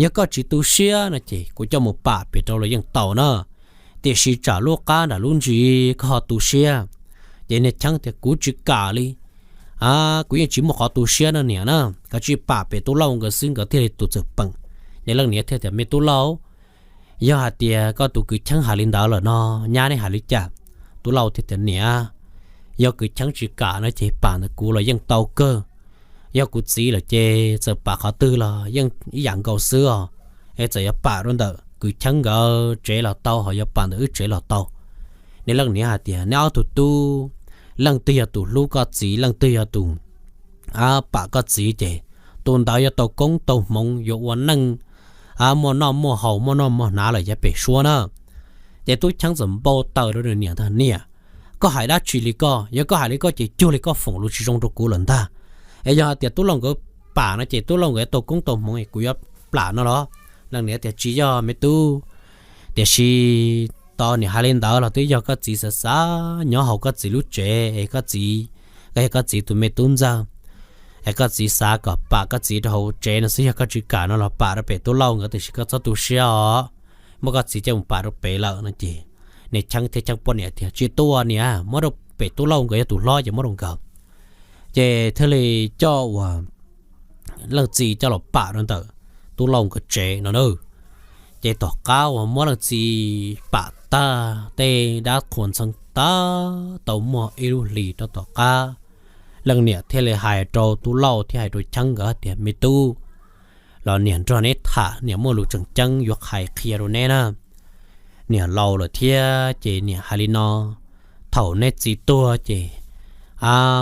Yog koj tsis tu siab no ces kuv coj mus pam pem rau los yeej tau na. Tiam sis tsam lub qab nram lub ntsis koj ho tu siab. Ces niag Cheeb tias, Kuv tsis kam li, kuv yeej tsis muaj qhov tu siab no niam na, koj tsis pam pem Tub Lauj nkawd xwb, nkawd thiaj li tus txawm peem. Niag leej niam thiaj tias, Me Tub Lauj, yog hais tias koj tus kwv Cheeb hais li ntawd lawm no, nyab neb hais li cas? Tub Lauj thiaj tias, Niam, yog kwv Cheeb tsis kam no ces pam ntawm kuv los yeej tau kawg. Yog kuv txiv lawm ces txawm pam qhov twg los yeej ib yam nkaus xwb os. Es txawm yuav pam rau ntawm kwv Cheeb nkawd tsev los tau, ho yuav pam ntawm wb tsev los tau. Niag leej niam hais tias, Neb ob tug tub, leej twg yog tus hlub koj txiv, leej twg yog tus pam koj txiv ces tus ntawd yuav tau koob tau hmoov, yuav ua neej muaj noj muaj haus, muaj noj muaj hnav lawm yav pem suab na. Ces Tub Cheeb txawm npau taws rau nws niam tias, Niam, koj hais dab tsi li koj? Yog koj hais li koj ces cuag li koj foom lus tsis zoo rau kuv lawm ntag. Es yog hais tias Tub Lauj nkawd pam no ces Tub Lauj nkawd tau koob tau hmoov es kuv yuav plam no los? Leej niam tias, Tsis yog me tub, tiam sis tau niam hais li ntawd los twb yog koj txiv xav xav nyob hauv koj txiv lub tsev es koj txiv, koj yog koj txiv tus me tub ntxawg, es koj txiv xav kom pam koj txiv rau hauv tsev no xwb. Yog koj tsis kam no los pam rau pem Tub Lauj nkawd, tiam sis koj txhob tu siab os, muab koj txiv coj mus pam rau pem lawm no ces niag Cheeb thiab Cheeb poj niam tias, Tsis tu niam, muab rau pem Tub Lauj nkawd, yog tus hlob ces muab rau nkawd. Ces thiaj li coj uas leej txiv coj los pam rau ntawm Tub Lauj nkawd tsev no na. Ces tom qab uas muab leej txiv pam tag, tej dab qhuas ntxhee tag, tau muaj ib lub hlis rau tom qab, leej niam thiaj li hais rau Tub Lauj thiab hais rau Cheeb nkawd tias, Me tub, los niam nrog neb tham, niam muaj lus tseem ceeb yuav hais qhia rau neb na. Niam laus lawm thiab ces niam hais li no, thaum neb txiv tuag ces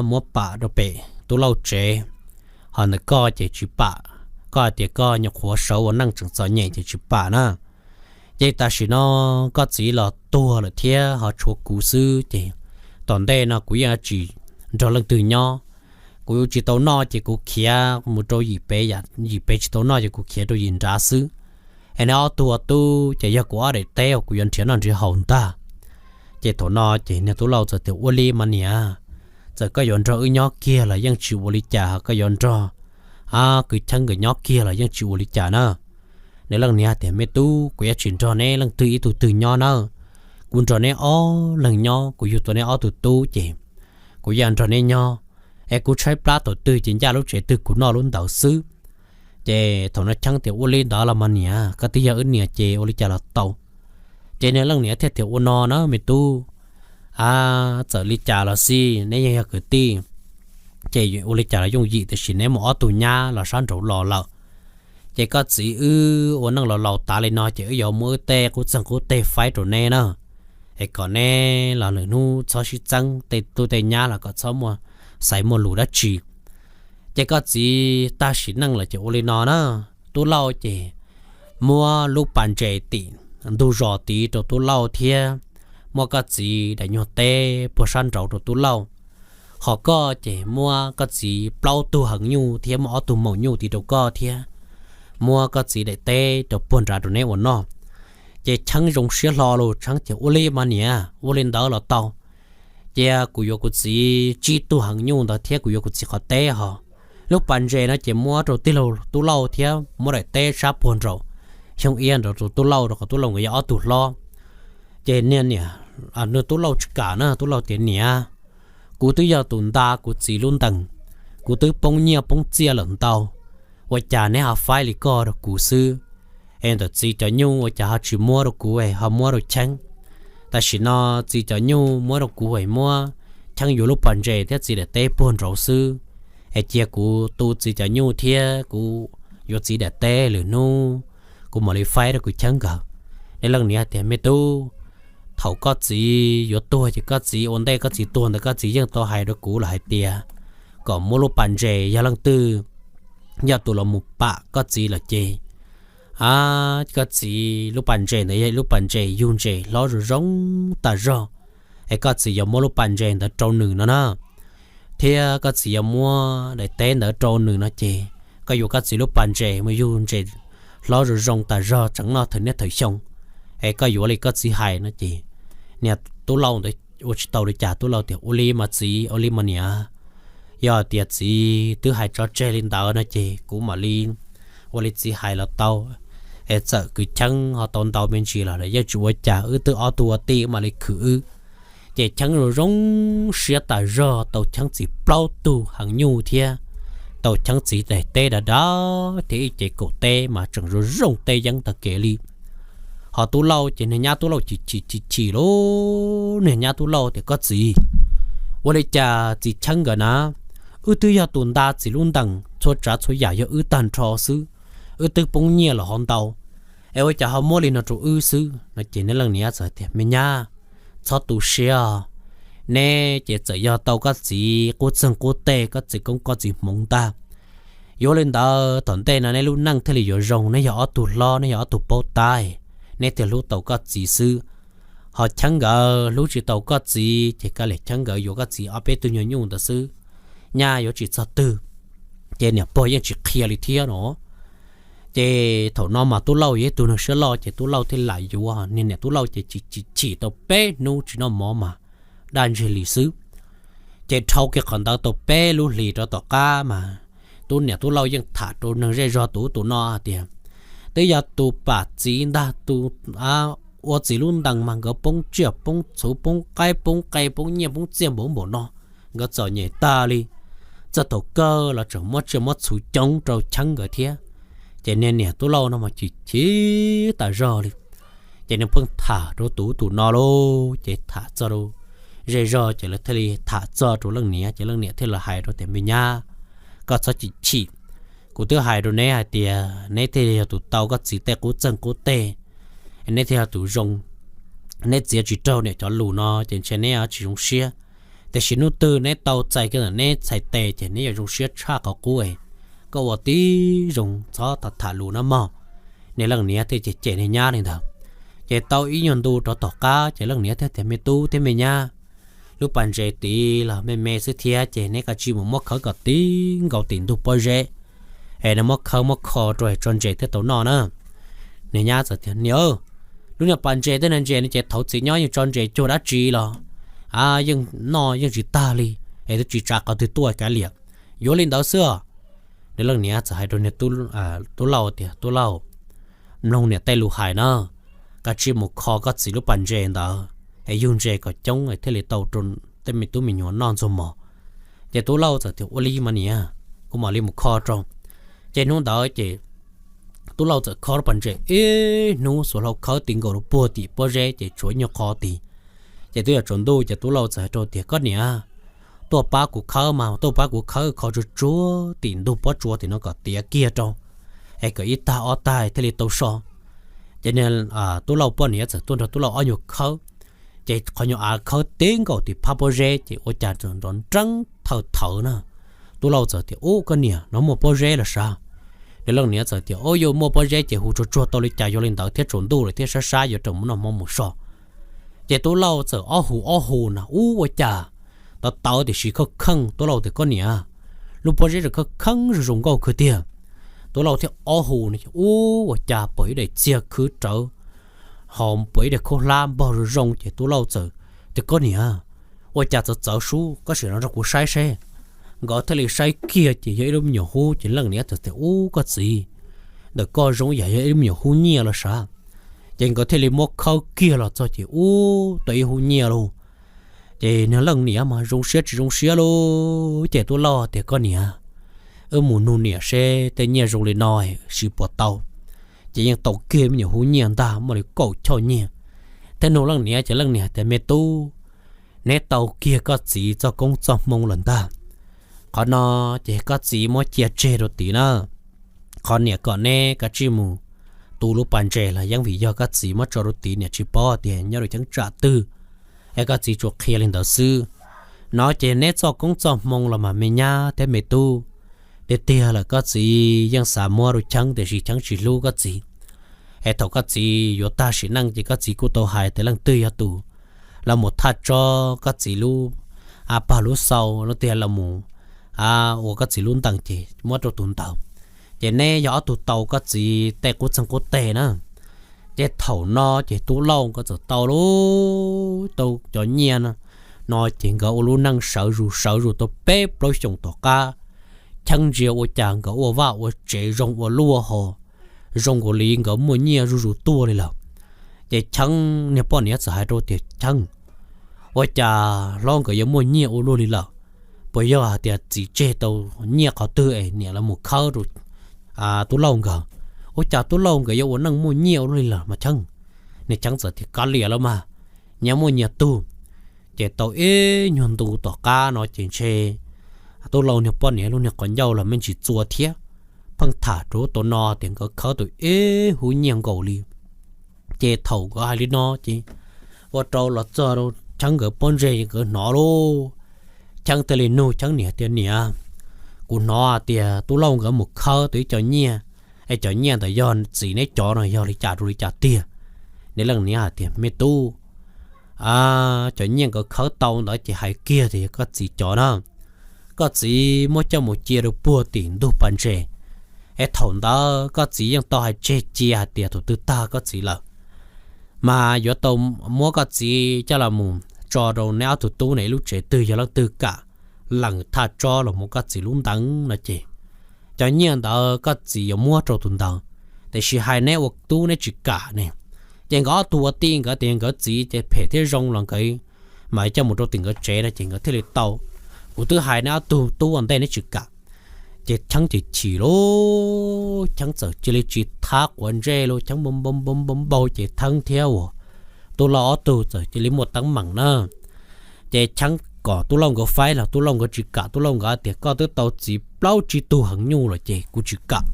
muab pam rau pem tub lauj tsev, ho ntawm koj ces tsis pam. Koj hais tias koj nyuam qhuav sawv ua neej tseem txom nyem ces tsis pam na. Ces tam sim no koj txiv los tuag lawm thiab ho tshuav kuv xwb ces tom ntej no kuv yeej tsis nrog leej twg nyob. Kuv tsis tau noj ces kuv khiav mus rau yim pem, yim pem tsis tau noj ces kuv khiav rau yim nrad xwb. Es neb ob tug ua tub ces yog kuv ob daim teb uas kuv yuav nrhiav noj nrhiav haus ntag. Ces thaum no ces niag tub lauj txawm tias ua li mas niam, txawm koj yuav nrog wb nyob kiag los yeej tsis ua li cas, ho koj yuav nrog kwv Cheeb nkawd nyob kiag los yeej tsis ua li cas na. Nws leej niam tias me tub, kuv yuav tsis nrog neb leej twg ib tug twg nyob na. Kuv nrog neb ob leeg nyob, kuv yug tau neb ob tug tub ces kuv yeej nrog neb nyob. Es kuv tshaib plab thaum twg ces ncaj lub tsev twg kuv noj lub ntawd xwb. Ces thaum no Cheeb tias ua li ntawd los mas niam, koj twb yog wb niam ces ua li cas los tau. Ces nws leej niam thiaj tias ua no na me tub, a, txawm li cas los xij neb yeej yog kwv tij, ces ua li cas los yooj yim, tiam sis neb muaj ob tug nyab los sab nraud los lawm. Ces koj txiv wb ua neej los laus tas li no ces wb yuav muab wb tej qub txeeg qub teg faib rau neb na. Es kom neb los lwm hnub txhob sib txeeb, tej tub tej nyab los kom txhob muaj xaiv muaj lus dab tsi. Ces koj txiv tag sim neej lawm ces ua li no na, tub lauj ces muab lub pas ntses tim ntug zos tid rau tub lauj thiab muab koj txiv daim nyuag teb puag sab nraud rau tub lauj. Ho koj ces muab koj txiv plaub tug heev nyuj thiab muab ob tug maum nyuj tid rau koj thiab muab koj txiv daim teb rau puag nrad rau neb ua noj. Ces Cheeb zoo siab hlo los Cheeb tias ua li mas niam, ua li ntawd los tau. Cia kuv yuav kuv txiv tsib tug heev nyuj ntawd thiab kuv yuav kuv txiv qhov teb ho. Lub pas ntses no ces muab rau tij laug tub lauj thiab muab daim teb sab puag nraum xyoo iab nraud rau tub lauj, rau qhov tub lauj nkawd yog ob tug hlob. Ces niag niam, nws tub lauj tsis kam na, tub lauj tias niam, kuv twb yog tus nta kuv txiv lub ntees, kuv twb poob nyiaj poob txiaj lawm ntau, ua cas neb ho faib li koj rau kuv xwb? Es ntawm txiv cov nyuj ua cas ho tsis muab rau kuv es ho muab rau Cheeb? Tam sim no txiv cov nyuj muab rau kuv es muab Cheeb yuav lub pas ntses thiab txiv daim teb puag nraud xwb. Es cia kuv tu txiv cov nyuj thiab kuv yuav txiv daim teb, lwm hnub kuv mam li faib rau kuv Cheeb nkawd. Neb leej niam tias me tub, thaum koj txiv yuav tuag ces koj txiv ua ntej koj txiv tuag ntawd koj txiv yeej tau hais rau kuv lawm hais tias kom muab lub pas ntses, yog leej twg yog tus los mus pam koj txiv lawm ces, a, koj txiv lub pas ntses ntawd yog lub pas ntses yug ntses hlob zoo zoo tas zog, es koj txiv yuav muab lub pas ntses ntawd rau nws no na, thiab koj txiv yuav muab daim teb ntawd rau nws no ces koj yuav koj txiv lub pas ntses mus yug ntses hlob zoo zoo tas zog tseem noj thawm niaj thawm xyoo, es koj yuav li koj txiv hais no ces niag tub lauj ntawd ua tsis tau li cas, tub lauj tias ua li mas txiv, ua li mas niam, yog tias txiv twb hais tso tseg li ntawd no ces kuv mam li ua li txiv hais los tau. Es txawm kwv Cheeb ho tau ntau me ntsis los lawm yeej tsis ua cas, wb twb ob tug ua tij mam li khwv wb. Ces Cheeb zoo zoo siab tas zog tau Cheeb txiv plaub tug heev nyuj thiab tau Cheeb txiv daim teb dav dav thiab ib ce kaum teb mas tseem zoo zoo teb yeeb tag kev li. Ho tub lauj ces niag nyab tub lauj chim chim chim chim lauj, niag nyab tub lauj tias koj txiv, ua li cas txiv Cheeb nkawd na, wb twb yog tus nta txiv lub ntees, txhua tsav txhua yam yog wb tag nrho xwb, wb twb poob nyiaj los ho ntau, es ua cas ho muab li no rau wb xwb no ces neb leej niam txawm tias me nyab, txhob tu siab, neb ces txawm yog tau koj txiv qub txeeg qub teg, koj txiv koob koj txiv hmoov ntag. Yuav li ntawd thaum ntej no neb lub neej thiaj li yuav zoo, neb yog ob tug hlob, neb yog ob tug paub tab, neb thiaj hlub tau koj txiv xwb. Ho Cheeb nkawd hlub tsis tau koj txiv ces kav liam Cheeb nkawd yuav koj txiv ob peb tug nyuag nyuj ntawd xwb, nyaj yuav tsis txog twg, ces niam pog yeej tsis qhia li thiab no. Ces thaum no mas tub lauj yog ib tug neeg siab loj ces tub lauj thiaj lam yuav, niag niam tub lauj ces chim chim chim tau peb hnub tsis noj mov mas daj ntseg li xwb. Ces dhau kiag qhov ntawd tau peb lub hlis rov tom qab mas tub niam tub lauj yeej tham rau neeg zej zog tus ub tus no hais tias twb yog tus pam txiv ntag, tus ua txiv lub ntees mas nkawd poob tsiaj poob txhuv poob qaib poob qe poob nyiaj poob txiaj npaum npaum no, nkawd txom nyem tag li. Txog thaum kawg los tseem muab tsiaj muab txhuv coob rau Cheeb nkawd thiab. Ces niag niam tub lauj no mas chim chim tas zog li. Ces nws pheej tham rau tus ub tus no lauj, ces tham txog rau zej zog ces lawv thiaj li tham txog rau leej niam, ces leej niam thiaj li hais rau tias me nyab, koj txhob chim chim, kuv twb hais rau neb hais tias neb thiaj yog tus tau koj txiv tej qub txeeg qub teg, neb thiaj yog tus zoo. Neb txiav tsis raug niam cov lus no ces ntshe neb tsis zoo siab. Tiam sis hnub twg neb tau txais kiag ntawm neb txhais tes ces neb yuav zoo siab tshaj qhov qub. Koj ua tib zoo txhob tham tham lus no mog. Niag leej niam thiaj cem cem niag nyab li ntawd. Ces tau ib nyuag ntu rov tom qab ces leej niam thiaj tias, Me tub thiab me nyab, lub pas ntses tid los me me xwb thiab ces neb kav tsij mus muab khawb kom tib nkaus tim ntug pob zeb es neb muab khawb muab kho rau es tso ntses thiaj tau noj na. Niag nyab txawm tias, Niam, lub niag pas ntses tej niag ntses no ces thaum txiv nyob yeej tso ntses cuag dab tsi los yeej noj yeej tsis tag li, es twb tsis tsa qhov twg tuaj kav liam. Yuav li ntawd xwb os. Niag leej niam txawm hais rau niag tub Lauj tias, Tub Lauj, mloog niam tej lus hais na, kav tsij mus kho koj txiv lub pas ntses ntawd es yug ntses kom coob es thiaj li tau rau tej me tub me nyuam noj ntxuag mos. Ces tub Lauj txawm tias, Ua li mas niam, kuv mam li mus kho rau. Ces hnub ntawd ces tub Lauj txawm kho lub pas ntses ib hnub xuas hlau khawb ti nkaus rau puag tim pob zeb ces tshuav nyuag qho tid. Ces twb yuav tsaus ntuj ces tub Lauj txawm hais rau tias, Koj niam, tuaj pab kuv khawb mas, tuaj pab kuv khawb kho tsuag tsuag tim ntug pob tsuas tim no kom tiav kiag rau, es kom ib tag ob tag thiaj li tau so. Ces niag tub Lauj poj niam txawm tuaj nrog tub Lauj ob nyuag khawb. Ces qhov nyuag av khawb tib nkaus tim phab pob zeb ces ua cas nrov nreeb thawm thawv na. Tub Lauj txawm tias, Ub, koj niam, no muaj pob zeb los sav. Niag leej niam txawm tias, Ub, yuav muaj pob zeb ces hu tsuag tsuag tau li cas yuav li ntawd thiab, tsaus ntuj lawm thiab sab sab yuav rau mus noj hmo mus so. Ces tub Lauj txawm ob hu ob hu na, Ub, ua cas tawv tawv tiam sis khawj kheej. Tub Lauj tias, Koj niam, lub pob zeb zoo khawj kheej zoo zoo nkauj kawg tiag. Tub Lauj thiaj ob hu no, Ub, ua cas pom ib daim txiag khwb rawv ho pom ib daim khaub hlab npog zoo zoo. Ces tub Lauj txawm tias, Koj niam, ua cas txawv txawv sub, koj sim no rau kuv saib seb. Nkawd thiaj li saib kiag ces yog ib lub me nyuam hub. Ces leej niam txawm tias, Ub, koj txiv, ntawm koj zoo yam yog ib lub me nyuam hub nyiaj los sav. Ces nkawd thiaj li muab khawb kiag los txog ces ub, tau ib hub nyiaj lauj. Ces niag leej niam mas zoo siab tsis zoo siab lauj. Ces tub Lauj tias, Koj niam, wb mus nug niam seb tej nyiaj zoo li no siv puas tau. Ces yeej tau kiag me nyuam hub nyiaj ntag, muaj li kaum choj nyiaj. Thiab nug leej niam ces leej niam tias, Me tub, neb tau kiag koj txiv txoj koob txoj hmoo lawm ntag. Qhov no ces koj txiv muab cia tseg rau tid na. Qhov niam kom neb kav tsij mus tu lub pas ntses los yeej vim yog koj txiv muab tso rau tid, niam tsis paub tias nyob rau cheeb tsam twg, es koj txiv tsuas qhia li ntawd xwb. No ces neb txoj koob txoj hmoo los mas me nyab thiab me tub, tiag tiag lawm koj txiv yeej xav muab rau Cheeb tiam sis Cheeb tsis hlub koj txiv. Es thaum koj txiv yuav tag sim neej ces koj txiv kuj tau hais tias leej twg yog tus los mus thaj tsob koj txiv lub pog lub xau los tias los mus ua koj txiv lub ntees ces muab rau tus ntawd. Ces neb yog ob tug tau koj txiv tej qub txeeg qub teg na. Ces thaum no ces tub Lauj nkawd txawm tau lauj, tau cov nyiaj no ces nkawd ua lub neej sawv zus sawv zus tau peb plaub xyoos tom qab. Cheeb ntsia ua cas nkawd ua vaj ua tsev zoo ua luaj ho zoo nkaus li nkawd muaj nyiaj zuj zus tuaj li lawm. Ces Cheeb niag poj niam txawm hais rau tias, Cheeb, ua cas hlob nkawd yuav muaj nyiaj ua luaj li lawm? Puas yog hais tias txiv tseg tau nyiaj qhov twg es niam los mus khawb rau tub Lauj nkawd? Ua cas tub Lauj nkawd yuav ua neej muaj nyiaj ua luaj li lawm mas Cheeb? Niag Cheeb txawm tias, Kav liam los mas, nyias muaj nyias tug. Ces tau ib nyuag ntu tom qab no ces ntshe tub Lauj niag poj niam lub niag qhov ncauj los me ntsis txua thiab, pheej tham rau ub tau no tias nkawd khawb tau ib hub nyiaj nkaus li. Ces thaum nkawd hais li no ces ua rau los txog rau Cheeb nkawd pob ntseg nkawd hnov lauj. Cheeb thiaj li nug Cheeb niam tias, Niam, kuv hnov tias tub Lauj nkawd mus khawb tau ib co nyiaj, es cov nyiaj ntawd yog txiv neb cov no yog li cas rau li cas tiag? Niag leej niam hais tias, Me tub, cov nyiaj nkawd khawb tau ntawd ces hais kiag tias yog koj txiv cov na. Koj txiv muab coj mus cia rau puag tim ntug pas ntses, es thaum ntawd koj txiv yeej tau hais tseg cia hais tias thaum twg tag koj txiv lawm, mas yuav tau muab koj txiv coj los mus tso rau neb ob tug tub ne ib lub tsev twg yog leej twg kam lees thaj tsob los mus koj txiv lub ntees no ces cov nyiaj ntawd koj txiv yuav muab rau tus ntawd. Tiam sis hais neb ua tub neb tsis kam ne. Ces nkawd ob tug ua tij nkawd tias nkawd txiv ces phem thiab zoo los nkawd mas coj mus rau tim nkawd tsev no ces nkawd thiaj li tau. Kuv twb hais neb ob tug tub ua ntej neb tsis kam. Ces Cheeb ces chim lauj, Cheeb txawm cia li tsis thab quav ntsej lauj, Cheeb npau npau npau npau ces Theeb thiab uas Tub Lauj ob tug txawm cia li muaj teeb meem na. Ces Cheeb kom Tub Lauj nkawd faib los Tub Lauj nkawd tsis kam, Tub Lauj nkawd tias koj twb tau txiv plaub tsib tug heev nyuj lawm ces kuv tsis kam.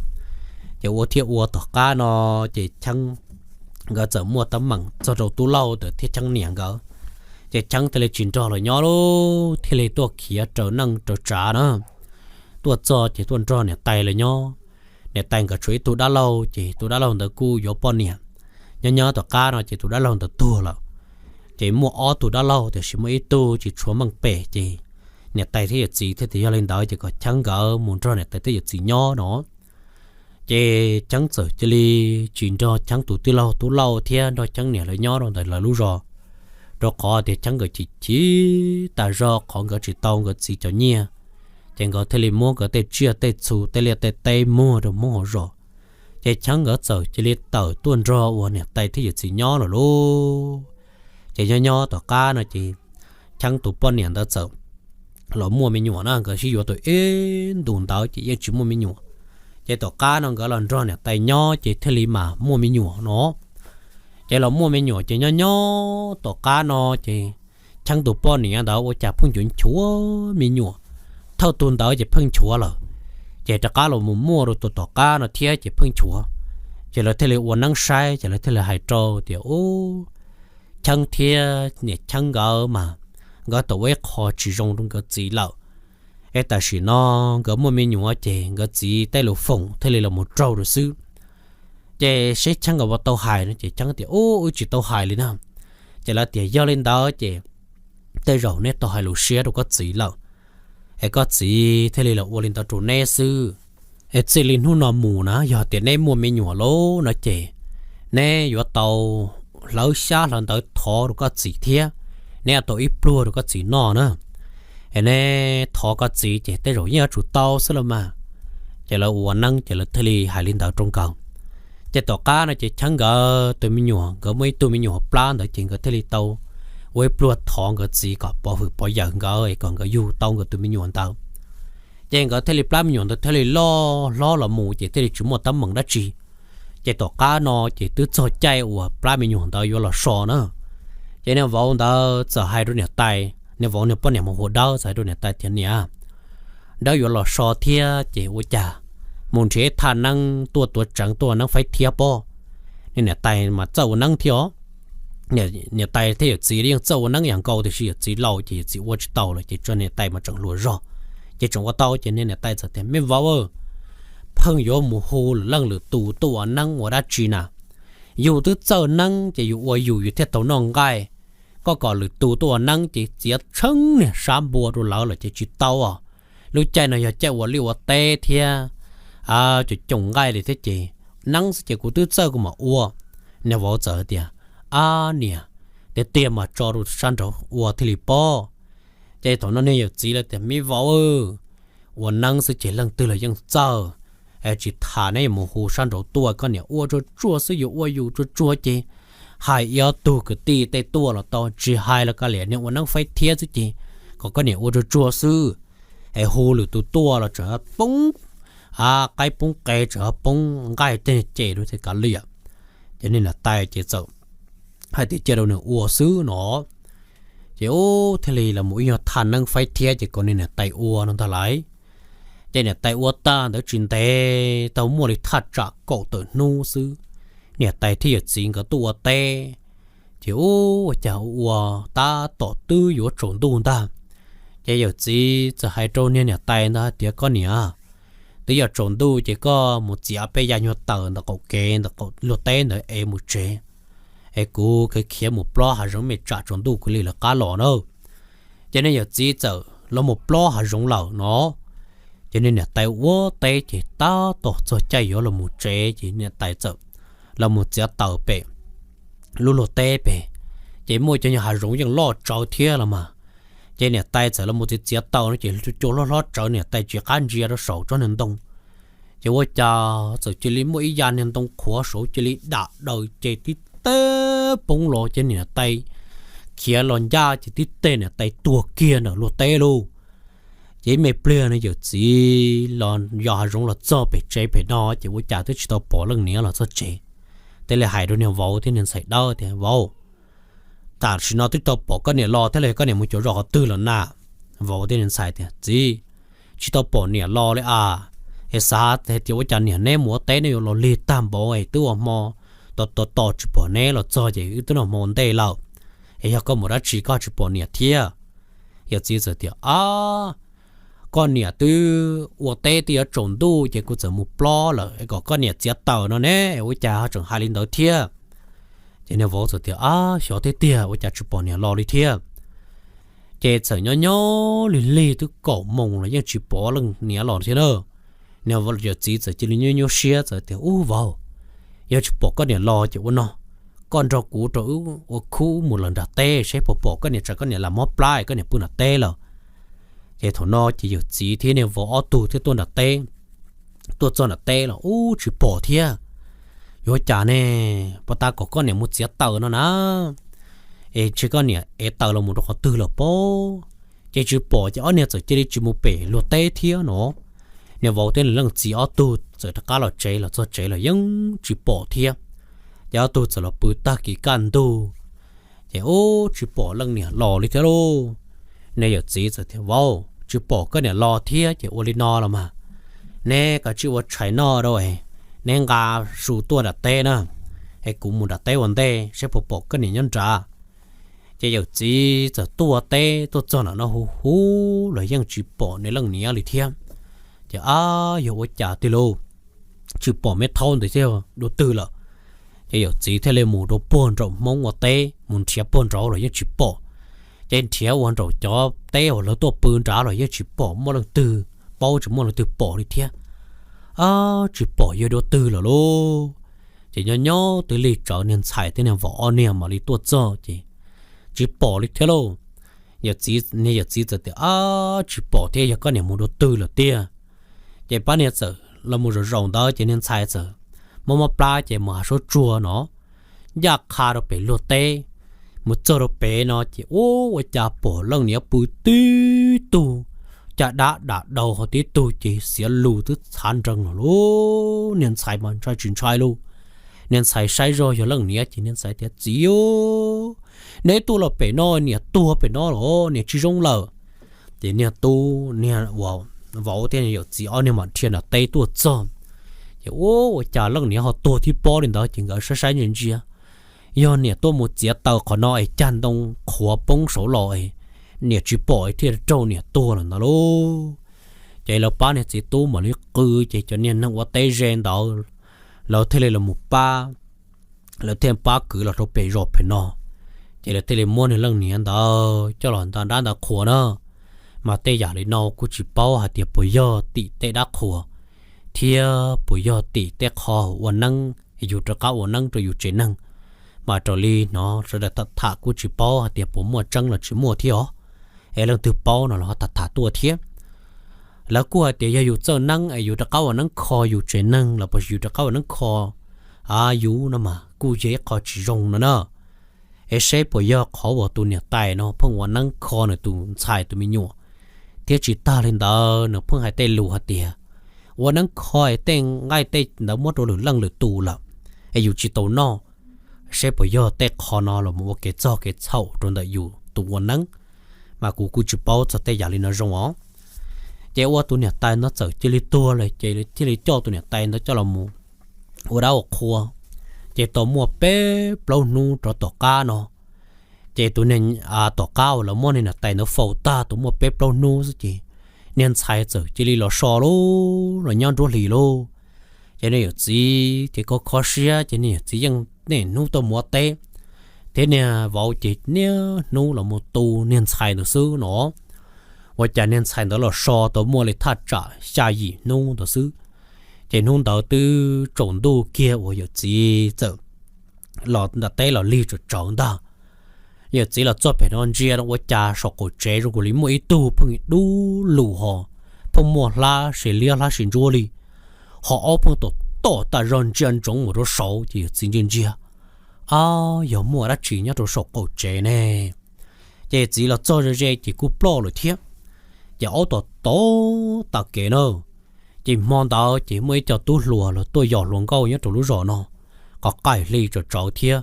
Ces ua thiab ua tom qab no ces Cheeb nkawd txawm muaj teeb meem txog rau Tub Lauj ntawd thiab Cheeb niam nkawd. Ces Cheeb thiaj li tsis nrog lawv nyob lawm, thiaj li tuaj khiav raws neej raws tsav na. Tuaj txog ces tuaj nrog niam tais lawv nyob. Niam tais nkawd tshuav ib tug dab laug, ces tus dab laug ntawd kuj yuav poj niam. Nyob nyob tom qab no ces tus dab laug ntawd tuag lawm. Ces muaj ob tug dab laug, tiam sis muaj ib tug tsis tshua meej pem, ces niam tais thiab yawm txiv thiaj tias yog li ntawd ces kom Cheeb nkawd mus nrog niam tais thiab yawm txiv nyob no. Ces Cheeb txawm cia li tsis nrog Cheeb tus tij laug Tub Lauj thiab nrog Cheeb niam lawv nyob rau ntawm lawv lub zos, rau qhov tias Cheeb nkawd chim chim tas zog qhov nkawd tsis tau nkawd txiv cov nyiaj. Ces nkawd thiaj li muab nkawd tej tsiaj tej txhu, tej liaj tej teb muag rau Hmoob hauv zos. Ces Cheeb nkawd txawm cia li tawm tuaj nrog uas niam tais thiab yawm txiv nyob lawm lauj. Ces nyob nyob tom qab no ces Cheeb tus poj niam ntawd txawm los muaj me nyuam na, nkawd sib yuav tau ib ntus ntawd ces yeej tsis muaj me nyuam. Ces tom qab no nkawd los nrog niam tais nyob ces thiaj li mas muaj me nyuam no. Ces los muaj me nyuam ces nyob nyob tom qab no ces Cheeb tus poj niam ntawd ua cas pheej nchuav nchuav me nyuam, thawj tug ntawd ces pheej nchuav lawm, ces rov qab los mus muaj rau tus tom qab no thiab ces pheej nchuav. Ces lawv thiaj li ua neeb saib ces lawv thiaj li hais rau tias, Ub, Cheeb thiab niam Cheeb nkawd mas nkawd tau ua ib qho tsis zoo rau nkawd txiv lawm. Es tam sim no nkawd muaj me nyuam ces nkawd txiv tej lus foom thiaj li los mus raug rau xwb. Ces seb Cheeb nkawd puas tau hais no ces Cheeb tias, Ub, wb tsis tau hais li na. Ces lawv tias, Yog li ntawd ces tej zaum neb tau hais lus siab rau koj txiv lawm, es koj txiv thiaj li los ua li ntawd rau neb xwb. Es txij li hnub no mus na yog tias neb muaj me nyuam lawm no ces neb yuav tau hlawv xyab hlawv ntawv thov rau koj txiv thiab, neb yuav tau ib pluag rau koj txiv noj na. Es neb thov koj txiv ces tej zaum yeej yuav tsum tau xwb los mas. Ces lawv ua neeb ces lawv thiaj li hais li ntawd rau nkawd. Ces tom qab no ces Cheeb nkawd tus me nyuam, nkawd muaj ib tug me nyuam hauv plab ntawd ces nkawd thiaj li tau ua ib pluag thov nkawd txiv kom pov hwm pov yawm nkawd es kom nkawd yug tau nkawd tus me nyuam ntawd. Ces nkawd thiaj li, plab me nyuam ntawd thiaj li loj hlob los mus ces thiaj li tsis muaj teeb meem dab tsi. Ces tom qab no ces twb txog caij uas plab me nyuam ntawd yuav los so na. Ces niag vauv ntawd txawm hais rau niam tais, niag vauv niag poj niam mus hu Dawb txawm hais rau niam tais tias, Niam, Dawb yuav los so thiab ces ua cas mus nrhiav ib thaj neeb tuaj tuav tseev tuaj ua neeb faib thiab pob. Niag niam tais mas txawj ua neeb thiab os. Niam tais thiab yawm txiv yeej txawj ua neeb yam nkaus tiam sis yawm txiv laus ces yawm txiv ua tsis tau lawm ces tshuav niam tais mas tseem hluas zog, ces tseem ua tau. Ces niag niam tais txawm tias, Me vauv, pheej yuav mus hu lwm leej lwm tus tuaj ua neeb ua dab tsi na? Yus twb txawj neeb ces yus ua yus, yus thiaj tau noj nqaij. Koj kom lwm tus tuaj ua neeb ces txiav tsheeb niag sab npua rau lawv lawm ces tsis tau os. Lub caij no yog caij ua liaj ua teb thiab, cov coom nqaij li thiab ces neeb xwb ces kuv twb txawj kuv mam ua. Niag vauv txawm tias, Ab niam, tiag tiag mas tso rau sab nraud ua thiaj li pob. Ces thaum no niag yawm txiv lawv tias, Me vauv, ua neeb xwb ces leej twg los yeej txawj, tsis tas neb yuav mus hu sab nraud tuaj, koj niam ua tsuag tsuag xwb, yus ua yus tsuag tsuag ces hais ib ob tug kwv tij tej tuaj los tau, tsis hais los kav liam, niag ua neeb faib thiab xwb ces kom koj niam ua tsuag tsuag xwb. Es hu lwm tus tuaj los tseem poob qaib poob qe, tseem poob nqaij tej ces rau thiaj kav liam. Ces niag niam tais ces txawm hais tias cia rau nws ua xwb no. Ces ub thiaj li los mus ib nyuag thaj neeb faib thiab ces kom niag niam tais ua no ntag lauj. Ces niam tais ua tag ntawd tsis ntev, tau muaj li thaj tsam kaum tawm hnub xwb, niam tais thiab yawm txiv nkawd tuaj ua teb. Ces ub ua cas ua tab tom twb yuav tsaus ntuj ntag. Ces yawm txiv txawm hais rau niag niam tais ntawd hais tias, Koj niam, twb yuav tsaus ntuj ces koj mus txiav peb yam nyuag taws ntawm qaum kev ntawm luag teb ntawd es mus tsev, es kuv khiav mus plob hav zoov me tsam tsaus ntuj kuv li lawv qab los na. Ces niag yawm txiv txawm los mus plob hav zoov lawm no. Ces niag niam tais ua teb ces tab tom txog caij yuav los mus tsev ces niam tais txawm los mus txiav taws pem lub luag teb pem. Ces muaj cov nyuag hav zoov yeej loj tsawv thiab los mas. Ces niam tais txawm los mus txiav txiav taws no ces cua hlob hlob tsawv niam tais tsis qab ntsia rau saum tsob niag ntoo. Ces ua cas txawm cia li muaj ib yam niag ntoo qhuav saud cia li dam daws ces tib teg poob los ces niam tais khiav los ncaj ces tib teg niam tais tuag kiag ntawm luag teb lauj. Ces ib me pliag no yawm txiv los yos hav zoov los txog pem tsev pem no ces ua cas twb tsis tau pom leej niam los txog tsev. Thiaj li hais rau niag vauv thiab niag ntxhais dawb tias, Vauv, tam sim no twb tau pom koj niam los thiab los yog koj niam mus cuav zos qhov twg lawm na? Vauv thiab niag ntxhais tias, Txiv, tsis tau pom niam los li as. Es xav hais tias ua cas niam neb mus ua teb neb yuav los lig tag npaum es twb ua hmo tos tos tos tsis pom neb los txog ces wb twb noj hmo ntej lawm. Es yog koj mus dab tsi koj tsis pom niam thiab? Yawm txiv txawm tias, Ab, koj niam twb ua teb twb yuav tsaus ntuj ces kuv txawm mus plob lawm es kom koj niam txiav taws no ne, ua cas ho tseem hais li ntawd thiab? Ces niag vauv txawm tias, Ab, xyov thiab tiag, ua cas tsis pom niam los li thiab. Ces txawm nyob nyob lig lig twb kaum moos los yeej tsis pom leej niam los thiab na. Niag yawm txiv txawm cia li nyuaj nyuaj siab txawm tias, Ub vauv, yog tsis pom koj niam los ces ua no, koj nrog kuv rau wb ua khub mus lawm nram teb seb puas pom koj niam, tsam koj niam lam mob plab koj niam pw nram teb lawm. Ces thaum no ces yawm txiv thiab niag vauv ob tug thiaj tuaj nram teb. Tuaj txog nram teb los ub tsis pom thiab. Yuav cas ne, puag ta kom koj niam mus txiav taws no na, es ntshe koj niam ev taws los mus rau qhov twg lawm pob. Ces tsis pom ces ob niag txawm cia li tsis mus pem luag teb thiab no. Niag vauv thiab nws leej txiv ob tug txawm rov qab los tsev, los txog tsev los yeej tsis pom thiab. Ces ob tug txawm los pw tag kis kaj ntug, ces ub tsis pom leej niam los li thiab lauj. Niag yawm txiv txawm tias, Vauv, tsis pom koj niam los thiab ces ua li no los mas, neb kav tsij ua tshais noj rau, neb nqa su tuaj nram teb na, es kuv mus nram teb ua ntej saib puas pom koj niam nyob nrad. Ces yawm txiv txawm tuaj teb tuaj txog nram no hu hu los yeej tsis pom nws leej niam li thiab. Ces ab, yog ua cas tiag lauj, tsis pom me thaub ntawd thiab dua twg lawm. Ces yawm txiv thiaj li mus rau puag nraum hmoob ua teb, mus nrhiav puag nraud los yeej tsis pom. Ces nrhiav ua nraum cov teb uas lawv tuaj pw nrad los yeej tsis pom muaj leej twg paub, tsis muaj leej twg pom li thiab. Ab, tsis pom yog dua twg lawm lauj. Ces nyob nyob twb lig tsawv niag ntxhais thiab niag vauv ob niag mam li tuaj txog ces tsis pom li thiab lauj. Yawm txiv, niag yawm txiv txawm tias, Ab, tsis pom thiab, yog koj niam mus dua twg lawm tiag. Ces pab niag txawm los mus zaum zaum ntawd ces niag ntxhais txawm mob mob plab ces mus hav suab tsuag no ncaj qha rau pem luag teb. Mus txog rau pem no ces ub, ua cas pom leej niam pw tib tug, caj dab dam dau ho tib tug ces xiav lus twb txhav nrees los lauj. Niag ntxhais mas ntshai tsis ntshai lauj. Niag ntxhais saib zoj yog leej niam ces niag ntxhais tias, Txiv, neb tuaj los pem no, niam tuag pem no los niam tsis zoo lawm. Ces niag tub, niag vauv thiab niag yawm txiv ob niag mam dhia nram teb tuaj txog. Ces ub, ua cas leej niam ho tuag tib pob li ntawd ces nkawd saib saib ntsia ntsia, yog niam tuaj mus txiav taws qhov no es cag ntoo qhuav poob saud los es niam tsis pom thiaj raug niam tuag lawm ntawd lauj. Ces lawv pab niag txiv tub mam li qw ces cov niag neeg ua teb ze ntawd lawv thiaj li los mus pab, lawv thiaj pab kwv los rau pem zos pem no. Ces lawv thiaj li muab niag leej niam ntawd coj los nta dab nta qhua na. Mas tej yam li no kuj tsis paub hais tias puas yog tim tej dab qhua thiab puas yog tim tej qho ua neeb, yus rov qab ua neeb rau yus tsev neeg. Mas raws li hnov sawv daws tham tham kuj tsis paub hais tias puas muaj tseeb los tsis muaj thiab os. Es leej twg paub no los ho tham tham tuaj thiab. Lawv kuj hais tias yog yus txawj neeb es yus rov qab ua neeb kho yus tsev neeg los puas yus rov qab ua neeb kho yus no mas kuj yog ib qho tsis zoo no na. Es seb puas yog qhov uas tus niam tais no pheej ua neeb kho nws tus ntxhais tus me nyuam, thiab tsis tag li ntawd nws pheej hais tej lus hais tias ua neeb kho es tej nqaij tej ntawd muab rau lwm leej lwm tus lawm, es yus tsis tau noj. Seb puas yog tej qho no los mus ua kev txog kev txhaum rau ntawm yus tus ua neeb, mas kuv kuj tsis paub txog tej yam li no zoo os. Ces ua tus niam tais no txawm cia li tuag lawm ces thiaj li coj tus niam tais ntawd coj los mus ua dab ua qhua. Ces tau muaj peb plaub hnub rov tom qab no, ces tus niag, tom qab uas lawv muab niag niam tais ntawd faus tag tau muaj peb plaub hnub xwb ces niag ntxhais txawm cia li los so lauj, los nyob nruab hlis lauj. Ces niag yawm txiv ces kho kho siab ces niag yawm txiv yeej niaj hnub tuaj mus ua teb, thiab niag vauv ces niaj hnub los mus tu niag ntxhais ntawd xwb no. Ua cas niag ntxhais ntawd los so tau muaj li thaj tsam xya yim hnub ntawd xwb, ces hnub ntawd twb tsaus ntuj kiag uas yawm txiv txawm los nram teb los lig tsawv tsawv ntag. Yawm txiv los txog pem no ntsia ua cas saum qaum tsev zoo li muaj ib tug pheej dub lus ho, pheej muaj hlab se liab hlab se ntsuab li, ho aub pheej tom tom tas zog ntsia ntsoov mus rau saud ces yawm txiv ntsia ntsia, Ab, yog muaj dab tsi nyob rau saum qaum tsev ne? Ces yawm txiv los txog ze ze ces kuj ploj lawm thiab. Ces aub tom tom tas kev na, ces hmo ntawd ces muaj ib co tub hluas los tuaj yos hluas nkauj nyob rau lub zos no, qhov qaim hli tsawv tsawv thiab.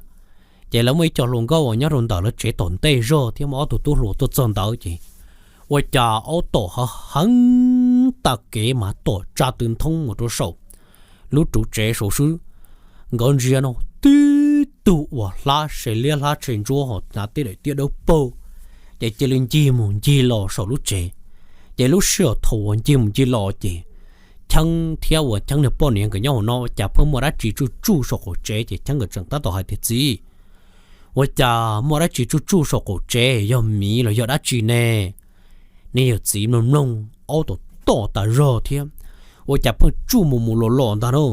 Ces lawv muaj ib co hluas nkauj uas nyob rau ntawm lawv tsev tom ntej zog thiab muaj ob tug tub hluas tuaj txog ntawd ces ua cas aub tom heev heev tas kev mas tom tsa tw nthoob mus rau saum lub ruv tsev saud xwb. Nkawd ntsia no tib tug uas hlab se liab hlab se ntsuab ho hnav tej daim tiab dawb paug, ces cia li ncig mus ncig los saum lub tsev. Ces lub sij hawm thaum uas ncig mus ncig los ces Cheeb thiab uas Cheeb niag poj niam nkawd nyob hauv no ua cas pheej muaj dab tsi tsuj tsuj saum qaum tsev, ces Cheeb nkawd tseem tab tom hais tias, Txiv, ua cas muaj dab tsi tsuj tsuj saum qaum tsev, yog miv los yog dab tsi ne? Nej yawm txiv mloog mloog, aub tom tom tas zog thiab, ua cas pheej tsuj mus mus los los ntag no,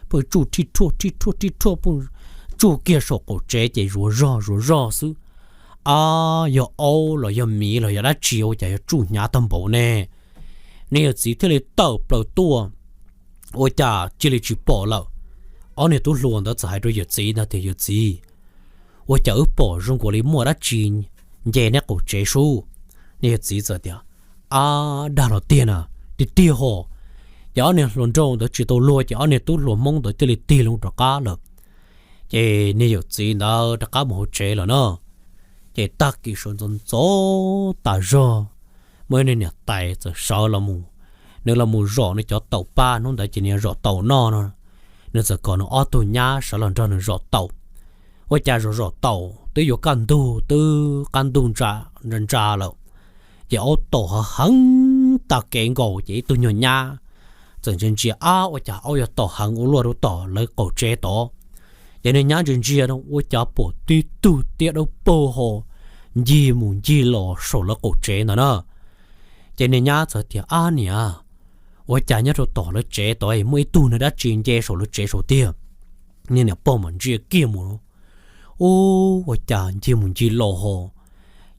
pheej tsuj thij thuaj thij thuaj thij thuaj pheej tsuj kiag saum qaum tsev ces zuav zog zuav zog xwb. Ab, yog aub los yog miv los yog dab tsi ua cas yuav tsuj hnyav tag npaum ne? Nej yawm txiv thiaj li tawm plaws tuaj, ua cas cia li tsis pom lawm. Ob niag tub hluas ntawd txawm hais rau yawm txiv ntag tias, Yawm txiv, ua cas wb pom zoo nkaus li muaj dab tsi nce neb qaum tsev sub? Nej yawm txiv txawm tias, Ab, dag los tiag na, tiag tiag hos. Ces ob niag hluas nraug ntawd tsis tau luag ces ob niag tub hluas Hmoob ntawd thiaj li tig loo rov qab lawm. Ces niag yawm txiv ntawd rov qab mus hauv tsev lawm na. Ces tag kis sawv ntxov ntxov tas zog, muaj ib niag niam tais txawm sawv los mus, nws los mus zom nws cov taum paj, hnub ntawd ces nws zom taum noj no, nws txawm kom nws ob tug nyab sawv los nrog nws zom taum. Ua cas zom zom taum twb yuav kaj ntug, twb qab ntug ntsa ntsa lawm, ces aub tom heev heev tag kev nkaus ces ib tug nyuag nyab txawm ntsia ntsia, ab, ua cas aub yuav tom heev ua luaj rau tom lawv qaum tsev tod. Ces niag nyab ntsia ntsia no ua cas pom tib tug tiab dawb paug ho ncig mus ncig los saum lawv qaum tsev ntawd na. Ces niag nyab txawm tias, Ab niam, ua cas nyob rau tom lawv tsev tod muaj ib tug niag dab tsi nce saum lawv tsev saud tiag? Niag niam pog mam ntsia kiag mus, ub, ua cas ncig mus ncig los ho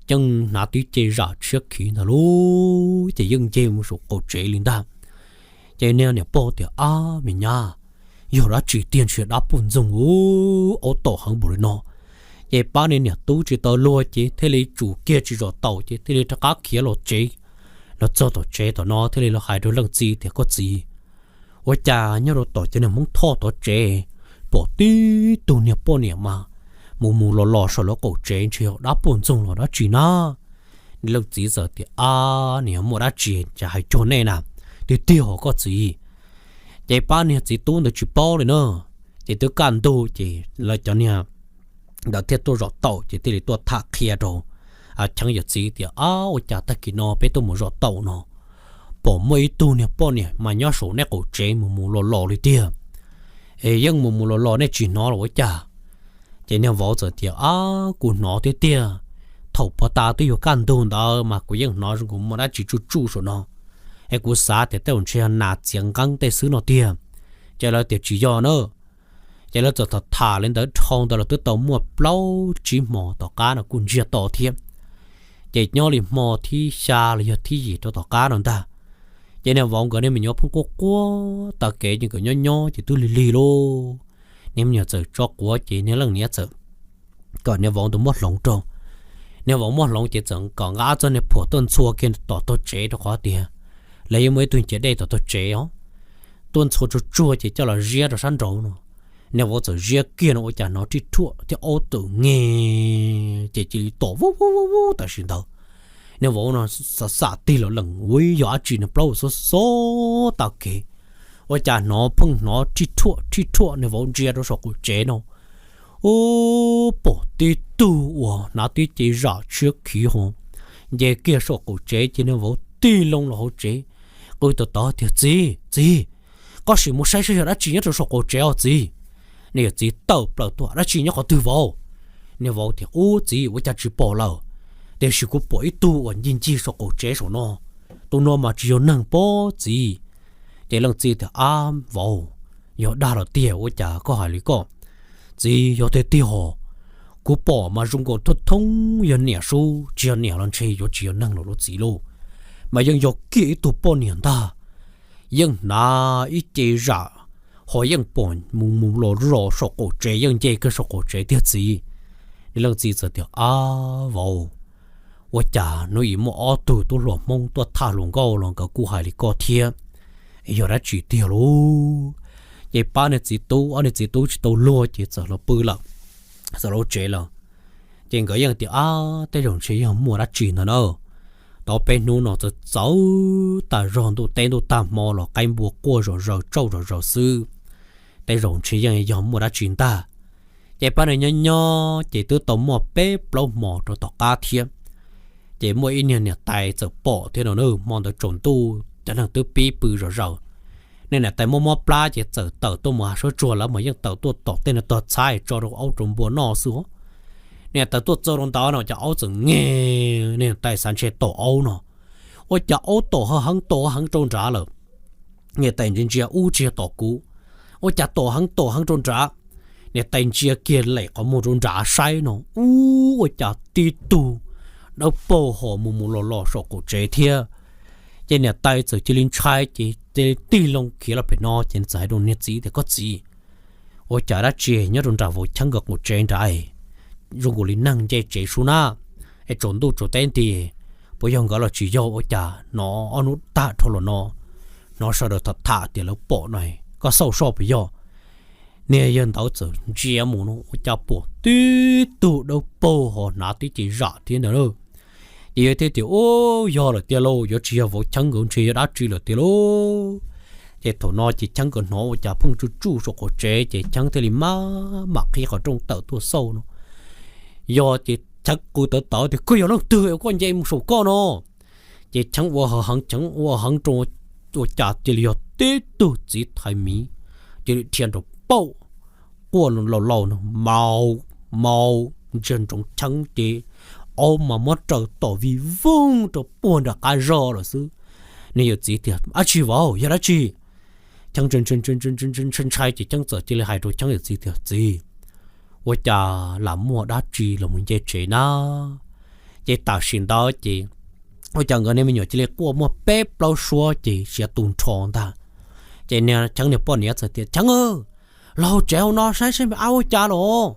yeej hnav tib ce zam tshiab khiv ntag lauj, ces yeej nce mus saum qaum tsev li ntag. Ces niag niam pog tias, Ab me nyab, yog dab tsi tiag, ntshe dab poj ntxoog, ub, aub tom heev npaum li no. Ces pab niag niam tub tsis tau luag ces thiaj li tsum kiag tsis zom taum ces thiaj li rov qab khiav los tsev. Los txog tom tsev tom no thiaj li los hais rau leej txiv tias, Koj txiv, ua cas nyob rau tom cov niag Hmoob Thoj tod tsev pom tib tug niag poj niam mas mus mus los los saum lawv qaum tsev, ntshe yog dab poj ntxoog los dab tsi na? Leej txiv txawm tias, Ab niam, muaj dab tsi cas hais cuag nej na, tiag tiag hos koj txiv. Ces pab niag txiv tub ntawd tsis paub li na. Ces twb kaj ntug ces lawv cov niag ntawd thiaj tuaj zom taum ces thiaj li tuaj tham qhia rau Cheeb yawm txiv tias, Ab, ua cas tag kis no peb tuaj mus zom taum no pom muaj ib tug niag poj niam mas nyob saum nej qaum tsev mus mus los los li tiag, es yeej mus mus los los nej tsis hnov los ua cas? Ces niag vauv txawm tias, Ab, kuv hnov tiag tiag, thaum puag ta twb yuav kaj ntug ntawd mas kuv yeej hnov zoo nkaus muaj dab tsi tsuj tsuj saum no, es kuv xav tias tej zaum ntshe yog nas txiav nqeeb tej xwb no tiag. Ces lawv tias tsis yog na. Ces lawv txawm tham tham li ntawd dhau ntawd los twb tau muaj plaub tsib hmo tom qab no kuj ntsiag to thiab. Ces nyob li hmo thib xya los yog thib yim rau tom qab no ntag, ces niag vauv nkawd niag me nyuam pheej quaj quaj taw kev ces nkawd nyob nyob ces twb lig lig lauj. Niag me nyuam txawm tso quav ces niag leej niam txawm kom niag vauv ntawd muab hloov rau. Niag vauv muab hloov ces txawm kom nqa txoj niag phuam tuaj ntxhua kiag tom tog tsev rau qhov tias lawv yeej muaj ib tug ciav dej tom tog tsev os, tuaj ntxhua tsuag tsuag ces coj los ziab rau sab nraud no. Niag vauv txawm ziab kiag no ua cas hnov rij ruam thiab aub tawm nge, ces cia li tom vub vub vub vub tam sim ntawd. Niag vauv no xam xam tig los lees ua yog dab tsi no plaub xob xob taw kev, ua cas hnov pheej hnov rij ruam rij ruam. Niag vauv ntsia rau saum qaum tsev no, ub, pom tib tug uas hnav tib ce zam tshiab khiv ho nce kiag saum qaum tsev ces niag vauv tig loo los hauv tsev, qw tawm tawv tias, Txiv, txiv, koj sim mus saib saib yog dab tsi nyob rau saum qaum tsev os txiv. Niag yawm txiv tawm plaws tuaj, Dab tsi nyob qhov twg vauv? Niag vauv tias, Ub txiv, ua cas tsis pom lawm, tiam sis kuv pom ib tug uas ncig ncig saum qaum tsev saum no. Tus no mas tsis yog neeg pob txiv. Ces leej txiv tias, Ab vauv, yog dag los tiag ua cas koj hais li koj? Txiv, yog tiag tiag hos, kuv pom mas zoo nkaus thoob thoob yog niam sub, tsis yog niam los ntshe yuav tsis yog neeg los lauj txiv lauj, mas yeej yog kiag ib tug poj niam ntag. Yeej hnav ib ce zam, ho yeej pom mus mus los los saum qaum tsev, yeej nce kiag saum qaum tsev tiag txiv. Niag leej txiv txawm tias, Ab vauv, ua cas hnub ib muaj ob tug tub hluas Hmoob tuaj tham hluas nkauj los nkawd kuj hais li koj thiab, yog dab tsi tiag lauj? Ces pab niag txiv tub, ob niag txiv tub tsis tau luag ces txawm los pw lawm, txawm los tsev lawm. Ces nkawd yeej tias, Ab, tej zaum ntshe yog muaj dab tsi ntag na. Tau peb hnub no txawv txawv tas zog, ntuj teb ntuj tag hmo los qaib npua quaj zom zaws tsauj zom zaws xwb, tej zaum ntshe yeej yog muaj dab tsi ntag. Ces pab no nyob nyob ces twb tau muaj peb plaub hmo rau tom qab thiab, ces muaj ib niag niam tais txawm pom thiab no na. Hmo ntawd tsaus ntuj cov neeg twb pib pw zom zaws. Niag niam tais mob mob plab ces txawm tawm tuaj mus hav suab tsuag, lawv mas yeej tawm tuaj tom tej no tog txhab tso rau aub rau npua noj xwb. Niam tais tuaj txog rau ntawd no cov aub txawm nge, niam tais xav ntshe tom aub no, ua cas aub tom ho heev tom heev rau nrad lawm. Niam tais ntsia ntsia ub tsis yog tom kuv, ua cas tom heev tom heev rau nrad. Niam tais ntsia kiag lem qhov muag rau nrad saib no ub ua cas tib tug dawb paug ho mus mus los los saum qaum tsev thiab. Ces niam tais txawm cia li ntshai ces cia li tig loo khiav los pem no ces txawm hais rau niag txiv tias koj txiv, ua cas dab tsi nyob rau nram vauv Cheeb nkawd qaum tsev nrad, zoo nkaus li neeg nce tsev sub na, es tsaus ntuj tsaus teb nti, puas yog nkawd los tsis yog ua cas hnov ob hnub tag dhau los no, hnov sawv daws tham tham tias lawv pom no, koj xauj soj puas yog. Niag yawg ntawd txawm ntsia mus no ua cas pom tib tug dawb paug ho hnav tib ce zam thiab ntawd na. Ces yawg thiaj tias ub yog lawm tiag lauj, yuav tsis yog vauv Cheeb nkawd ntshe yog dab tsi lawm tiag lauj. Ces thaum no ces Cheeb nkawd hnov ua cas pheej tsuj tsuj saum qaum tsev ces Cheeb thiaj li maj mam qhib qhov rooj tawm tuaj xauj no. Yog ces Cheeb qw tawv tawv tias koj yog leej twg es koj nce mus saum koj no. Ces Cheeb ua heev, Cheeb ua heev rau ua cas cia li yog tib tug txiv thais miv, cia li dhia nrov paum, quaj laus laus no, mau, mau, ntsiag ntsoov Cheeb ces aub mas muab raws tom vij voog rau puag nram qab zog lawm xwb. Niag yawm txiv tias dab tsi vauv, yog dab tsi? Cheeb ntshai ntshai ces Cheeb txawm cia li hais rau Cheeb yawm txiv tias txiv, ua cas lam muaj dab tsi los mus nce tsev na. Ces tam sim ntawd ces ua cas nkawd niag me nyuam cia li quaj muaj peb plaub suab ces siav tu nrho ntag. Ces niag Cheeb niag poj niam txawm tias Cheeb, los hauv tsev hauv no saib saib me ab ua cas los.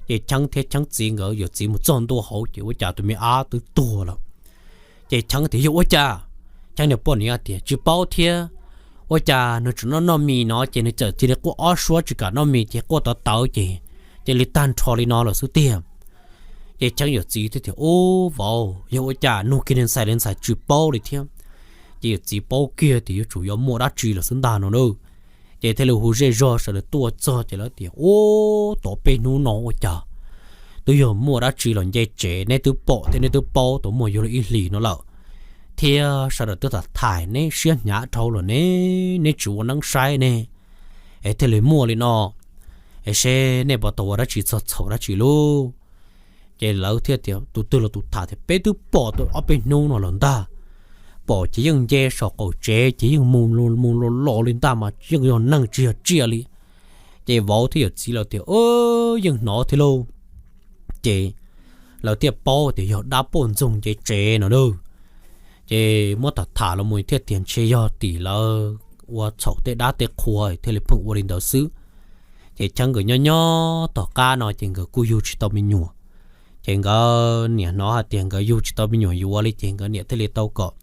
Ces Cheeb thiab Cheeb txiv nkawd yawm txiv mus txog ntua hauv ces ua cas tus me ab twb tuag lawm. Ces Cheeb tias yog ua cas? Cheeb niag poj niam tias tsis paub thiab, ua cas nws tseem noj noj mis no ces nws txawm cia li quaj ob suab tsis kam noj mis ces quaj tawv tawv ces cia li tag nrho li no lawm xwb tiag. Ces Cheeb yawm txiv thiaj tias ub vauv, yog ua cas nug kiag li ntxhais li ntxhais tsis paub li thiab. Ces yawm txiv paub kiag tias yuav tsum yuav muaj dab tsi lawm xwb ntag no na. Ces thiaj li hu zej zog sawv daws tuaj txog ces lawv tias ub tau peb hnub no ua cas twb yog muaj dab tsi los nce tsev, neb twb pom thiab neb twb paub tau muaj yog li ib hlis no lawm, thiab sawv daws twb tham tham neb siab hnyav dhau lawm ne, neb tsis ua neeb saib ne, es thiaj li muaj li no. Es seb nej puas tau ua dab tsi txog txhaum dab tsi lauj? Ces lawv thiaj tias tus twg los tus tham tias peb twb pom tau ob peb hnub no lawm ntag, pom ces yeej nce saum qaum tsev ces yeej mus mus los los li ntag mas yeej yog neeg tsis yog tsiaj li. Ces vauv thiab yawm txiv lawv tias yeej hnov thiab lauj. Ces lawv thiaj paub tias yog dab poj ntxoog nce tsev no na. Ces muab tham tham los mus thiaj tias ntshe yog tim lawv ua txhaum tej dab tej qhua thiaj li pheej ua li ntawd xwb. Ces Cheeb nkawd nyob nyob tom qab no ces nkawd kuj yug tsis tau me nyuam. Ces nkawd niam hnov hais tias nkawd yug tsis tau me nyuam yuav li ces nkawd niam thiaj li tau kom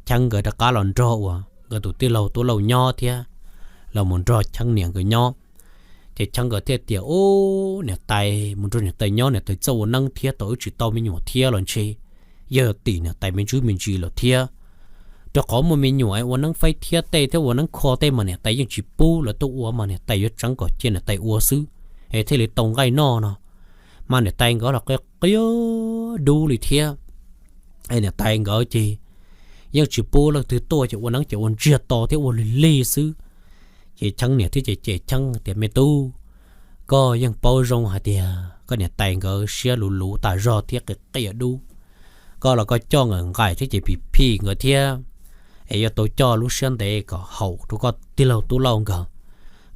Cheeb nkawd rov qab los nrog uas nkawd tus tij laug Tub Lauj nyob thiab, los mus nrog Cheeb niam nkawd nyob. Ces Cheeb nkawd thiaj tias ub niam tais, mus nrog niam tais nyob niam tais txawj ua neeb thiab tau wb tsis tau me nyuam thiab los ntshe yog tim niam tais me ntsis me ntsis lawm thiab. Rau qhov muaj me nyuam ua neeb faib thiab tej thiab ua neeb kho tej mas niam tais yeej tsis pub lawv tuaj ua mas niam tais yuav tseev kom cia niam tais ua xwb, es thiaj li tau nqaij noj no. Mas niam tais nkawd los qia qia dub li thiab. Es niam tais nkawd ces yeej tsis pub leej twg tuaj ces ua neeb ces ua ntsiag to thiab ua lig lig xwb. Ces Cheeb niam thiaj cem cem Cheeb tias me tub, koj yeej paub zoo hais tias koj niam tais nkawd siab luv luv tas zog thiab qia qia dub. Koj los koj coj nkawd nqaim thiab ces phim phim nkawd thiab, es yuav tau coj lub siab ntev kom haum rau koj tij laug Tub Lauj nkawd.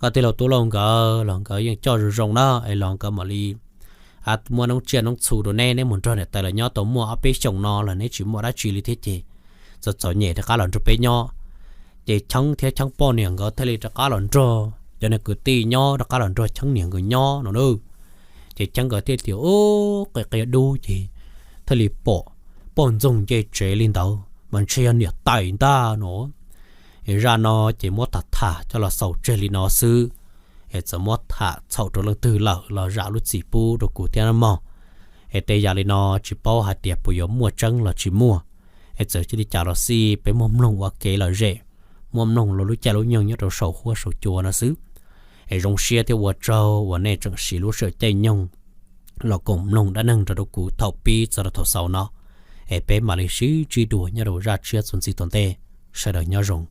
Koj tij laug Tub Lauj nkawd los nkawd yeej coj zoo zoo na, es los nkawd mam li muab noob tsiaj noob txhu rau neb, neb mus nrog niam tais lawv nyob tau muaj ob peb xyoos no los neb tsis muaj dab tsi li thiab ces txom txom nyem rov qab los nrog peb nyob. Ces Cheeb thiab Cheeb poj niam nkawd thiaj li rov qab los nrog cov niag kwv tij nyob, rov qab los nrog Cheeb niam nkawd nyob no na. Ces Cheeb nkawd thiaj tias ub qia qia dub ces thiaj li pom poj ntxoog nce tsev li ntawd mas ntshe yog niam tais ntag no. Es zaj no ces muab tham tham coj los xaus tseg li no xwb, es txawm muab tham txhaum rau leej twg lawm los zam lub txim pub rau kuv thiab nawb mog. Es tej yam li no tsis paub hais tias puas yuav muaj tseeb los tsis muaj, es txawm cia li cas los xij peb muaj mloog ua kev lom zem, muaj mloog los lub caij lub nyoog nyob rau saum huab saum cua no xwb. Es zoo siab thiab ua tsaug uas nej tseem siv lub sij hawm caij nyoog los koom mloog dab neeg nrog rau kuv thaum pib txog rau thaum xaus no. Es peb mam li sib ntsib dua nyob rau zaj tshiab txuas ntxiv tom ntej. Sawv daws nyob zoo.